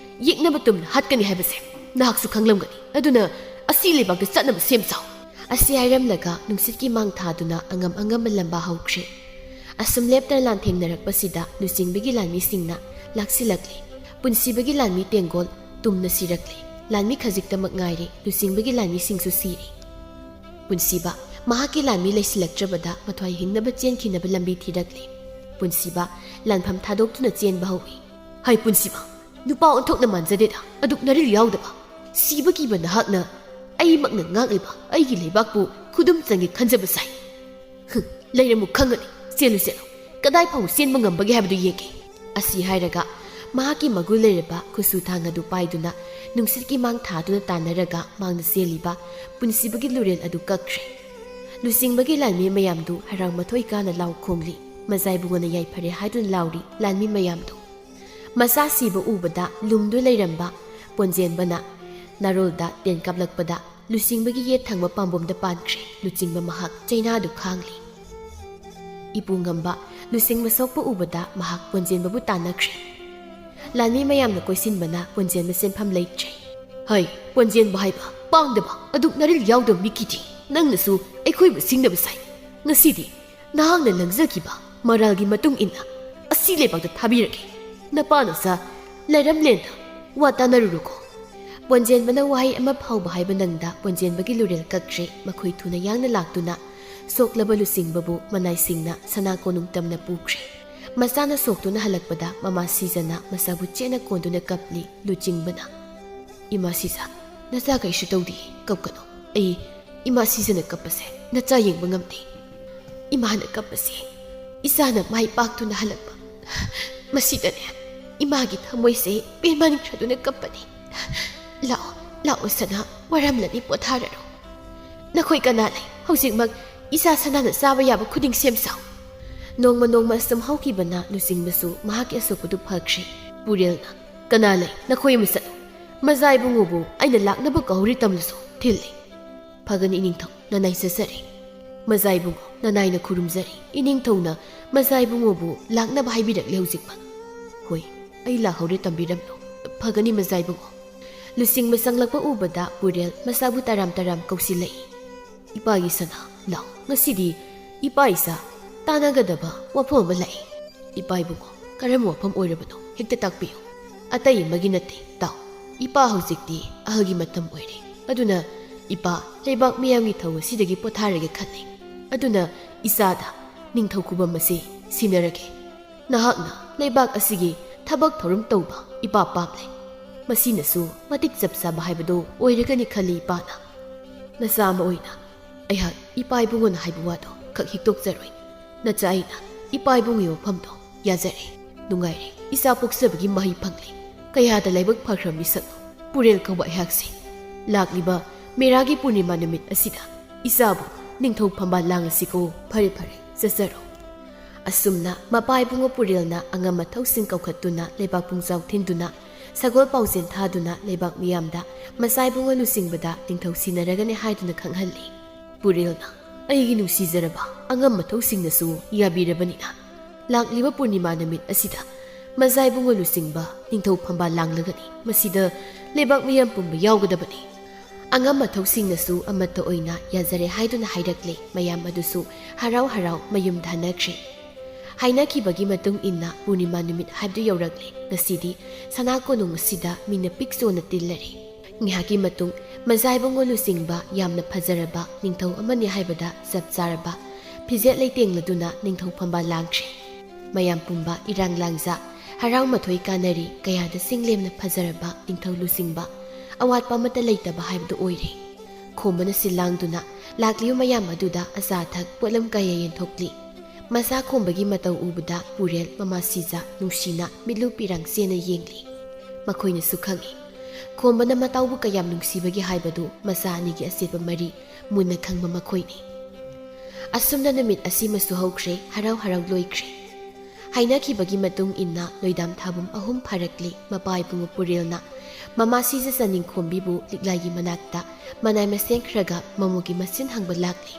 ꯌꯦꯛꯅꯕ ꯇꯨꯝꯅ ꯍꯥꯠꯀꯅꯤ ꯍꯥꯏꯕꯁꯦ ꯅꯍꯥꯛꯁꯨ ꯈꯪꯂꯝꯒꯅꯤ꯫ ꯑꯗꯨꯅ ꯑꯁꯤ ꯂꯩꯕꯥꯛꯇ ꯆꯠꯅꯕ ꯁꯦꯝ ꯁꯥꯎ꯫" ꯑꯁꯤ ꯍꯥꯏꯔꯝꯂꯒ ꯅꯨꯡꯁꯤꯠꯀꯤ ꯃꯥꯡ ꯊꯥꯗꯨꯅ ꯑꯉꯝ ꯑꯉꯝꯕ ꯂꯝꯕꯥ ꯍꯧꯈ꯭ꯔꯦ꯫ ꯑꯁꯨꯝ ꯂꯦꯞꯇꯅ ꯂꯥꯟꯊꯦꯡꯅꯔꯛꯄꯁꯤꯗ ꯂꯨꯆꯤꯡꯕꯒꯤ ꯂꯥꯟꯃꯤꯁꯤꯡꯅ ꯂꯥꯛꯁꯤꯜꯂꯛꯂꯤ꯫ ꯄꯨꯟꯁꯤꯕꯒꯤ ꯂꯥꯟꯃꯤ ꯇꯦꯡꯒꯣꯜ ꯇꯨꯝꯅ ꯁꯤꯔꯛꯂꯤ꯫ ꯂꯥꯟꯃꯤ ꯈꯖꯤꯛꯇꯃꯛ ꯉꯥꯏꯔꯦ, ꯂꯨꯆꯤꯡꯕꯒꯤ ꯂꯥꯟꯃꯤꯁꯤꯡꯁꯨ ꯁꯤꯔꯦ꯫ ꯄꯨꯟꯁꯤꯕ ꯃꯍꯥꯛꯀꯤ ꯂꯥꯟꯃꯤ ꯂꯩꯁꯤꯜꯂꯛꯇ꯭ꯔꯕꯗ ꯃꯊ꯭ꯋꯥꯏ ꯍꯤꯡꯅꯕ ꯆꯦꯟꯈꯤꯅꯕ ꯂꯝꯕꯤ ꯊꯤꯔꯛꯂꯤ꯫ ꯄꯨꯟꯁꯤꯕ ꯂꯥꯟꯐꯝ ꯊꯥꯗꯣꯛꯇꯨꯅ ꯆꯦꯟꯕ ꯍꯧꯏ꯫ "ꯍꯥꯏ ꯄꯨꯟꯁꯤꯕ, ꯅꯨꯄꯥ ꯑꯣꯟꯊꯣꯛꯅ ꯃꯥꯟꯖꯗꯦꯗ, ꯑꯗꯨꯛ ꯅꯔꯤꯜ ꯌꯥꯎꯗꯕ꯫ ꯁꯤꯕ ꯀꯤꯕ ꯅꯍꯥꯛꯅ ꯑꯩꯃꯛꯅ ꯉꯥꯛꯂꯤꯕ ꯑꯩꯒꯤ ꯂꯩꯕꯥꯛꯄꯨ ꯈꯨꯗꯨꯝ ꯆꯪꯒꯦ ꯈꯟꯖꯕ ꯁꯥꯏ꯫ ꯍꯨꯝ, ꯂꯩꯔꯝꯃꯨ ꯈꯪꯒꯅꯤ꯫ ꯆꯦꯜꯂꯨ, ꯆꯦꯜꯂꯨ꯫ ꯀꯗꯥꯏ ꯐꯥꯎ ꯆꯦꯟꯕ ꯉꯝꯕꯒꯦ ꯍꯥꯏꯕꯗꯨ ꯌꯦꯡꯒꯦ꯫" ꯑꯁꯤ ꯍꯥꯏꯔꯒ ꯃꯍꯥꯛꯀꯤ ꯃꯒꯨꯟ ꯂꯩꯔꯕ ꯈꯨꯠꯁꯨ ꯊꯥꯡ ꯑꯗꯨ ꯄꯥꯏꯗꯨꯅ ꯅꯨꯡꯁꯤꯠꯀꯤ ꯃꯥꯡ ꯊꯥꯗꯨꯅ ꯇꯥꯟꯅꯔꯒ ꯃꯥꯡꯗ ꯆꯦꯜꯂꯤꯕ ꯄꯨꯟꯁꯤꯕꯒꯤ ꯂꯨꯔꯦꯜ ꯑꯗꯨ ꯀꯛꯈ꯭ꯔꯦ꯫ ꯂꯨꯆꯤꯡꯕꯒꯤ ꯂꯥꯟꯃꯤ ꯃꯌꯥꯝꯗꯨ ꯍꯔꯥꯎ ꯃꯊꯣꯏ ꯀꯥꯅ ꯂꯥꯎ ꯈꯣꯡꯂꯤ꯫ ꯃꯖꯥꯏꯕꯨꯡꯉꯣꯅ ꯌꯥꯏꯐꯔꯦ ꯍꯥꯏꯗꯨꯅ ꯂꯥꯎꯔꯤ ꯂꯥꯟꯃꯤ ꯃꯌꯥꯝꯗꯨ꯫ ꯃꯆꯥ ꯁꯤꯕ ꯎꯕꯗ ꯂꯨꯝꯗꯨ ꯂꯩꯔꯝꯕ ꯄꯣꯟꯖꯦꯟꯕꯅ ꯅꯥꯔꯣꯜꯗ ꯇꯦꯟ ꯀꯥꯞꯂꯛꯄꯗ ꯂꯨꯆꯤꯡꯕꯒꯤ ꯌꯦꯠ ꯊꯪꯕ ꯄꯥꯝꯕꯣꯝꯗ ꯄꯥꯟꯈ꯭ꯔꯦ꯫ ꯂꯨꯆꯤꯡꯕ ꯃꯍꯥꯛ ꯆꯩꯅꯥꯗꯨ ꯈꯥꯡꯂꯤ꯫ ꯏꯄꯨ ꯉꯝꯕ ꯂꯨꯆꯤꯡꯕ ꯁꯣꯛꯄ ꯎꯕꯗ ꯃꯍꯥꯛ ꯄꯣꯟꯖꯦꯟꯕꯕꯨ ꯇꯥꯟꯅꯈ꯭ꯔꯦ꯫ ꯂꯥꯟꯃꯤ ꯃꯌꯥꯝꯅ ꯀꯣꯏꯁꯤꯟꯕꯅ ꯄꯣꯟꯖꯦꯟꯕ ꯆꯦꯟꯐꯝ ꯂꯩꯇ꯭ꯔꯦ꯫ "ꯍꯩ, ꯄꯣꯟꯖꯦꯟꯕ ꯍꯥꯏꯕ ꯄꯥꯡꯗꯕ, ꯑꯗꯨꯛ ꯅꯔꯤꯜ ꯌꯥꯎꯗꯕ ꯃꯤꯒꯤꯗꯤ ꯅꯪꯅꯁꯨ ꯑꯩꯈꯣꯏꯕꯨ ꯁꯤꯡꯅꯕ ꯁꯥꯏ꯫ ꯉꯁꯤꯗꯤ ꯅꯍꯥꯛꯅ ꯂꯪꯖꯈꯤꯕ ꯃꯔꯥꯜꯒꯤ ꯃꯇꯨꯡ ꯏꯟꯅ ꯑꯁꯤ ꯂꯩꯕꯥꯛꯇ ꯊꯥꯕꯤꯔꯒꯦ꯫ ꯅꯄꯥ ꯅꯆꯥ ꯂꯩꯔꯝꯂꯦꯟꯗ ꯋꯥ ꯇꯥꯅꯔꯨꯔꯣꯀꯣ꯫" ꯄꯣꯟꯖꯦꯟꯕꯅ ꯋꯥꯍꯩ ꯑꯃ ꯐꯥꯎꯕ ꯍꯥꯏꯕ ꯅꯪꯗ ꯄꯣꯟꯖꯦꯟꯕꯒꯤ ꯂꯨꯔꯦꯜ ꯀꯛꯈ꯭ꯔꯦ꯫ ꯃꯈꯣꯏ ꯊꯨꯅ ꯌꯥꯡꯅ ꯂꯥꯛꯇꯨꯅ ꯁꯣꯛꯂꯕ ꯂꯨꯆꯤꯡꯕꯕꯨ ꯃꯅꯥꯏꯁꯤꯡꯅ ꯁꯅꯥ ꯀꯣꯅꯨꯡ ꯇꯝꯅ ꯄꯨꯈ꯭ꯔꯦ꯫ ꯃꯆꯥꯅ ꯁꯣꯛꯇꯨꯅ ꯍꯜꯂꯛꯄꯗ ꯃꯃꯥ ꯁꯤꯖꯅ ꯃꯆꯥꯕꯨ ꯆꯦꯠꯅ ꯀꯣꯟꯗꯨꯅ ꯀꯞꯂꯤ꯫ ꯂꯨꯆꯤꯡꯕꯅ, "ꯏꯃꯥ ꯁꯤꯖ, ꯅꯆꯥ ꯀꯩꯁꯨ ꯇꯧꯗꯦ, ꯀꯞꯀꯅꯨ꯫ ꯑꯩ ꯏꯃꯥ ꯁꯤꯖꯅ ꯀꯞꯄꯁꯦ ꯅꯆꯥ ꯌꯦꯡꯕ ꯉꯝꯗꯦ꯫ ꯏꯃꯥꯅ ꯀꯞꯄꯁꯦ ꯏꯆꯥꯅ ꯃꯥꯏ ꯄꯥꯛꯇꯨꯅ ꯍꯜꯂꯛꯄ ꯃꯁꯤꯗꯅꯦ ꯏꯃꯥꯒꯤ ꯊꯃꯣꯏꯁꯦ ꯄꯦꯟꯃꯟꯈ꯭ꯔꯗꯨꯅ ꯀꯞꯄꯅꯤ꯫ ꯂꯥꯛꯑꯣ, ꯂꯥꯛꯑꯣ ꯁꯅꯥ, ꯋꯥꯔꯝꯂꯅꯤ, ꯄꯣꯊꯥꯔꯔꯣ꯫ ꯅꯈꯣꯏ ꯀꯅꯥ ꯂꯩ? ꯍꯧꯖꯤꯛꯃꯛ ꯏꯆꯥ ꯁꯅꯥꯅ ꯆꯥꯕ ꯌꯥꯕ ꯈꯨꯗꯤꯡ ꯁꯦꯝ ꯁꯥꯎ꯫ ꯅꯣꯡꯃ ꯅꯣꯡꯃ ꯁꯨꯝ ꯍꯧꯈꯤꯕꯅ ꯂꯨꯆꯤꯡꯕꯁꯨ ꯃꯍꯥꯛꯀꯤ ꯑꯁꯣꯛꯄꯗꯨ ꯐꯈ꯭ꯔꯦ꯫ ꯄꯨꯔꯦꯜꯅ, "ꯀꯅꯥ ꯂꯩ? ꯅꯈꯣꯏ ꯑꯃ ꯆꯠꯂꯨ꯫ ꯃꯖꯥ ꯏꯕꯨꯡꯉꯣꯕꯨ ꯑꯩꯅ ꯂꯥꯛꯅꯕ ꯀꯧꯍꯧꯔꯤ ꯇꯝꯂꯁꯨ ꯊꯤꯜꯂꯤ꯫" "ꯐꯒꯅꯤ ꯏꯅꯤꯡꯊꯧ, ꯅꯅꯥꯏ ꯆꯠꯆꯔꯤ꯫" "ꯃꯖꯥ ꯏꯕꯨꯡꯉꯣ, ꯅꯅꯥꯏꯅ ꯈꯨꯔꯨꯝꯖꯔꯤ꯫ ꯏꯅꯤꯡꯊꯧꯅ ꯃꯖꯥ ꯏꯕꯨꯡꯉꯣꯕꯨ ꯂꯥꯛꯅꯕ ꯍꯥꯏꯕꯤꯔꯛꯂꯦ ꯍꯧꯖꯤꯛꯃꯛ꯫" "ꯍꯣꯏ, ꯑꯩ ꯂꯥꯛꯍꯧꯔꯦ, ꯇꯝꯕꯤꯔꯝꯂꯣ꯫" "ꯐꯒꯅꯤ ꯃꯖꯥ ꯏꯕꯨꯡꯉꯣ꯫" ꯂꯨꯆꯤꯡꯕ ꯆꯪꯂꯛꯄ ꯎꯕꯗ ꯄꯨꯔꯦꯜ ꯃꯁꯥꯕꯨ ꯇꯔꯥꯝ ꯇꯔꯥꯝ ꯀꯧꯁꯤꯜꯂꯛꯏ꯫ "ꯏꯄꯥꯒꯤ ꯁꯅꯥ, ꯂꯥꯎ, ꯉꯁꯤꯗꯤ ꯏꯄꯥ ꯏꯆꯥ ꯇꯥꯟꯅꯒꯗꯕ ꯋꯥꯐꯝ ꯑꯃ ꯂꯥꯛꯏ꯫" "ꯏꯄꯥ ꯏꯕꯨꯡꯉꯣ, ꯀꯔꯝꯕ ꯋꯥꯐꯝ ꯑꯣꯏꯔꯕꯅꯣ? ꯍꯦꯛꯇ ꯇꯥꯛꯄꯤꯌꯨ꯫" "ꯑꯇꯩ ꯑꯃꯒꯤ ꯅꯠꯇꯦ, ꯇꯥꯎ꯫ ꯏꯄꯥ ꯍꯧꯖꯤꯛꯇꯤ ꯑꯍꯜꯒꯤ ꯃꯇꯝ ꯑꯣꯏꯔꯦ꯫ ꯑꯗꯨꯅ ꯏꯄꯥ ꯂꯩꯕꯥꯛ ꯃꯤꯌꯥꯝꯒꯤ ꯊꯧ ꯑꯁꯤꯗꯒꯤ ꯄꯣꯊꯥꯔꯒꯦ ꯈꯜꯂꯤ꯫ ꯑꯗꯨꯅ ꯏꯆꯥꯗ ꯅꯤꯡꯊꯧ ꯈꯨꯕꯝ ꯑꯁꯤ ꯁꯤꯟꯅꯔꯒꯦ꯫ ꯅꯍꯥꯛꯅ ꯂꯩꯕꯥꯛ ꯑꯁꯤꯒꯤ ꯊꯕꯛ ꯊꯧꯔꯝ ꯇꯧꯕ ꯏꯄꯥ ꯄꯥꯝꯂꯦ꯫ ꯃꯁꯤꯅꯁꯨ ꯃꯇꯤꯛ ꯆꯞ ꯆꯥꯕ ꯍꯥꯏꯕꯗꯨ ꯑꯣꯏꯔꯒꯅꯤ ꯈꯜꯂꯤ ꯏꯄꯥꯅ꯫ ꯅꯆꯥ ꯑꯃ ꯑꯣꯏꯅ ꯑꯩꯍꯥꯛ ꯏꯄꯥ ꯏꯕꯨꯡꯉꯣꯅ ꯍꯥꯏꯕ ꯋꯥꯗꯣ ꯈꯛ ꯍꯤꯛꯇꯣꯛꯆꯔꯣꯏ꯫ ꯅꯆꯥ ꯑꯩꯅ ꯏꯄꯥ ꯏꯕꯨꯡꯉꯣꯒꯤ ꯋꯥꯐꯝꯗꯣ ꯌꯥꯖꯔꯦ꯫ ꯅꯨꯡꯉꯥꯏꯔꯦ, ꯏꯆꯥ ꯄꯣꯛꯆꯕꯒꯤ ꯃꯍꯩ ꯐꯪꯂꯦ꯫ ꯀꯌꯥꯗ ꯂꯥꯏꯕꯛ ꯐꯈ꯭ꯔꯕ ꯃꯤꯁꯛꯅꯣ ꯄꯨꯔꯦꯜ ꯀꯧꯕ ꯑꯩꯍꯥꯛꯁꯦ꯫ ꯂꯥꯛꯂꯤꯕ ꯃꯦꯔꯥꯒꯤ ꯄꯨꯔꯅꯤꯃꯥ ꯅꯨꯃꯤꯠ ꯑꯁꯤꯗ ꯏꯆꯥꯕꯨ ꯅꯤꯡꯊꯧ ꯐꯝꯕꯥꯜ ꯂꯥꯡꯉꯁꯤꯀꯣ꯫ ꯐꯔꯦ ꯐꯔꯦ, ꯆꯠꯆꯔꯣ꯫" ꯑꯁꯨꯝꯅ ꯃꯄꯥ ꯏꯕꯨꯡꯉꯣ ꯄꯨꯔꯦꯜꯅ ꯑꯉꯝ ꯑꯊꯧꯁꯤꯡ ꯀꯧꯈꯠꯇꯨꯅ ꯂꯩꯕꯥꯛ ꯄꯨꯡꯖꯥꯎ ꯊꯤꯟꯗꯨꯅ ꯁꯒꯣꯜ ꯄꯥꯎꯖꯦꯜ ꯊꯥꯗꯨꯅ ꯂꯩꯕꯥꯛ ꯃꯤꯌꯥꯝꯗ ꯃꯆꯥ ꯏꯕꯨꯡꯉꯣ ꯂꯨꯆꯤꯡꯕꯗ ꯅꯤꯡꯊꯧ ꯁꯤꯟꯅꯔꯒꯅꯤ ꯍꯥꯏꯗꯨꯅ ꯈꯪꯍꯜꯂꯤ꯫ ꯄꯨꯔꯦꯜꯅ, "ꯑꯩꯒꯤ ꯅꯨꯡꯁꯤꯖꯔꯕ ꯑꯉꯝ ꯑꯊꯧꯁꯤꯡꯅꯁꯨ ꯌꯥꯕꯤꯔꯕꯅꯤꯅ ꯂꯥꯛꯂꯤꯕ ꯄꯨꯔꯅꯤꯃꯥ ꯅꯨꯃꯤꯠ ꯑꯁꯤꯗ ꯃꯆꯥ ꯏꯕꯨꯡꯉꯣ ꯂꯨꯆꯤꯡꯕ ꯅꯤꯡꯊꯧ ꯐꯝꯕꯥꯜ ꯂꯥꯡꯂꯒꯅꯤ꯫ ꯃꯁꯤꯗ ꯂꯩꯕꯥꯛ ꯃꯤꯌꯥꯝ ꯄꯨꯝꯕ ꯌꯥꯎꯒꯗꯕꯅꯤ꯫" ꯑꯉꯝ ꯑꯊꯧꯁꯤꯡꯅꯁꯨ ꯑꯃꯠꯇ ꯑꯣꯏꯅ ꯌꯥꯖꯔꯦ ꯍꯥꯏꯗꯨꯅ ꯍꯥꯏꯔꯛꯂꯦ꯫ ꯃꯌꯥꯝ ꯑꯗꯨꯁꯨ ꯍꯔꯥꯎ ꯍꯔꯥꯎ ꯃꯌꯨꯝꯗ ꯍꯟꯅꯈ꯭ꯔꯦ꯫ ꯍꯥꯏꯅꯈꯤꯕꯒꯤ ꯃꯇꯨꯡ ꯏꯟꯅ ꯄꯨꯔꯅꯤꯃꯥ ꯅꯨꯃꯤꯠ ꯍꯥꯏꯕꯗꯨ ꯌꯧꯔꯛꯂꯦ꯫ ꯉꯁꯤꯗꯤ ꯁꯅꯥ ꯀꯣꯅꯨꯡ ꯑꯁꯤꯗ ꯃꯤꯅ ꯄꯤꯛ ꯆꯣꯟꯅ ꯇꯤꯜꯂꯔꯦ꯫ ꯉꯥꯏꯍꯥꯛꯀꯤ ꯃꯇꯨꯡ ꯃꯖꯥ ꯏꯕꯨꯡꯉꯣ ꯂꯨꯆꯤꯡꯕ ꯌꯥꯝꯅ ꯐꯖꯔꯕ ꯅꯤꯡꯊꯧ ꯑꯃꯅꯤ ꯍꯥꯏꯕꯗ ꯆꯞ ꯆꯥꯔꯕ ꯐꯤꯖꯦꯠ ꯂꯩꯇꯦꯡꯂꯗꯨꯅ ꯅꯤꯡꯊꯧ ꯐꯝꯕꯥꯜ ꯂꯥꯡꯈ꯭ꯔꯦ꯫ ꯃꯌꯥꯝ ꯄꯨꯝꯕ ꯏꯔꯥꯡ ꯂꯥꯡꯖ ꯍꯔꯥꯎ ꯃꯊꯣꯏ ꯀꯥꯟꯅꯔꯤ꯫ ꯀꯌꯥꯗ ꯆꯤꯡꯂꯦꯝꯅ ꯐꯖꯔꯕ ꯅꯤꯡꯊꯧ ꯂꯨꯆꯤꯡꯕ ꯑꯋꯥꯠꯄ ꯑꯃꯠꯇ ꯂꯩꯇꯕ ꯍꯥꯏꯕꯗꯨ ꯑꯣꯏꯔꯦ꯫ ꯈꯣꯝꯕꯅ ꯁꯤꯜ ꯂꯥꯡꯗꯨꯅ ꯂꯥꯛꯂꯤꯕ ꯃꯌꯥꯝ ꯑꯗꯨꯗ ꯑꯆꯥ ꯑꯊꯛ ꯄꯣꯠꯂꯝ ꯀꯌꯥ ꯌꯦꯟꯊꯣꯛꯂꯤ꯫ ꯃꯆꯥ ꯈꯣꯝꯕꯒꯤ ꯃꯇꯧ ꯎꯕꯗ ꯄꯨꯔꯦꯜ, ꯃꯃꯥ ꯁꯤꯖ ꯅꯨꯡꯁꯤꯅ ꯃꯤꯠꯂꯨ ꯄꯤꯔꯥꯡ ꯆꯦꯅ ꯌꯦꯡꯂꯤ꯫ ꯃꯈꯣꯏꯅꯁꯨ ꯈꯪꯏ, ꯈꯣꯝꯕꯅ ꯃꯇꯥꯎꯕꯨ ꯀꯌꯥꯝ ꯅꯨꯡꯁꯤꯕꯒꯦ ꯍꯥꯏꯕꯗꯨ ꯃꯆꯥ ꯑꯅꯤꯒꯤ ꯑꯆꯦꯠꯄ ꯃꯔꯤ ꯃꯨꯟꯅ ꯈꯪꯕ ꯃꯈꯣꯏꯅꯤ꯫ ꯑꯁꯨꯝꯅ ꯅꯨꯃꯤꯠ ꯑꯁꯤꯃꯁꯨ ꯍꯧꯈ꯭ꯔꯦ, ꯍꯔꯥꯎ ꯍꯔꯥꯎ ꯂꯣꯏꯈ꯭ꯔꯦ꯫ ꯍꯥꯏꯅꯈꯤꯕꯒꯤ ꯃꯇꯨꯡ ꯏꯟꯅ ꯂꯣꯏꯗꯥꯝ ꯊꯥꯕꯨꯝ ꯑꯍꯨꯝ ꯐꯥꯔꯛꯂꯤ꯫ ꯃꯄꯥ ꯏꯕꯨꯡꯉꯣ ꯄꯨꯔꯦꯜꯅ ꯃꯃꯥ ꯁꯤꯖ ꯆꯅꯤꯡꯈꯣꯝꯕꯤꯕꯨ ꯂꯤꯛꯂꯥꯏꯒꯤ ꯃꯅꯥꯛꯇ ꯃꯅꯥꯏ ꯃꯁꯦꯟ ꯈꯔꯒ ꯃꯃꯣꯒꯤ ꯃꯆꯤꯟ ꯍꯪꯕ ꯂꯥꯛꯂꯤ꯫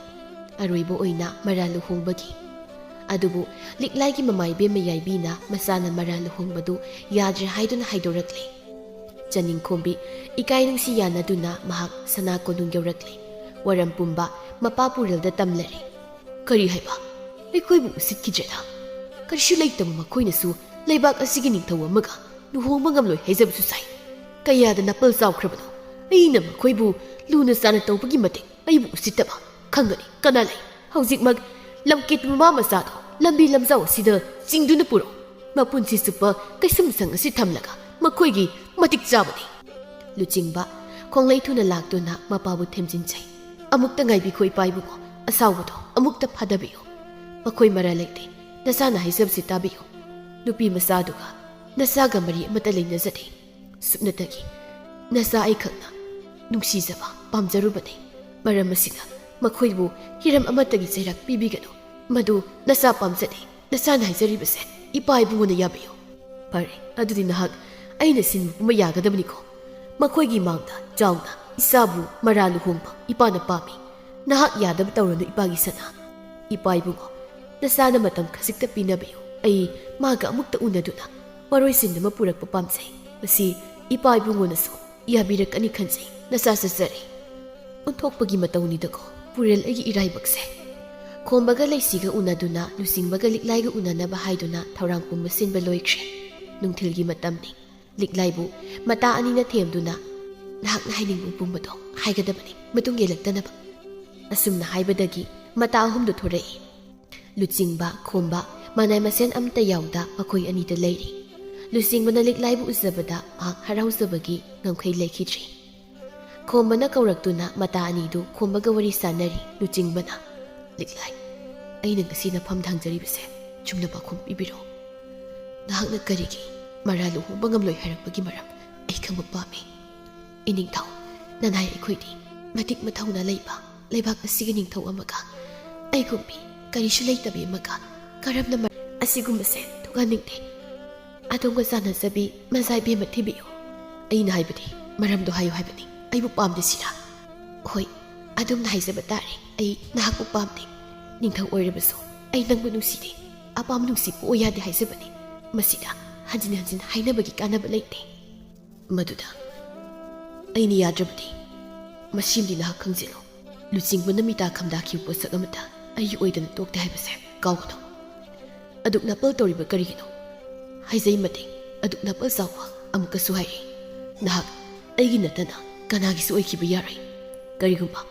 ꯑꯔꯣꯏꯕ ꯑꯣꯏꯅ ꯃꯔꯥ ꯂꯨꯍꯣꯡꯕꯒꯤ꯫ ꯑꯗꯨꯕꯨ ꯂꯤꯛꯂꯥꯏꯒꯤ ꯃꯃꯥ ꯏꯕꯦꯝꯃ ꯌꯥꯏꯕꯤꯅ ꯃꯆꯥꯅ ꯃꯔꯥ ꯂꯨꯍꯣꯡꯕꯗꯨ ꯌꯥꯗ꯭ꯔꯦ ꯍꯥꯏꯗꯨꯅ ꯍꯥꯏꯗꯣꯔꯛꯂꯦ꯫ ꯆꯅꯤꯡꯈꯣꯝꯕꯤ ꯏꯀꯥꯏ ꯅꯨꯡꯁꯤ ꯌꯥꯅꯗꯨꯅ ꯃꯍꯥꯛ ꯁꯅꯥ ꯀꯣꯅꯨꯡ ꯌꯧꯔꯛꯂꯦ꯫ ꯋꯥꯔꯝ ꯄꯨꯝꯕ ꯃꯄꯥ ꯄꯨꯔꯦꯜꯗ ꯇꯝꯂꯔꯦ꯫ "ꯀꯔꯤ ꯍꯥꯏꯕ? ꯑꯩꯈꯣꯏꯕꯨ ꯎꯁꯤꯠꯈꯤꯗ꯭ꯔꯦꯗ꯫ ꯀꯔꯤꯁꯨ ꯂꯩꯇꯕ ꯃꯈꯣꯏꯅꯁꯨ ꯂꯩꯕꯥꯛ ꯑꯁꯤꯒꯤ ꯅꯤꯡꯊꯧ ꯑꯃꯒ ꯂꯨꯍꯣꯡꯕ ꯉꯝꯂꯣꯏ ꯍꯥꯏꯖꯕꯁꯨ ꯁꯥꯏ꯫ ꯀꯌꯥꯗ ꯅꯥꯄꯜ ꯆꯥꯎꯈ꯭ꯔꯕꯅꯣ꯫ ꯑꯩꯅ ꯃꯈꯣꯏꯕꯨ ꯂꯨꯅ ꯆꯥꯅ ꯇꯧꯕꯒꯤ ꯃꯇꯤꯛ ꯑꯩꯕꯨ ꯎꯁꯤꯠꯇꯕ ꯈꯪꯒꯅꯤ ꯀꯅꯥ ꯂꯩ? ꯍꯧꯖꯤꯛꯃꯛ ꯂꯝꯀꯦꯠꯄ ꯃꯃꯥ ꯃꯆꯥꯗꯣ ꯂꯝꯕꯤ ꯂꯝꯖꯥꯎ ꯑꯁꯤꯗ ꯆꯤꯡꯗꯨꯅ ꯄꯨꯔꯛꯎ꯫ ꯃꯄꯨꯟꯁꯤ ꯆꯨꯞꯄ ꯀꯩꯁꯨꯝꯁꯪ ꯑꯁꯤ ꯊꯝꯂꯒ ꯃꯈꯣꯏꯒꯤ ꯃꯇꯤꯛ ꯆꯥꯕꯅꯤ꯫" ꯂꯨꯆꯤꯡꯕ ꯈꯣꯡꯂꯩ ꯊꯨꯅ ꯂꯥꯛꯇꯨꯅ ꯃꯄꯥꯕꯨ ꯊꯦꯝꯖꯤꯟꯖꯩ꯫ "ꯑꯃꯨꯛꯇ ꯉꯥꯏꯕꯤꯈꯣ ꯏꯄꯥ ꯏꯕꯨꯡꯉꯣ, ꯑꯁꯥꯎꯕꯗꯣ ꯑꯃꯨꯛꯇ ꯐꯥꯗꯕꯤꯌꯨ꯫ ꯃꯈꯣꯏ ꯃꯔꯥ ꯂꯩꯇꯦ, ꯅꯆꯥꯅ ꯍꯥꯏꯖꯕꯁꯤ ꯇꯥꯕꯤꯌꯨ꯫ ꯅꯨꯄꯤ ꯃꯆꯥꯗꯨꯒ ꯅꯆꯥꯒ ꯃꯔꯤ ꯑꯃꯠꯇ ꯂꯩꯅꯖꯗꯦ꯫ ꯁꯨꯞꯅꯇꯒꯤ ꯅꯆꯥ ꯑꯩꯈꯛꯅ ꯅꯨꯡꯁꯤꯖꯕ ꯄꯥꯝꯖꯔꯨꯕꯅꯤ꯫ ꯃꯔꯝ ꯑꯁꯤꯅ ꯃꯈꯣꯏꯕꯨ ꯍꯤꯔꯝ ꯑꯃꯠꯇꯒꯤ ꯆꯩꯔꯥꯛ ꯄꯤꯕꯤꯒꯅꯨ꯫ ꯃꯗꯨ ꯅꯆꯥ ꯄꯥꯝꯖꯗꯦ꯫ ꯅꯆꯥꯅ ꯍꯥꯏꯖꯔꯤꯕꯁꯦ ꯏꯄꯥ ꯏꯕꯨꯡꯉꯣꯅ ꯌꯥꯕꯤꯌꯨ꯫" "ꯐꯔꯦ, ꯑꯗꯨꯗꯤ ꯅꯍꯥꯛ ꯑꯩꯅ ꯁꯤꯟꯕ ꯄꯨꯝꯕ ꯌꯥꯒꯗꯕꯅꯤꯀꯣ꯫ ꯃꯈꯣꯏꯒꯤ ꯃꯥꯡꯗ ꯆꯥꯎꯅ ꯏꯆꯥꯕꯨ ꯃꯔꯥ ꯂꯨꯍꯣꯡꯕ ꯏꯄꯥꯅ ꯄꯥꯝꯃꯤ꯫ ꯅꯍꯥꯛ ꯌꯥꯗꯕ ꯇꯧꯔꯅꯨ ꯏꯄꯥꯒꯤ ꯁꯅꯥ꯫ ꯏꯄꯥ ꯏꯕꯨꯡꯉꯣ, ꯅꯆꯥꯅ ꯃꯇꯝ ꯈꯖꯤꯛꯇ ꯄꯤꯅꯕꯤꯌꯨ꯫ ꯑꯩ ꯃꯥꯒ ꯑꯃꯨꯛꯇ ꯎꯅꯗꯨꯅ ꯋꯥꯔꯣꯏꯁꯤꯟ ꯑꯃ ꯄꯨꯔꯛꯄ ꯄꯥꯝꯖꯩ꯫ ꯃꯁꯤ ꯏꯄꯥ ꯏꯕꯨꯡꯉꯣꯅꯁꯨ ꯌꯥꯕꯤꯔꯛꯀꯅꯤ ꯈꯟꯖꯩ꯫ ꯅꯆꯥ ꯆꯠꯆꯔꯦ꯫" ꯑꯣꯟꯊꯣꯛꯄꯒꯤ ꯃꯇꯧꯅꯤꯗꯀꯣ ꯄꯨꯔꯦꯜ ꯑꯩꯒꯤ ꯏꯔꯥꯏꯕꯛꯁꯦ꯫ ꯈꯣꯝꯕꯒ ꯂꯩꯁꯤꯒ ꯎꯅꯗꯨꯅ, ꯂꯨꯆꯤꯡꯕꯒ ꯂꯤꯛꯂꯥꯏꯒ ꯎꯅꯅꯕ ꯍꯥꯏꯗꯨꯅ ꯊꯧꯔꯥꯡ ꯄꯨꯝꯕ ꯁꯤꯟꯕ ꯂꯣꯏꯈ꯭ꯔꯦ꯫ ꯅꯨꯡꯊꯤꯜꯒꯤ ꯃꯇꯝꯅꯤ꯫ ꯂꯤꯛꯂꯥꯏꯕꯨ ꯃꯇꯥ ꯑꯅꯤꯅ ꯊꯦꯝꯗꯨꯅ, "ꯅꯍꯥꯛꯅ ꯍꯥꯏꯅꯤꯡꯕ ꯄꯨꯝꯕꯗꯣ ꯍꯥꯏꯒꯗꯕꯅꯤ, ꯃꯇꯨꯡ ꯌꯦꯜꯂꯛꯇꯅꯕ꯫" ꯑꯁꯨꯝꯅ ꯍꯥꯏꯕꯗꯒꯤ ꯃꯇꯥ ꯑꯍꯨꯝꯗꯨ ꯊꯣꯔꯛꯏ꯫ ꯂꯨꯆꯤꯡꯕ, ꯈꯣꯝꯕ, ꯃꯅꯥꯏ ꯃꯁꯦꯟ ꯑꯃꯠꯇ ꯌꯥꯎꯗ ꯃꯈꯣꯏ ꯑꯅꯤꯗ ꯂꯩꯔꯤ꯫ ꯂꯨꯆꯤꯡꯕꯅ ꯂꯤꯛꯂꯥꯏꯕꯨ ꯎꯖꯕꯗ ꯃꯍꯥꯛ ꯍꯔꯥꯎꯖꯕꯒꯤ ꯉꯝꯈꯩ ꯂꯩꯈꯤꯗ꯭ꯔꯤ꯫ ꯈꯣꯝꯕꯅ ꯀꯧꯔꯛꯇꯨꯅ ꯃꯇꯥ ꯑꯅꯤꯗꯨ ꯈꯣꯝꯕꯒ ꯋꯥꯔꯤ ꯁꯥꯟꯅꯔꯤ꯫ ꯂꯨꯆꯤꯡꯕꯅ, "ꯂꯤꯛꯂꯥꯏ, ꯑꯩꯅ ꯉꯁꯤ ꯅꯐꯝꯗ ꯍꯪꯖꯔꯤꯕꯁꯦ ꯆꯨꯝꯅ ꯄꯥꯎꯈꯨꯝ ꯄꯤꯕꯤꯔꯣ꯫ ꯅꯍꯥꯛꯅ ꯀꯔꯤꯒꯤ ꯃꯔꯥ ꯂꯨꯍꯣꯡꯕ ꯉꯝꯂꯣꯏ ꯍꯥꯏꯔꯛꯄꯒꯤ ꯃꯔꯝ ꯑꯩ ꯈꯪꯕ ꯄꯥꯝꯃꯤ꯫ ꯏꯅꯤꯡꯊꯧ, ꯅꯅꯥꯏ ꯑꯩꯈꯣꯏꯗꯤ ꯃꯇꯤꯛ ꯃꯊꯧꯅꯥ ꯂꯩꯕ ꯂꯩꯕꯥꯛ ꯑꯁꯤꯒꯤ ꯅꯤꯡꯊꯧ ꯑꯃꯒ ꯑꯩꯒꯨꯝꯕꯤ ꯀꯔꯤꯁꯨ ꯂꯩꯇꯕꯤ ꯑꯃꯒ ꯀꯔꯝꯅ ꯃꯔ-, ꯑꯁꯤꯒꯨꯝꯕꯁꯦ ꯊꯣꯛꯍꯟꯅꯤꯡꯗꯦ꯫ ꯑꯗꯣꯝꯒ ꯆꯥꯟꯅꯖꯕꯤ ꯃꯖꯥ ꯏꯕꯦꯝꯃ ꯊꯤꯕꯤꯌꯨ꯫ ꯑꯩꯅ ꯍꯥꯏꯕꯗꯤ ꯃꯔꯝꯗꯣ ꯍꯥꯏꯌꯨ ꯍꯥꯏꯕꯅꯤ꯫ ꯑꯩꯕꯨ ꯄꯥꯝꯗꯦ ꯁꯤꯔꯥ? ꯍꯣꯏ, ꯑꯗꯨꯝꯅ ꯍꯥꯏꯖꯕ ꯇꯥꯔꯦ꯫ ꯑꯩ ꯅꯍꯥꯛꯄꯨ ꯄꯥꯝꯗꯦ꯫ ꯅꯤꯡꯊꯧ ꯑꯣꯏꯔꯕꯁꯨ ꯑꯩ ꯅꯪꯕꯨ ꯅꯨꯡꯁꯤꯗꯦ꯫ ꯑꯄꯥꯝꯕ ꯅꯨꯡꯁꯤꯕ ꯑꯣꯏ ꯌꯥꯗꯦ ꯍꯥꯏꯖꯕꯅꯤ꯫ ꯃꯁꯤꯗ ꯍꯟꯖꯤꯟ ꯍꯟꯖꯤꯟ ꯍꯥꯏꯅꯕꯒꯤ ꯀꯥꯟꯅꯕ ꯂꯩꯇꯦ꯫ ꯃꯗꯨꯗ ꯑꯩꯅ ꯌꯥꯗ꯭ꯔꯕꯗꯤ ꯃꯁꯤꯃꯗꯤ ꯅꯍꯥꯛ ꯈꯪꯖꯤꯜꯂꯨ꯫ ꯂꯨꯆꯤꯡꯕꯅ ꯃꯤꯇꯥ ꯈꯝꯗꯥꯈꯤꯕ ꯄꯣꯠꯁꯛ ꯑꯃꯠꯇ ꯑꯩꯒꯤ ꯑꯣꯏꯗꯅ ꯇꯣꯛꯇꯦ ꯍꯥꯏꯕꯁꯦ ꯀꯥꯎꯒꯅꯨ꯫ ꯑꯗꯨꯛ ꯅꯥꯄꯜ ꯇꯧꯔꯤꯕ ꯀꯔꯤꯒꯤꯅꯣ? ꯍꯥꯏꯖꯩ ꯃꯇꯤꯛ ꯑꯗꯨꯛ ꯅꯥꯄꯜ ꯆꯥꯎꯕ ꯑꯃꯨꯛꯀꯁꯨ ꯍꯥꯏꯔꯤ꯫ ꯅꯍꯥꯛ ꯑꯩꯒꯤ ꯅꯠꯇꯅ ꯀꯅꯥꯒꯤꯁꯨ ꯑꯣꯏꯈꯤꯕ ꯌꯥꯔꯣꯏ꯫ ꯀꯔꯤꯒꯨꯝꯕ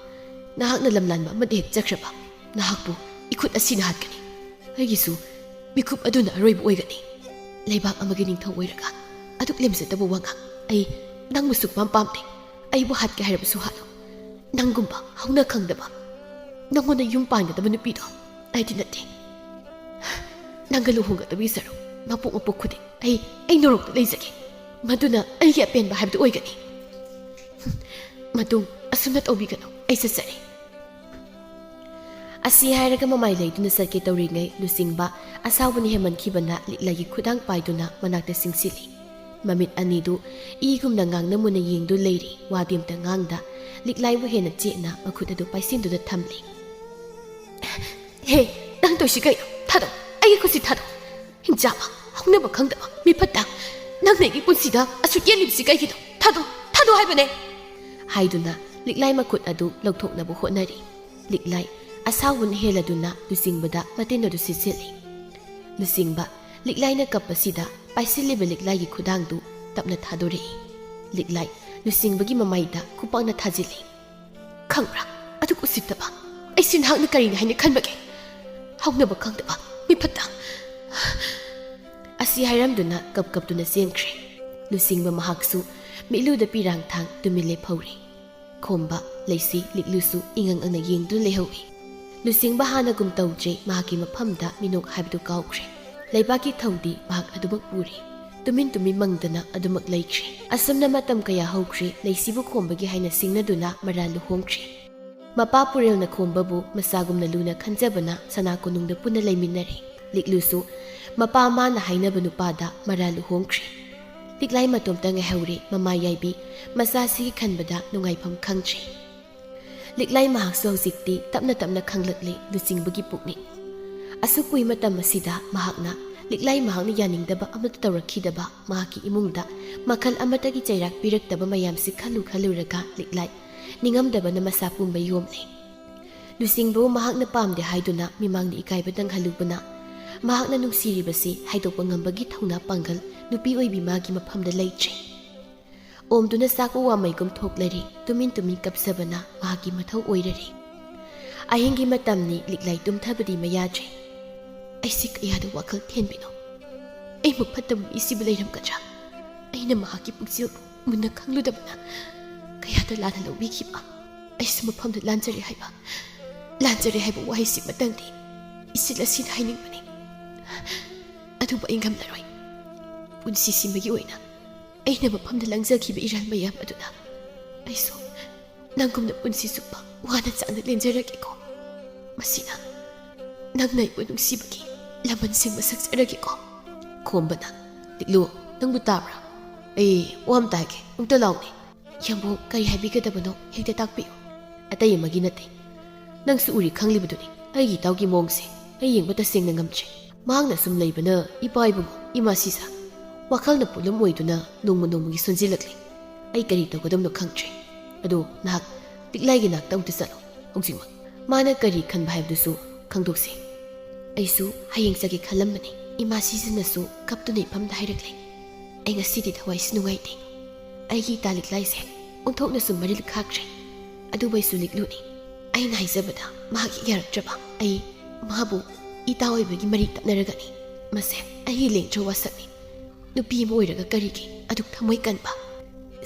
ꯅꯍꯥꯛꯅ ꯂꯝꯂꯥꯟꯕ ꯑꯃꯗ ꯍꯦꯛ ꯆꯠꯈ꯭ꯔꯕ, ꯅꯍꯥꯛꯄꯨ ꯏꯈꯨꯠ ꯑꯁꯤꯅ ꯍꯥꯠꯀꯅꯤ꯫ ꯑꯩꯒꯤꯁꯨ ꯃꯤꯀꯨꯞ ꯑꯗꯨꯅ ꯑꯔꯣꯏꯕ ꯑꯣꯏꯒꯅꯤ꯫ ꯂꯩꯕꯥꯛ ꯑꯃꯒꯤ ꯅꯤꯡꯊꯧ ꯑꯣꯏꯔꯒ ꯑꯗꯨꯛ ꯂꯦꯝꯖꯗꯕ ꯋꯥꯉꯥꯡ꯫ ꯑꯩ ꯅꯪꯕꯨ ꯁꯨꯛꯄꯥꯝ ꯄꯥꯝꯗꯦ꯫ ꯑꯩꯕꯨ ꯍꯥꯠꯀꯦ ꯍꯥꯏꯔꯕꯁꯨ ꯍꯥꯠꯂꯨ꯫ ꯅꯪꯒꯨꯝꯕ ꯍꯧꯅ ꯈꯪꯗꯕ, ꯅꯪꯉꯣꯟꯗ ꯌꯨꯝ ꯄꯥꯟꯒꯗꯕ ꯅꯨꯄꯤꯗꯣ ꯑꯩꯗꯤ ꯅꯠꯇꯦ꯫ ꯅꯪꯒ ꯂꯨꯍꯣꯡꯒꯗꯕꯒꯤ ꯁꯔꯨꯛ ꯃꯄꯣꯛ ꯃꯄꯣꯛ ꯈꯨꯗꯤꯡ ꯑꯩ, ꯑꯩ ꯅꯣꯔꯣꯛꯇ ꯂꯩꯖꯒꯦ꯫ ꯃꯗꯨꯅ ꯑꯩꯒꯤ ꯑꯄꯦꯟꯕ ꯍꯥꯏꯕꯗꯨ ꯑꯣꯏꯒꯅꯤ꯫ ꯃꯇꯨꯡ ꯑꯁꯨꯝꯅ ꯇꯧꯕꯤꯒꯅꯨ, ꯑꯩ ꯆꯠꯆꯔꯦ꯫ ꯑꯁꯤ ꯍꯥꯏꯔꯒ ꯃꯃꯥꯏ ꯂꯩꯗꯨꯅ ꯆꯠꯀꯦ ꯇꯧꯔꯤꯉꯩ, ꯂꯨꯆꯤꯡꯕ ꯑꯁꯥꯎꯕꯅ ꯍꯦꯟꯃꯟꯈꯤꯕꯅ ꯂꯤꯛꯂꯥꯏꯒꯤ ꯈꯨꯗꯥꯡ ꯄꯥꯏꯗꯨꯅ ꯃꯅꯥꯛꯇ ꯆꯤꯡꯁꯤꯜꯂꯤ꯫ ꯃꯃꯤꯠ ꯑꯅꯤꯗꯨ ꯏꯒꯨꯝꯅ ꯉꯥꯡꯅ ꯃꯨꯟꯅ ꯌꯦꯡꯗꯨ ꯂꯩꯔꯤ꯫ ꯋꯥꯗꯤ ꯑꯝꯇ ꯉꯥꯡꯗ, ꯂꯤꯛꯂꯥꯏꯕꯨ ꯍꯦꯟꯅ ꯆꯦꯠꯅ ꯃꯈꯨꯠ ꯑꯗꯨ ꯄꯥꯏꯁꯤꯟꯗꯨꯅ ꯊꯝꯂꯤ꯫ "ꯍꯦ, ꯅꯪ ꯇꯧꯏꯁꯤ ꯀꯩꯅꯣ? ꯊꯥꯗꯣꯛ, ꯑꯩꯒꯤ ꯈꯨꯠꯁꯤ ꯊꯥꯗꯣꯛ꯫ ꯍꯤꯡꯆꯥꯕ, ꯍꯧꯅꯕ ꯈꯪꯗꯕ, ꯃꯤꯐꯠꯇ꯫ ꯅꯪꯅ ꯑꯩꯒꯤ ꯄꯨꯟꯁꯤꯗ ꯑꯁꯨꯛ ꯌꯦꯠꯂꯤꯕꯁꯤ ꯀꯩꯒꯤꯅꯣ? ꯊꯥꯗꯣꯛ, ꯊꯥꯗꯣꯛ ꯍꯥꯏꯕꯅꯦ!" ꯍꯥꯏꯗꯨꯅ ꯂꯤꯛꯂꯥꯏ ꯃꯈꯨꯠ ꯑꯗꯨ ꯂꯧꯊꯣꯛꯅꯕ ꯍꯣꯠꯅꯔꯤ꯫ ꯂꯤꯛꯂꯥꯏ ꯑꯁꯥꯎꯕꯅ ꯍꯦꯜꯂꯗꯨꯅ ꯂꯨꯆꯤꯡꯕꯗ ꯃꯇꯤꯟ ꯑꯗꯨ ꯁꯤꯠꯆꯤꯜꯂꯤ꯫ ꯂꯨꯆꯤꯡꯕ ꯂꯤꯛꯂꯥꯏꯅ ꯀꯞꯄꯁꯤꯗ ꯄꯥꯏꯁꯤꯜꯂꯤꯕ ꯂꯤꯛꯂꯥꯏꯒꯤ ꯈꯨꯗꯥꯡꯗꯨ ꯇꯞꯅ ꯊꯥꯗꯣꯔꯛꯏ꯫ ꯂꯤꯛꯂꯥꯏ ꯂꯨꯆꯤꯡꯕꯒꯤ ꯃꯃꯥꯏꯗ ꯈꯨꯄꯥꯛꯅ ꯊꯥꯖꯤꯜꯂꯤ꯫ "ꯈꯪꯕ꯭ꯔꯥ? ꯑꯗꯨꯛ ꯎꯁꯤꯠꯇꯕ ꯑꯩꯁꯤ ꯅꯍꯥꯛꯅ ꯀꯔꯤꯅꯤ ꯍꯥꯏꯅ ꯈꯟꯕꯒꯦ? ꯍꯧꯅꯕ ꯈꯪꯗꯕ, ꯃꯤꯐꯠꯇ!" ꯑꯁꯤ ꯍꯥꯏꯔꯝꯗꯨꯅ ꯀꯞ ꯀꯞꯇꯨꯅ ꯆꯦꯟꯈ꯭ꯔꯦ꯫ ꯂꯨꯆꯤꯡꯕ ꯃꯍꯥꯛꯁꯨ ꯃꯤꯠꯂꯨꯗ ꯄꯤꯔꯥꯡꯊꯥꯡ ꯇꯨꯃꯤꯟ ꯂꯦꯞꯍꯧꯔꯦ꯫ ꯈꯣꯝꯕ, ꯂꯩꯁꯤ, ꯂꯤꯛꯂꯨꯁꯨ ꯏꯉꯪ ꯉꯪꯅ ꯌꯦꯡꯗꯨꯅ ꯂꯩꯍꯧꯏ꯫ ꯂꯨꯆꯤꯡꯕ ꯍꯥꯟꯅꯒꯨꯝ ꯇꯧꯗ꯭ꯔꯦ, ꯃꯍꯥꯛꯀꯤ ꯃꯐꯝꯗ ꯃꯤꯅꯣꯛ ꯍꯥꯏꯕꯗꯨ ꯀꯥꯎꯈ꯭ꯔꯦ꯫ ꯂꯩꯕꯥꯛꯀꯤ ꯊꯧꯗꯤ ꯃꯍꯥꯛ ꯑꯗꯨꯃꯛ ꯄꯨꯔꯦ꯫ ꯇꯨꯃꯤꯟ ꯇꯨꯃꯤꯟ ꯃꯪꯗꯅ ꯑꯗꯨꯃꯛ ꯂꯩꯈ꯭ꯔꯦ꯫ ꯑꯁꯨꯝꯅ ꯃꯇꯝ ꯀꯌꯥ ꯍꯧꯈ꯭ꯔꯦ, ꯂꯩꯁꯤꯕꯨ ꯈꯣꯝꯕꯒꯤ ꯍꯥꯏꯅ ꯁꯤꯡꯅꯗꯨꯅ ꯃꯔꯥꯜ ꯂꯨꯍꯣꯡꯈ꯭ꯔꯦ꯫ ꯃꯄꯥ ꯄꯨꯔꯦꯜꯅ ꯈꯣꯝꯕꯕꯨ ꯃꯆꯥꯒꯨꯝꯅ ꯂꯨꯅ ꯈꯟꯖꯕꯅ ꯁꯅꯥ ꯀꯣꯅꯨꯡꯗ ꯄꯨꯟꯅ ꯂꯩꯃꯤꯟꯅꯔꯦ꯫ ꯂꯤꯛꯂꯨꯁꯨ ꯃꯄꯥ ꯃꯥꯅ ꯍꯥꯏꯅꯕ ꯅꯨꯄꯥꯗ ꯃꯔꯥꯜ ꯂꯨꯍꯣꯡꯈ꯭ꯔꯦ꯫ ꯂꯤꯛꯂꯥꯏ ꯃꯇꯣꯝꯇ ꯉꯥꯏꯍꯧꯔꯦ, ꯃꯃꯥ ꯌꯥꯏꯕꯤ ꯃꯆꯥꯁꯤꯒꯤ ꯈꯟꯕꯗ ꯅꯨꯡꯉꯥꯏꯐꯝ ꯈꯪꯗ꯭ꯔꯦ꯫ ꯂꯤꯛꯂꯥꯏ ꯃꯍꯥꯛꯁꯨ ꯍꯧꯖꯤꯛꯇꯤ ꯇꯞꯅ ꯇꯞꯅ ꯈꯪꯂꯛꯂꯦ ꯂꯨꯆꯤꯡꯕꯒꯤ ꯄꯨꯛꯅꯤꯡ꯫ ꯑꯁꯨꯛ ꯀꯨꯏ ꯃꯇꯝ ꯑꯁꯤꯗ ꯃꯍꯥꯛꯅ ꯂꯤꯛꯂꯥꯏ ꯃꯍꯥꯛꯅ ꯌꯥꯅꯤꯡꯗꯕ ꯑꯃꯠꯇ ꯇꯧꯔꯛꯈꯤꯗꯕ ꯃꯍꯥꯛꯀꯤ ꯏꯃꯨꯡꯗ ꯃꯈꯜ ꯑꯃꯠꯇꯒꯤ ꯆꯩꯔꯥꯛ ꯄꯤꯔꯛꯇꯕ ꯃꯌꯥꯝꯁꯤ ꯈꯜꯂꯨ ꯈꯜꯂꯨꯔꯒ ꯂꯤꯛꯂꯥꯏ ꯅꯤꯡꯉꯝꯗꯕꯅ ꯃꯁꯥ ꯄꯨꯝꯕ ꯌꯣꯝꯂꯦ꯫ ꯂꯨꯆꯤꯡꯕꯕꯨ ꯃꯍꯥꯛꯅ ꯄꯥꯝꯗꯦ ꯍꯥꯏꯗꯨꯅ ꯃꯤꯃꯥꯡꯗ ꯏꯀꯥꯏꯕ ꯇꯪꯍꯜꯂꯨꯕꯅ ꯃꯍꯥꯛꯅ ꯅꯨꯡꯁꯤꯔꯤꯕꯁꯤ ꯍꯥꯏꯗꯣꯛꯄ ꯉꯝꯕꯒꯤ ꯊꯧꯅꯥ ꯄꯥꯡꯒꯜ ꯅꯨꯄꯤ ꯑꯣꯏꯕꯤ ꯃꯥꯒꯤ ꯃꯐꯝꯗ ꯂꯩꯇ꯭ꯔꯦ꯫ ꯑꯣꯝꯗꯨꯅ ꯆꯥꯛꯄ ꯋꯥꯃꯩꯒꯨꯝ ꯊꯣꯛꯂꯔꯦ, ꯇꯨꯃꯤꯟ ꯇꯨꯃꯤꯟ ꯀꯞꯆꯕꯅ ꯃꯍꯥꯛꯀꯤ ꯃꯊꯧ ꯑꯣꯏꯔꯔꯦ꯫ ꯑꯍꯤꯡꯒꯤ ꯃꯇꯝꯅꯤ, ꯂꯤꯛꯂꯥꯏ ꯇꯨꯝꯊꯕꯗꯤ ꯃꯌꯥꯗ꯭ꯔꯦ꯫ ꯑꯩꯁꯤ ꯀꯌꯥꯗ ꯋꯥꯈꯜ ꯊꯦꯟꯕꯤꯅꯣ? ꯑꯩꯃꯨꯛ ꯐꯠꯇꯕ ꯃꯤꯁꯤꯕꯨ ꯂꯩꯔꯝꯒꯗ꯭ꯔꯥ? ꯑꯩꯅ ꯃꯍꯥꯛꯀꯤ ꯄꯨꯛꯆꯦꯜ ꯃꯨꯟꯅ ꯈꯪꯂꯨꯗꯕꯅ ꯀꯌꯥꯗ ꯂꯥꯟꯅ ꯂꯧꯕꯤꯈꯤꯕ꯫ ꯑꯩꯁꯨ ꯃꯐꯝꯗ ꯂꯥꯟꯖꯔꯦ ꯍꯥꯏꯕ, ꯂꯥꯟꯖꯔꯦ ꯍꯥꯏꯕ ꯋꯥꯍꯩꯁꯤꯃꯇꯪꯗꯤ ꯏꯆꯤꯜ ꯑꯁꯤꯅ ꯍꯥꯏꯅꯤꯡꯕꯅꯤ꯫ ꯑꯗꯨꯕꯨ ꯑꯩ ꯉꯝꯂꯔꯣꯏ꯫ ꯄꯨꯟꯁꯤꯁꯤꯃꯒꯤ ꯑꯣꯏꯅ ꯑꯩꯅ ꯃꯐꯝꯗ ꯂꯪꯖꯈꯤꯕ ꯏꯔꯥꯜ ꯃꯌꯥꯝ ꯑꯗꯨꯅ ꯑꯩꯁꯨ ꯅꯪꯒꯨꯝꯅ ꯄꯨꯟꯁꯤ ꯆꯨꯞꯄ ꯋꯥꯅ ꯆꯥꯅ ꯂꯦꯟꯖꯔꯒꯦꯀꯣ꯫ ꯃꯁꯤꯅ ꯅꯪꯅ ꯑꯩꯕꯨ ꯅꯨꯡꯁꯤꯕꯒꯤ ꯂꯃꯟꯁꯤꯡ ꯃꯁꯛ ꯆꯠꯂꯒꯦꯀꯣ꯫ ꯈꯣꯝꯕꯅ, "ꯂꯤꯛꯂꯨ, ꯅꯪꯕꯨ ꯇꯥꯕ꯭ꯔꯥ? ꯑꯩ ꯋꯥ ꯑꯃꯇ ꯍꯥꯏꯒꯦ, ꯑꯃꯨꯛꯇ ꯂꯥꯎꯅꯦ꯫" "ꯌꯥꯝꯕꯨꯡ, ꯀꯔꯤ ꯍꯥꯏꯕꯤꯒꯗꯕꯅꯣ ꯍꯦꯛꯇ ꯇꯥꯛꯄꯤꯌꯨ꯫" "ꯑꯇꯩ ꯑꯃꯒꯤ ꯅꯠꯇꯦ, ꯅꯪꯁꯨ ꯎꯔꯤ ꯈꯪꯂꯤꯕꯗꯨꯅꯤ ꯑꯩꯒꯤ ꯏꯇꯥꯎꯒꯤ ꯃꯑꯣꯡꯁꯦ꯫ ꯑꯩ ꯌꯦꯡꯕ ꯇꯁꯦꯡꯅ ꯉꯝꯗ꯭ꯔꯦ꯫ ꯃꯍꯥꯛꯅ ꯁꯨꯝ ꯂꯩꯕꯅ ꯏꯄꯥ ꯏꯕꯨꯡꯉꯣ, ꯏꯃꯥ ꯁꯤꯖ, ꯋꯥꯈꯜꯅ ꯄꯨꯝꯂꯨꯝ ꯑꯣꯏꯗꯨꯅ ꯅꯣꯡꯃ ꯅꯣꯡꯃꯒꯤ ꯁꯣꯟꯖꯤꯜꯂꯛꯂꯤ꯫ ꯑꯩ ꯀꯔꯤ ꯇꯧꯒꯗꯕꯅꯣ ꯈꯪꯗ꯭ꯔꯦ꯫ ꯑꯗꯣ ꯅꯍꯥꯛ ꯂꯤꯛꯂꯥꯏꯒꯤ ꯅꯥꯛꯇ ꯑꯃꯨꯛꯇ ꯆꯠꯂꯣ ꯍꯧꯖꯤꯛꯃꯛ꯫ ꯃꯥꯅ ꯀꯔꯤ ꯈꯟꯕ ꯍꯥꯏꯕꯗꯨꯁꯨ ꯈꯪꯗꯣꯛꯁꯤ꯫" ꯑꯩꯁꯨ ꯍꯌꯦꯡ ꯆꯠꯀꯦ ꯈꯜꯂꯝꯕꯅꯤ꯫ ꯏꯃꯥ ꯁꯤꯖꯅꯁꯨ ꯀꯞꯇꯨꯅ ꯏꯐꯝꯗ ꯍꯥꯏꯔꯛꯂꯦ꯫ ꯑꯩ ꯉꯁꯤꯗꯤ ꯊꯋꯥꯏꯁꯤ ꯅꯨꯡꯉꯥꯏꯇꯦ꯫ ꯑꯩꯒꯤ ꯏꯇꯥ ꯂꯤꯛꯂꯥꯏꯁꯦ ꯑꯣꯟꯊꯣꯛꯅꯁꯨ ꯃꯔꯤꯜ ꯈꯥꯛꯈ꯭ꯔꯦ꯫ ꯑꯗꯨꯕꯨ ꯑꯩꯁꯨ ꯂꯤꯛꯂꯨꯅꯤ꯫ ꯑꯩꯅ ꯍꯥꯏꯖꯕꯗ ꯃꯍꯥꯛ ꯌꯥꯔꯛꯇ꯭ꯔꯕ꯫ ꯑꯩ ꯃꯥꯕꯨ ꯏꯇꯥ ꯑꯣꯏꯕꯒꯤ ꯃꯔꯤ ꯇꯠꯅꯔꯒꯅꯤ꯫ ꯃꯁꯦ ꯑꯩꯒꯤ ꯂꯦꯡꯗ꯭ꯔꯣ ꯋꯥꯁꯛꯅꯤ꯫ ꯅꯨꯄꯤ ꯑꯃ ꯑꯣꯏꯔꯒ ꯀꯔꯤꯒꯤ ꯑꯗꯨꯛ ꯊꯃꯣꯏ ꯀꯟꯕ?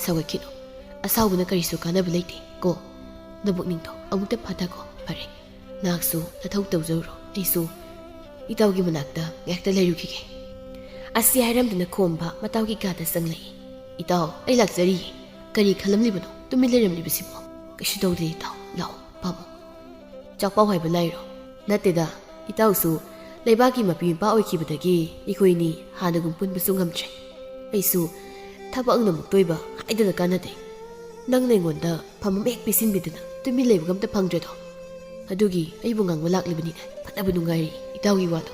ꯁꯧꯒꯠꯈꯤꯅꯨ꯫ ꯑꯁꯥꯎꯕꯅ ꯀꯔꯤꯁꯨ ꯀꯥꯟꯅꯕ ꯂꯩꯇꯦ ꯀꯣ꯫ ꯅꯕꯨꯛꯅꯤꯡꯗꯣ ꯑꯃꯨꯛꯇ ꯐꯥꯊꯈꯣ꯫ ꯐꯔꯦ, ꯅꯍꯥꯛꯁꯨ ꯅꯊꯧ ꯇꯧꯖꯔꯨꯔꯣ, ꯑꯩꯁꯨ ꯏꯇꯥꯎꯒꯤ ꯃꯅꯥꯛꯇ ꯉꯥꯏꯍꯥꯛꯇ ꯂꯩꯔꯨꯈꯤꯒꯦ꯫ ꯑꯁꯤ ꯍꯥꯏꯔꯝꯗꯅ ꯈꯣꯝꯕ ꯃꯇꯥꯎꯒꯤ ꯀꯥꯗ ꯆꯪꯂꯛꯏ꯫ "ꯏꯇꯥꯎ, ꯑꯩ ꯂꯥꯛꯆꯔꯤꯌꯦ꯫ ꯀꯔꯤ ꯈꯜꯂꯝꯂꯤꯕꯅꯣ ꯇꯨꯃꯤꯟ ꯂꯩꯔꯝꯂꯤꯕꯁꯤꯕꯣ?" "ꯀꯩꯁꯨ ꯇꯧꯗꯦ ꯏꯇꯥꯎ, ꯂꯥꯛꯑꯣ ꯐꯝꯃꯣ꯫" "ꯆꯥꯛꯄꯥꯎ ꯍꯥꯏꯕ ꯂꯥꯏꯔꯣ?" "ꯅꯠꯇꯦꯗ ꯏꯇꯥꯎꯁꯨ, ꯂꯩꯕꯥꯛꯀꯤ ꯃꯄꯤ ꯃꯄꯥ ꯑꯣꯏꯈꯤꯕꯗꯒꯤ ꯑꯩꯈꯣꯏꯅꯤ ꯍꯥꯟꯅꯒꯨꯝ ꯄꯨꯟꯕꯁꯨ ꯉꯝꯗ꯭ꯔꯦ꯫ ꯑꯩꯁꯨ ꯊꯕꯛ ꯑꯃꯅ ꯃꯨꯛꯇꯣꯏꯕ ꯍꯥꯏꯗꯅ ꯀꯥꯟꯅꯗꯦ꯫ ꯅꯪꯅ ꯑꯩꯉꯣꯟꯗ ꯐꯝꯐꯝ ꯍꯦꯛ ꯄꯤꯁꯤꯟꯕꯤꯗꯅ ꯇꯨꯃꯤꯟ ꯂꯩꯕꯒ ꯑꯝꯇ ꯐꯪꯗ꯭ꯔꯦꯗꯣ꯫ ꯑꯗꯨꯒꯤ ꯑꯩꯕꯨ ꯉꯥꯡꯕ ꯂꯥꯛꯂꯤꯕꯅꯤꯅꯦ꯫ ꯐꯅꯕ ꯅꯨꯡꯉꯥꯏꯔꯤ ꯏꯇꯥꯎꯒꯤ ꯋꯥꯗꯣ꯫"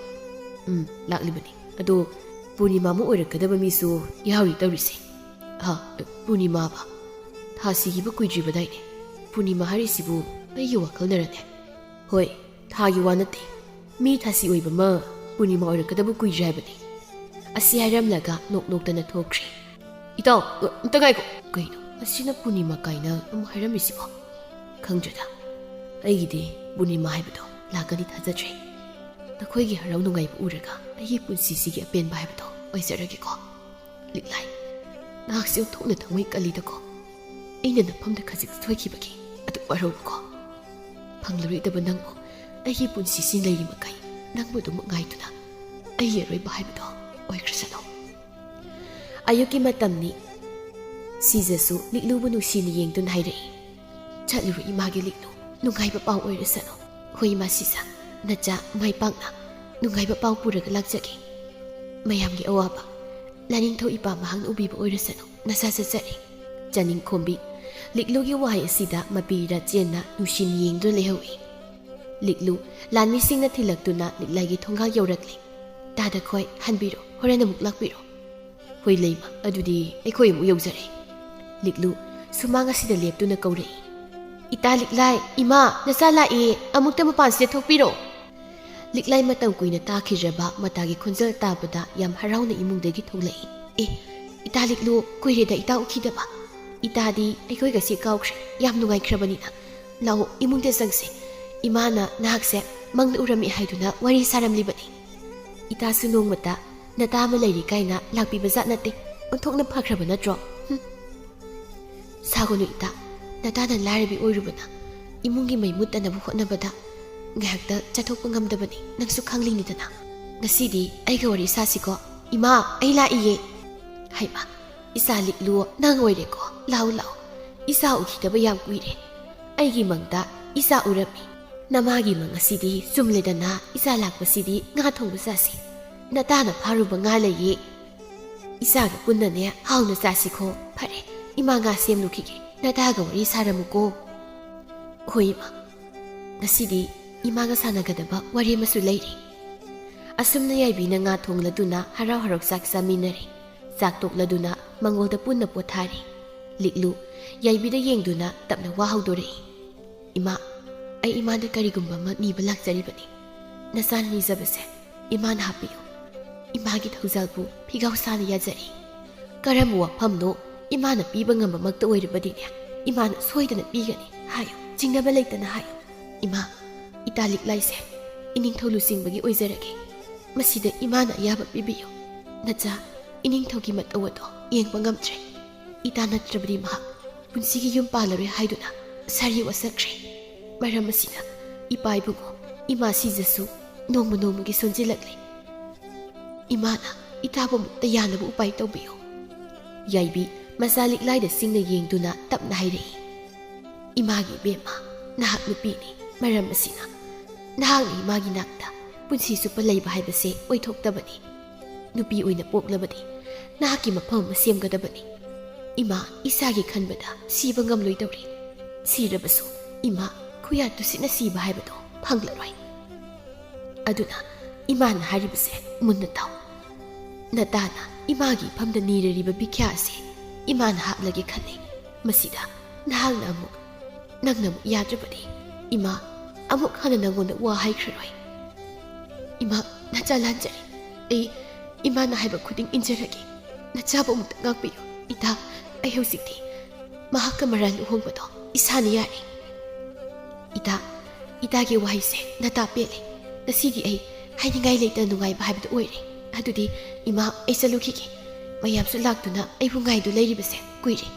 "ꯎꯝ, ꯂꯥꯛꯂꯤꯕꯅꯤ꯫ ꯑꯗꯣ ꯄꯨꯔꯅꯤꯃꯥ ꯑꯃ ꯑꯣꯏꯔꯛꯀꯗꯕ ꯃꯤꯁꯨ ꯌꯥꯎꯔꯤ ꯇꯧꯔꯤꯁꯦ꯫" "ꯍꯥ? ꯄꯨꯔꯅꯤꯃꯥꯕ? ꯊꯥ ꯁꯤꯈꯤꯕ ꯀꯨꯏꯗ꯭ꯔꯤꯕꯗꯥꯏꯅꯦ꯫ ꯄꯨꯔꯅꯤꯃꯥ ꯍꯥꯏꯔꯤꯁꯤꯕꯨ ꯑꯩꯒꯤ ꯋꯥꯈꯜꯅꯔꯅꯦ?" "ꯍꯣꯏ, ꯊꯥꯒꯤ ꯋꯥ ꯅꯠꯇꯦ꯫ ꯃꯤ ꯊꯥꯁꯤ ꯑꯣꯏꯕ ꯑꯃ ꯄꯨꯔꯅꯤꯃꯥ ꯑꯣꯏꯔꯛꯀꯗꯕ ꯀꯨꯏꯗ꯭ꯔꯤ ꯍꯥꯏꯕꯅꯤ꯫ ꯑꯁꯤ ꯍꯥꯏꯔꯝꯂꯒ ꯅꯣꯛ ꯅꯣꯛꯇꯅ ꯊꯣꯛꯈ꯭ꯔꯦ꯫ "ꯏꯇꯥꯎ, ꯑ, ꯑꯝꯇ ꯉꯥꯏꯈꯣ꯫ ꯀꯩꯅꯣ, ꯑꯁꯤꯅ ꯄꯨꯔꯅꯤꯃꯥ ꯀꯥꯏꯅ ꯑꯃꯨꯛ ꯍꯥꯏꯔꯝꯃꯤꯁꯤꯕꯣ? ꯈꯪꯗ꯭ꯔꯦꯗ꯫ ꯑꯩꯒꯤꯗꯤ ꯄꯨꯔꯅꯤꯃꯥ ꯍꯥꯏꯕꯗꯣ ꯂꯥꯛꯀꯅꯤ ꯊꯥꯖꯗ꯭ꯔꯦ꯫ ꯅꯈꯣꯏꯒꯤ ꯍꯔꯥꯎ ꯅꯨꯡꯉꯥꯏꯕ ꯎꯔꯒ ꯑꯩꯒꯤ ꯄꯨꯟꯁꯤꯁꯤꯒꯤ ꯑꯄꯦꯟꯕ ꯍꯥꯏꯕꯗꯣ ꯑꯣꯏꯖꯔꯒꯦꯀꯣ꯫ ꯂꯤꯛꯂꯥꯏ, ꯅꯍꯥꯛꯁꯦ ꯑꯣꯟꯊꯣꯛꯅ ꯊꯃꯣꯏ ꯀꯜꯂꯤꯗꯀꯣ꯫ ꯑꯩꯅ ꯅꯐꯝꯗ ꯈꯖꯤꯛ ꯁꯣꯏꯈꯤꯕꯒꯤ ꯑꯗꯨꯛ ꯋꯥꯔꯧꯕꯀꯣ꯫ ꯐꯪꯂꯔꯣꯏꯗꯕ ꯅꯪꯕꯨ ꯑꯩꯒꯤ ꯄꯨꯟꯁꯤꯁꯤ ꯂꯩꯔꯤ ꯃꯈꯩ ꯅꯪꯕꯨ ꯑꯗꯨꯃꯛ ꯉꯥꯏꯗꯨꯅ ꯑꯩꯒꯤ ꯑꯔꯣꯏꯕ ꯍꯥꯏꯕꯗꯣ ꯑꯣꯏꯈ꯭ꯔꯁꯅꯨ꯫" ꯑꯌꯨꯛꯀꯤ ꯃꯇꯝꯅꯤ꯫ ꯁꯤꯖꯁꯨ ꯂꯤꯛꯂꯨꯕꯨ ꯅꯨꯡꯁꯤꯅ ꯌꯦꯡꯗꯨꯅ ꯍꯥꯏꯔꯛꯏ, "ꯆꯠꯂꯨꯔꯣ ꯏꯃꯥꯒꯤ ꯂꯤꯛꯂꯨ, ꯅꯨꯡꯉꯥꯏꯕ ꯄꯥꯎ ꯑꯣꯏꯔꯁꯅꯨ꯫" "ꯍꯣꯏ ꯏꯃꯥ ꯁꯤꯖ, ꯅꯆꯥ ꯃꯥꯏ ꯄꯥꯛꯅ ꯅꯨꯡꯉꯥꯏꯕ ꯄꯥꯎ ꯄꯨꯔꯒ ꯂꯥꯛꯆꯒꯦ꯫ ꯃꯌꯥꯝꯒꯤ ꯑꯋꯥꯕ ꯂꯥꯏꯅꯤꯡꯊꯧ ꯏꯄꯥ ꯃꯍꯥꯛꯅ ꯎꯕꯤꯕ ꯑꯣꯏꯔꯁꯅꯨ, ꯅꯁꯥ ꯆꯠꯆꯔꯤ꯫" ꯆꯥꯅꯤꯡꯈꯣꯝꯕꯤ ꯂꯤꯛꯂꯨꯒꯤ ꯋꯥꯍꯩ ꯑꯁꯤꯗ ꯃꯄꯤ ꯏꯔꯥ ꯆꯦꯟꯅ ꯅꯨꯡꯁꯤꯅ ꯌꯦꯡꯗꯨꯅ ꯂꯩꯍꯧꯏ꯫ ꯂꯤꯛꯂꯨ ꯂꯥꯟꯃꯤꯁꯤꯡꯅ ꯊꯤꯜꯂꯛꯇꯨꯅ ꯂꯤꯛꯂꯥꯏꯒꯤ ꯊꯣꯡꯒꯥꯜ ꯌꯧꯔꯛꯂꯤ꯫ "ꯇꯥꯗ ꯈꯣꯏ, ꯍꯟꯕꯤꯔꯣ, ꯍꯣꯔꯦꯟ ꯑꯃꯨꯛ ꯂꯥꯛꯄꯤꯔꯣ꯫" "ꯍꯣꯏ ꯂꯩꯃ, ꯑꯗꯨꯗꯤ ꯑꯩꯈꯣꯏ ꯑꯃꯨꯛ ꯌꯧꯖꯔꯦ꯫" ꯂꯤꯛꯂꯨ ꯁꯨꯃꯥꯡ ꯑꯁꯤꯗ ꯂꯦꯞꯇꯨꯅ ꯀꯧꯔꯛꯏ, "ꯏꯇꯥ ꯂꯤꯛꯂꯥꯏ, ꯏꯃꯥ, ꯅꯆꯥ ꯂꯥꯛꯑꯦ, ꯑꯃꯨꯛꯇ ꯃꯄꯥꯟꯁꯤꯗ ꯊꯣꯛꯄꯤꯔꯣ꯫" ꯂꯤꯛꯂꯥꯏ ꯃꯇꯝ ꯀꯨꯏꯅ ꯇꯥꯈꯤꯗ꯭ꯔꯕ ꯃꯇꯥꯒꯤ ꯈꯣꯟꯖꯦꯜ ꯇꯥꯕꯗ ꯌꯥꯝ ꯍꯔꯥꯎꯅ ꯏꯃꯨꯡꯗꯒꯤ ꯊꯣꯛꯂꯛꯏ꯫ "ꯑꯦ, ꯏꯇꯥ ꯂꯤꯛꯂꯨ, ꯀꯨꯏꯔꯦꯗ ꯏꯇꯥ ꯎꯈꯤꯗꯕ꯫ ꯏꯇꯥꯗꯤ ꯑꯩꯈꯣꯏꯒꯁꯦ ꯀꯥꯎꯈ꯭ꯔꯦ, ꯌꯥꯝ ꯅꯨꯡꯉꯥꯏꯈ꯭ꯔꯕꯅꯤꯅ꯫ ꯂꯥꯛꯑꯣ, ꯏꯃꯨꯡꯗ ꯆꯪꯁꯦ꯫ ꯏꯃꯥꯅ ꯅꯍꯥꯛꯁꯦ ꯃꯪꯗ ꯎꯔꯝꯃꯤ ꯍꯥꯏꯗꯨꯅ ꯋꯥꯔꯤ ꯁꯥꯔꯝꯂꯤꯕꯅꯤ꯫ ꯏꯇꯥꯁꯨ ꯅꯣꯡꯃꯇ ꯅꯇꯥ ꯑꯃ ꯂꯩꯔꯤ ꯀꯥꯏꯅ ꯂꯥꯛꯄꯤꯕ ꯖꯥꯠ ꯅꯠꯇꯦ꯫ ꯑꯣꯟꯊꯣꯛꯅ ꯐꯈ꯭ꯔꯕ ꯅꯠꯇ꯭ꯔꯣ? ꯍꯨꯝ꯫ ꯁꯥꯒꯅꯨ ꯏꯇꯥ, ꯅꯇꯥꯅ ꯂꯥꯏꯔꯕꯤ ꯑꯣꯏꯔꯨꯕꯅ ꯏꯃꯨꯡꯒꯤ ꯃꯩ ꯃꯨꯠꯇꯅꯕ ꯍꯣꯠꯅꯕꯗ ꯉꯥꯏꯍꯥꯛꯇ ꯆꯠꯊꯣꯛꯄ ꯉꯝꯗꯕꯅꯤ, ꯅꯪꯁꯨ ꯈꯪꯂꯤꯅꯤꯗꯅ꯫ ꯉꯁꯤꯗꯤ ꯑꯩꯒ ꯋꯥꯔꯤ ꯁꯥꯁꯤꯀꯣ꯫ "ꯏꯃꯥ, ꯑꯩ ꯂꯥꯛꯏꯌꯦ"꯫ "ꯍꯩꯃꯥ, ꯏꯆꯥ ꯂꯤꯛꯂꯨ, ꯅꯪ ꯑꯣꯏꯔꯦꯀꯣ? ꯂꯥꯛꯎ, ꯂꯥꯛꯎ꯫ ꯏꯆꯥ ꯎꯈꯤꯗꯕ ꯌꯥꯝ ꯀꯨꯏꯔꯦ꯫ ꯑꯩꯒꯤ ꯃꯪꯗ ꯏꯆꯥ ꯎꯔꯝꯃꯤ꯫ ꯅꯃꯥꯒꯤ ꯃꯪ ꯑꯁꯤꯗꯤ ꯆꯨꯝꯂꯦꯗꯅ, ꯏꯆꯥ ꯂꯥꯛꯄꯁꯤꯗꯤ ꯉꯥ ꯊꯣꯡꯕ ꯆꯥꯁꯤ꯫ ꯅꯇꯥꯅ ꯐꯥꯔꯨꯕ ꯉꯥ ꯂꯩꯌꯦ꯫ ꯏꯆꯥꯒ ꯄꯨꯟꯅꯅꯦ ꯍꯥꯎꯅ ꯆꯥꯁꯤꯀꯣ꯫ ꯐꯔꯦ, ꯏꯃꯥ ꯉꯥ ꯁꯦꯝꯂꯨꯈꯤꯒꯦ꯫ ꯅꯇꯥꯒ ꯋꯥꯔꯤ ꯁꯥꯔꯝꯃꯨꯀꯣ"꯫ "ꯍꯣꯏ ꯏꯃꯥ꯫ ꯉꯁꯤꯗꯤ ꯏꯃꯥꯒ ꯁꯥꯟꯅꯒꯗꯕ ꯋꯥꯔꯤ ꯑꯃꯁꯨ ꯂꯩꯔꯤ"꯫ ꯑꯁꯨꯝꯅ ꯌꯥꯏꯕꯤꯅ ꯉꯥ ꯊꯣꯡꯂꯗꯨꯅ ꯍꯔꯥꯎ ꯍꯔꯥꯎ ꯆꯥꯛ ꯆꯥꯃꯤꯟꯅꯔꯦ꯫ ꯆꯥꯛ ꯇꯣꯛꯂꯗꯨꯅ ꯃꯪꯒꯣꯜꯗ ꯄꯨꯟꯅ ꯄꯣꯊꯥꯔꯦ꯫ ꯂꯤꯛꯂꯨ ꯌꯥꯏꯕꯤꯗ ꯌꯦꯡꯗꯨꯅ ꯇꯞꯅ ꯋꯥ ꯍꯧꯗꯣꯔꯛꯏ꯫ "ꯏꯃꯥ, ꯑꯩ ꯏꯃꯥꯗ ꯀꯔꯤꯒꯨꯝꯕ ꯑꯃ ꯅꯤꯕ ꯂꯥꯛꯆꯔꯤꯕꯅꯤ꯫ ꯅꯆꯥꯅ ꯅꯤꯖꯕꯁꯦ ꯏꯃꯥꯅ ꯍꯥꯞꯄꯤꯌꯨ꯫ ꯏꯃꯥꯒꯤ ꯊꯧꯖꯥꯜꯕꯨ ꯐꯤꯒꯥꯎ ꯁꯥꯅ ꯌꯥꯖꯔꯤ꯫ ꯀꯔꯝꯕ ꯋꯥꯐꯝꯅꯣ ꯏꯃꯥꯅ ꯄꯤꯕ ꯉꯝꯕꯃꯛꯇ ꯑꯣꯏꯔꯕꯗꯤꯅꯦ, ꯏꯃꯥꯅ ꯁꯣꯏꯗꯅ ꯄꯤꯒꯅꯤ ꯍꯥꯏꯌꯨ, ꯆꯤꯡꯅꯕ ꯂꯩꯇꯅ ꯍꯥꯏꯌꯨ꯫ ꯏꯃꯥ, ꯏꯇꯥ ꯂꯤꯛꯂꯥꯏꯁꯦ ꯏꯅꯤꯡꯊꯧ ꯂꯨꯆꯤꯡꯕꯒꯤ ꯑꯣꯏꯖꯔꯒꯦ꯫ ꯃꯁꯤꯗ ꯏꯃꯥꯅ ꯑꯌꯥꯕ ꯄꯤꯕꯤꯌꯨ꯫ ꯅꯆꯥ ꯏꯅꯤꯡꯊꯧꯒꯤ ꯃꯇꯧ ꯑꯗꯣ ꯌꯦꯡꯕ ꯉꯝꯗ꯭ꯔꯦ꯫ ꯏꯇꯥ ꯅꯠꯇ꯭ꯔꯕꯗꯤ ꯃꯍꯥꯛ ꯄꯨꯟꯁꯤꯒꯤ ꯌꯨꯝ ꯄꯥꯜꯂꯔꯣꯏ ꯍꯥꯏꯗꯨꯅ ꯁꯥꯔꯤ ꯋꯥꯁꯛꯈ꯭ꯔꯦ꯫ ꯃꯔꯝ ꯑꯁꯤꯅ ꯏꯄꯥ ꯏꯕꯨꯡꯉꯣ, ꯏꯃꯥ ꯁꯤꯖꯁꯨ ꯅꯣꯡꯃ ꯅꯣꯡꯃꯒꯤ ꯁꯣꯟꯖꯤꯜꯂꯛꯂꯦ꯫ ꯏꯃꯥꯅ ꯏꯇꯥꯕꯨ ꯑꯃꯨꯛꯇ ꯌꯥꯅꯕ ꯎꯄꯥꯏ ꯇꯧꯕꯤꯌꯨ"꯫ ꯌꯥꯏꯕꯤ ꯃꯆꯥ ꯂꯤꯛꯂꯥꯏꯗ ꯆꯤꯡꯅ ꯌꯦꯡꯗꯨꯅ ꯇꯞꯅ ꯍꯥꯏꯔꯛꯏ꯫ "ꯏꯃꯥꯒꯤ ꯏꯕꯦꯝꯃ, ꯅꯍꯥꯛ ꯅꯨꯄꯤꯅꯤ꯫ ꯃꯔꯝ ꯑꯁꯤꯅ ꯅꯍꯥꯛꯅ ꯏꯃꯥꯒꯤ ꯅꯥꯛꯇ ꯄꯨꯟꯁꯤ ꯆꯨꯞꯄ ꯂꯩꯕ ꯍꯥꯏꯕꯁꯦ ꯑꯣꯏꯊꯣꯛꯇꯕꯅꯤ꯫ ꯅꯨꯄꯤ ꯑꯣꯏꯅ ꯄꯣꯛꯂꯕꯗꯤ ꯅꯍꯥꯛꯀꯤ ꯃꯐꯝ ꯑꯃ ꯁꯦꯝꯒꯗꯕꯅꯤ꯫ ꯏꯃꯥ, ꯏꯁꯥꯒꯤ ꯈꯟꯕꯗ ꯁꯤꯕ ꯉꯝꯂꯣꯏꯗꯧꯔꯤ꯫ ꯁꯤꯔꯕꯁꯨ ꯏꯃꯥ ꯈꯨꯌꯥ ꯇꯨꯁꯤꯠꯅ ꯁꯤꯕ ꯍꯥꯏꯕꯗꯣ ꯐꯪꯂꯔꯣꯏ꯫ ꯑꯗꯨꯅ ꯏꯃꯥꯅ ꯍꯥꯏꯔꯤꯕꯁꯦ ꯃꯨꯟꯅ ꯇꯥꯎ꯫ ꯅꯇꯥꯅ ꯏꯃꯥꯒꯤ ꯏꯐꯝꯗ ꯅꯤꯔꯔꯤꯕ ꯚꯤꯈ꯭ꯌꯥ ꯑꯁꯤ ꯏꯃꯥꯅ ꯍꯥꯞꯂꯒꯦ ꯈꯜꯂꯤ꯫ ꯃꯁꯤꯗ ꯅꯍꯥꯛꯅ ꯑꯃꯨꯛ, ꯅꯪꯅ ꯑꯃꯨꯛ ꯌꯥꯗ꯭ꯔꯕꯗꯤ ꯏꯃꯥ ꯑꯃꯨꯛ ꯍꯟꯅ ꯅꯪꯉꯣꯟꯗ ꯋꯥ ꯍꯥꯏꯈ꯭ꯔꯔꯣꯏ"꯫ "ꯏꯃꯥ, ꯅꯆꯥ ꯂꯥꯟꯖꯔꯦ꯫ ꯑꯩ ꯏꯃꯥꯅ ꯍꯥꯏꯕ ꯈꯨꯗꯤꯡ ꯏꯟꯖꯔꯒꯦ꯫ ꯅꯆꯥꯕꯨ ꯑꯃꯨꯛꯇ ꯉꯥꯛꯄꯤꯌꯨ꯫ ꯏꯇꯥ, ꯑꯩ ꯍꯧꯖꯤꯛꯇꯤ ꯃꯍꯥꯛꯀ ꯃꯔꯥꯜ ꯂꯨꯍꯣꯡꯕꯗꯣ ꯏꯁꯥꯅ ꯌꯥꯔꯦ"꯫ "ꯏꯇꯥ, ꯏꯇꯥꯒꯤ ꯋꯥꯍꯩꯁꯦ ꯅꯇꯥ ꯄꯦꯜꯂꯦ꯫ ꯉꯁꯤꯗꯤ ꯑꯩ ꯍꯥꯏꯅꯤꯡꯉꯥꯏ ꯂꯩꯇꯅ ꯅꯨꯡꯉꯥꯏꯕ ꯍꯥꯏꯕꯗꯨ ꯑꯣꯏꯔꯦ꯫ ꯑꯗꯨꯗꯤ ꯏꯃꯥ, ꯑꯩ ꯆꯠꯂꯨꯈꯤꯒꯦ꯫ ꯃꯌꯥꯝꯁꯨ ꯂꯥꯛꯇꯨꯅ ꯑꯩꯕꯨ ꯉꯥꯏꯗꯨ ꯂꯩꯔꯤꯕꯁꯦ ꯀꯨꯏꯔꯦ꯫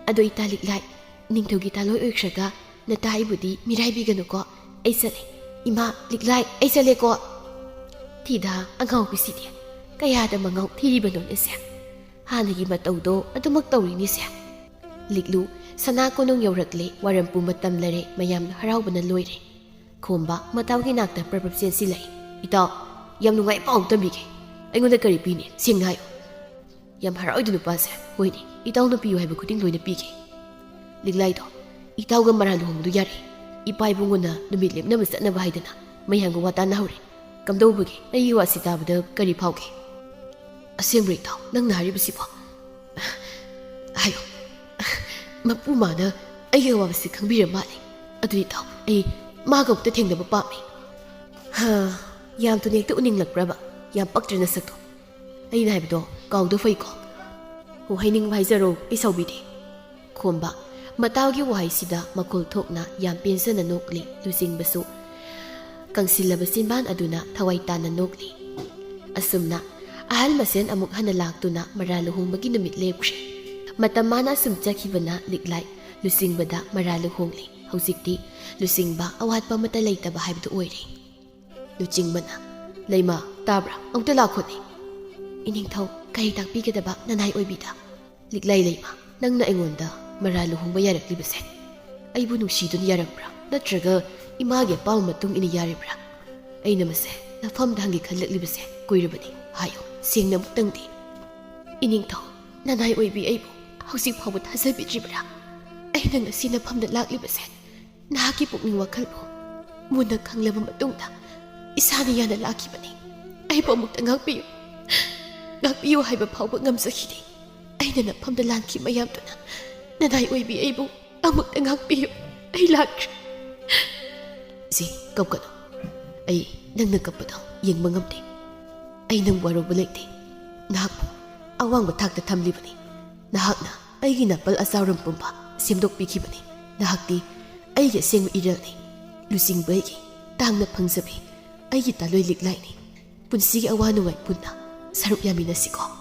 ꯑꯗꯣ ꯏꯇꯥ ꯂꯤꯛꯂꯥꯏ, ꯅꯤꯡꯊꯧꯒꯤ ꯇꯥꯂꯣꯏ ꯑꯣꯏꯈ꯭ꯔꯒ ꯅꯇꯥ ꯑꯩꯕꯨꯗꯤ ꯃꯤꯔꯥꯏꯕꯤꯒꯅꯨꯀꯣ꯫ ꯑꯩ ꯆꯠꯂꯦ꯫ "ꯏꯃꯥ, ꯂꯤꯛꯂꯥꯏ, ꯑꯩ ꯆꯠꯂꯦꯀꯣ꯫" ꯊꯤꯗ ꯑꯉꯥꯎꯕꯤꯁꯤꯗꯤ ꯀꯌꯥꯗ ꯃꯉꯥꯎ ꯊꯤꯔꯤꯕꯅꯣꯅꯦꯁꯦ꯫ ꯍꯥꯟꯅꯒꯤ ꯃꯇꯧꯗꯣ ꯑꯗꯨꯃꯛ ꯇꯧꯔꯤꯅꯦꯁꯦ꯫ ꯂꯤꯛꯂꯨ, ꯁꯅꯥ ꯀꯣꯅꯨꯡ ꯌꯧꯔꯛꯂꯦ, ꯋꯥꯔꯝꯄꯨ ꯃꯇꯝ ꯂꯩꯔꯦ, ꯃꯌꯥꯝꯅ ꯍꯔꯥꯎꯕꯅ ꯂꯣꯏꯔꯦ꯫ ꯈꯣꯝꯕ ꯃꯇꯥꯎꯒꯤ ꯅꯥꯛꯇ ꯄ꯭ꯔꯞ ꯄ꯭ꯔꯞ ꯆꯦꯟꯁꯤꯜꯂꯛꯏ꯫ "ꯏꯇꯥꯎ, ꯌꯥꯝ ꯅꯨꯡꯉꯥꯏ ꯄꯥꯎ ꯑꯃ ꯇꯝꯕꯤꯒꯦ꯫ ꯑꯩꯉꯣꯟꯗ ꯀꯔꯤ ꯄꯤꯅꯤ? ꯁꯦꯡꯅ ꯍꯥꯏꯌꯨ꯫" "ꯌꯥꯝ ꯍꯔꯥꯎꯏꯗ ꯅꯨꯄꯥꯁꯦ꯫ ꯍꯣꯏꯅꯦ, ꯏꯇꯥꯎꯅ ꯄꯤꯌꯨ ꯍꯥꯏꯕ ꯈꯨꯗꯤꯡ ꯂꯣꯏꯅ ꯄꯤꯒꯦ꯫" "ꯂꯤꯛꯂꯥꯏꯗꯣ, ꯏꯇꯥꯎꯒ ꯃꯔꯥ ꯂꯨꯍꯣꯡꯕꯗꯨ ꯌꯥꯔꯦ꯫ ꯏꯄꯥ ꯏꯕꯨꯡꯉꯣꯅ ꯅꯨꯃꯤꯠ ꯂꯦꯞꯅꯕ ꯆꯠꯅꯕ ꯍꯥꯏꯗꯅ ꯃꯌꯥꯝꯒ ꯋꯥ ꯇꯥꯅꯍꯧꯔꯦ꯫ ꯀꯝꯗꯧꯕꯒꯦ? ꯑꯩꯒꯤ ꯋꯥꯁꯤ ꯇꯥꯕꯗ ꯀꯔꯤ ꯐꯥꯎꯒꯦ?" "ꯑꯁꯦꯡꯕ꯭ꯔꯣ ꯏꯇꯥꯎ, ꯅꯪꯅ ꯍꯥꯏꯔꯤꯕꯁꯤꯕꯣ?" "ꯍꯥꯏꯌꯣ, ꯃꯄꯨ ꯃꯥꯅ ꯑꯩꯒꯤ ꯑꯋꯥꯕꯁꯤ ꯈꯪꯕꯤꯔ ꯃꯥꯜꯂꯦ꯫ ꯑꯗꯨꯗꯤ ꯏꯇꯥꯎ, ꯑꯩ ꯃꯥꯒ ꯑꯃꯨꯛꯇ ꯊꯦꯡꯅꯕ ꯄꯥꯝꯃꯤ꯫" "ꯍꯥ, ꯌꯥꯝ ꯊꯨꯅ ꯍꯦꯛꯇ ꯎꯅꯤꯡꯂꯛꯄ꯭ꯔꯕ? ꯌꯥꯝ ꯄꯛꯇ꯭ꯔꯦ ꯅꯁꯛꯇꯣ꯫ ꯑꯩꯅ ꯍꯥꯏꯕꯗꯣ ꯀꯥꯎꯗ ꯐꯩꯀꯣ꯫" "ꯑꯣ, ꯍꯥꯏꯅꯤꯡꯕ ꯍꯥꯏꯖꯔꯣ, ꯑꯩ ꯁꯥꯎꯕꯤꯗꯦ꯫" ꯈꯣꯝꯕ ꯃꯇꯥꯎꯒꯤ ꯋꯥꯍꯩꯁꯤꯗ ꯃꯈꯣꯜ ꯊꯣꯛꯅ ꯌꯥꯝ ꯄꯦꯟꯖꯅ ꯅꯣꯛꯂꯤ꯫ ꯂꯨꯆꯤꯡꯕꯁꯨ ꯀꯪꯁꯤꯜꯂꯕ ꯆꯤꯟꯕꯥꯟ ꯑꯗꯨꯅ ꯊꯋꯥꯏ ꯇꯥꯅ ꯅꯣꯛꯂꯤ꯫ ꯑꯁꯨꯝꯅ ꯑꯍꯜ ꯃꯁꯦꯟ ꯑꯃꯨꯛ ꯍꯟꯅ ꯂꯥꯛꯇꯨꯅ ꯃꯔꯥ ꯂꯨꯍꯣꯡꯕꯒꯤ ꯅꯨꯃꯤꯠ ꯂꯦꯞꯈ꯭ꯔꯦ꯫ ꯃꯇꯝ ꯃꯥꯅ ꯑꯁꯨꯝ ꯆꯠꯈꯤꯕꯅ ꯂꯤꯛꯂꯥꯏ ꯂꯨꯆꯤꯡꯕꯗ ꯃꯔꯥ ꯂꯨꯍꯣꯡꯂꯤ꯫ ꯍꯧꯖꯤꯛꯇꯤ ꯂꯨꯆꯤꯡꯕ ꯑꯋꯥꯠꯄ ꯑꯃꯠꯇ ꯂꯩꯇꯕ ꯍꯥꯏꯕꯗꯨ ꯑꯣꯏꯔꯦ꯫ ꯂꯨꯆꯤꯡꯕꯅ, "ꯂꯩꯃ, ꯇꯥꯕ꯭ꯔꯥ? ꯑꯃꯨꯛꯇ ꯂꯥꯛꯈꯣꯅꯦ꯫" "ꯏꯅꯤꯡꯊꯧ, ꯀꯔꯤ ꯇꯥꯛꯄꯤꯒꯗꯕ ꯅꯅꯥꯏ ꯑꯣꯏꯕꯤꯗ?" "ꯂꯤꯛꯂꯥꯏ ꯂꯩꯃ, ꯅꯪꯅ ꯑꯩꯉꯣꯟꯗ ꯃꯔꯥ ꯂꯨꯍꯣꯡꯕ ꯌꯥꯔꯛꯂꯤꯕꯁꯦ ꯑꯩꯕꯨ ꯅꯨꯡꯁꯤꯗꯨꯅ ꯌꯥꯔꯝꯕ꯭ꯔꯥ, ꯅꯠꯇ꯭ꯔꯒ ꯏꯃꯥꯒꯤ ꯑꯄꯥꯝꯕ ꯃꯇꯨꯡ ꯏꯟꯅ ꯌꯥꯔꯤꯕ꯭ꯔꯥ? ꯑꯩꯅ ꯃꯁꯦ ꯅꯐꯝꯗ ꯍꯪꯒꯦ ꯈꯜꯂꯛꯂꯤꯕꯁꯦ ꯀꯨꯏꯔꯕꯅꯤ꯫ ꯍꯥꯏꯌꯨ, ꯁꯦꯡꯅ ꯑꯃꯨꯛꯇꯪꯗꯤ꯫" "ꯏꯅꯤꯡꯊꯧ, ꯅꯅꯥꯏ ꯑꯣꯏꯕꯤ ꯑꯩꯕꯨ ꯍꯧꯖꯤꯛ ꯐꯥꯎꯕ ꯊꯥꯖꯕꯤꯗ꯭ꯔꯤꯕ꯭ꯔꯥ? ꯑꯩꯅ ꯉꯁꯤ ꯅꯐꯝꯗ ꯂꯥꯛꯂꯤꯕꯁꯦ ꯅꯍꯥꯛꯀꯤ ꯄꯨꯛꯅꯤꯡ ꯋꯥꯈꯜꯕꯨ ꯃꯨꯟꯅ ꯈꯪꯂꯕ ꯃꯇꯨꯡꯗ ꯏꯁꯥꯅ ꯌꯥꯅ ꯂꯥꯛꯈꯤꯕꯅꯤ꯫ ꯑꯩꯕꯨ ꯑꯃꯨꯛꯇ ꯉꯥꯛꯄꯤꯌꯨ, ꯉꯥꯛꯄꯤꯌꯨ ꯍꯥꯏꯕ ꯐꯥꯎꯕ ꯉꯝꯖꯈꯤꯗꯦ꯫ ꯑꯩꯅ ꯅꯐꯝꯗ ꯂꯥꯟꯈꯤ ꯃꯌꯥꯝꯗꯨꯅ ꯅꯅꯥꯏ ꯑꯣꯏꯕꯤ ꯑꯩꯕꯨ ꯑꯃꯨꯛꯇ ꯉꯥꯛꯄꯤꯌꯨ꯫ ꯑꯩ ꯂꯥꯛꯈ꯭ꯔꯦ꯫" "ꯁꯤ, ꯀꯞꯀꯅꯨ꯫ ꯑꯩ ꯅꯪꯅ ꯀꯞꯄꯗꯣ ꯌꯦꯡꯕ ꯉꯝꯗꯦ꯫ ꯑꯩ ꯅꯪꯕꯨ ꯋꯥꯔꯧꯕ ꯂꯩꯇꯦ꯫ ꯅꯍꯥꯛꯄꯨ ꯑꯋꯥꯡꯕ ꯊꯥꯛꯇ ꯊꯝꯂꯤꯕꯅꯤ꯫ ꯅꯍꯥꯛꯅ ꯑꯩꯒꯤ ꯅꯥꯄꯜ ꯑꯆꯥꯎꯔꯝ ꯄꯨꯝꯕ ꯁꯦꯝꯗꯣꯛꯄꯤꯈꯤꯕꯅꯤ꯫ ꯅꯍꯥꯛꯇꯤ ꯑꯩꯒꯤ ꯑꯁꯦꯡꯕ ꯏꯔꯦꯜꯅꯤ꯫ ꯂꯨꯆꯤꯡꯕ ꯑꯩꯒꯤ ꯇꯥꯡꯅ ꯐꯪꯖꯕꯤ, ꯑꯩꯒꯤ ꯇꯥꯂꯣꯏ ꯂꯤꯛꯂꯥꯏꯅꯤ꯫ ꯄꯨꯟꯁꯤꯒꯤ ꯑꯋꯥ ꯅꯨꯡꯉꯥꯏ ꯄꯨꯟꯅ ꯁꯔꯨꯛ ꯌꯥꯃꯤꯟꯅꯁꯤꯀꯣ꯫"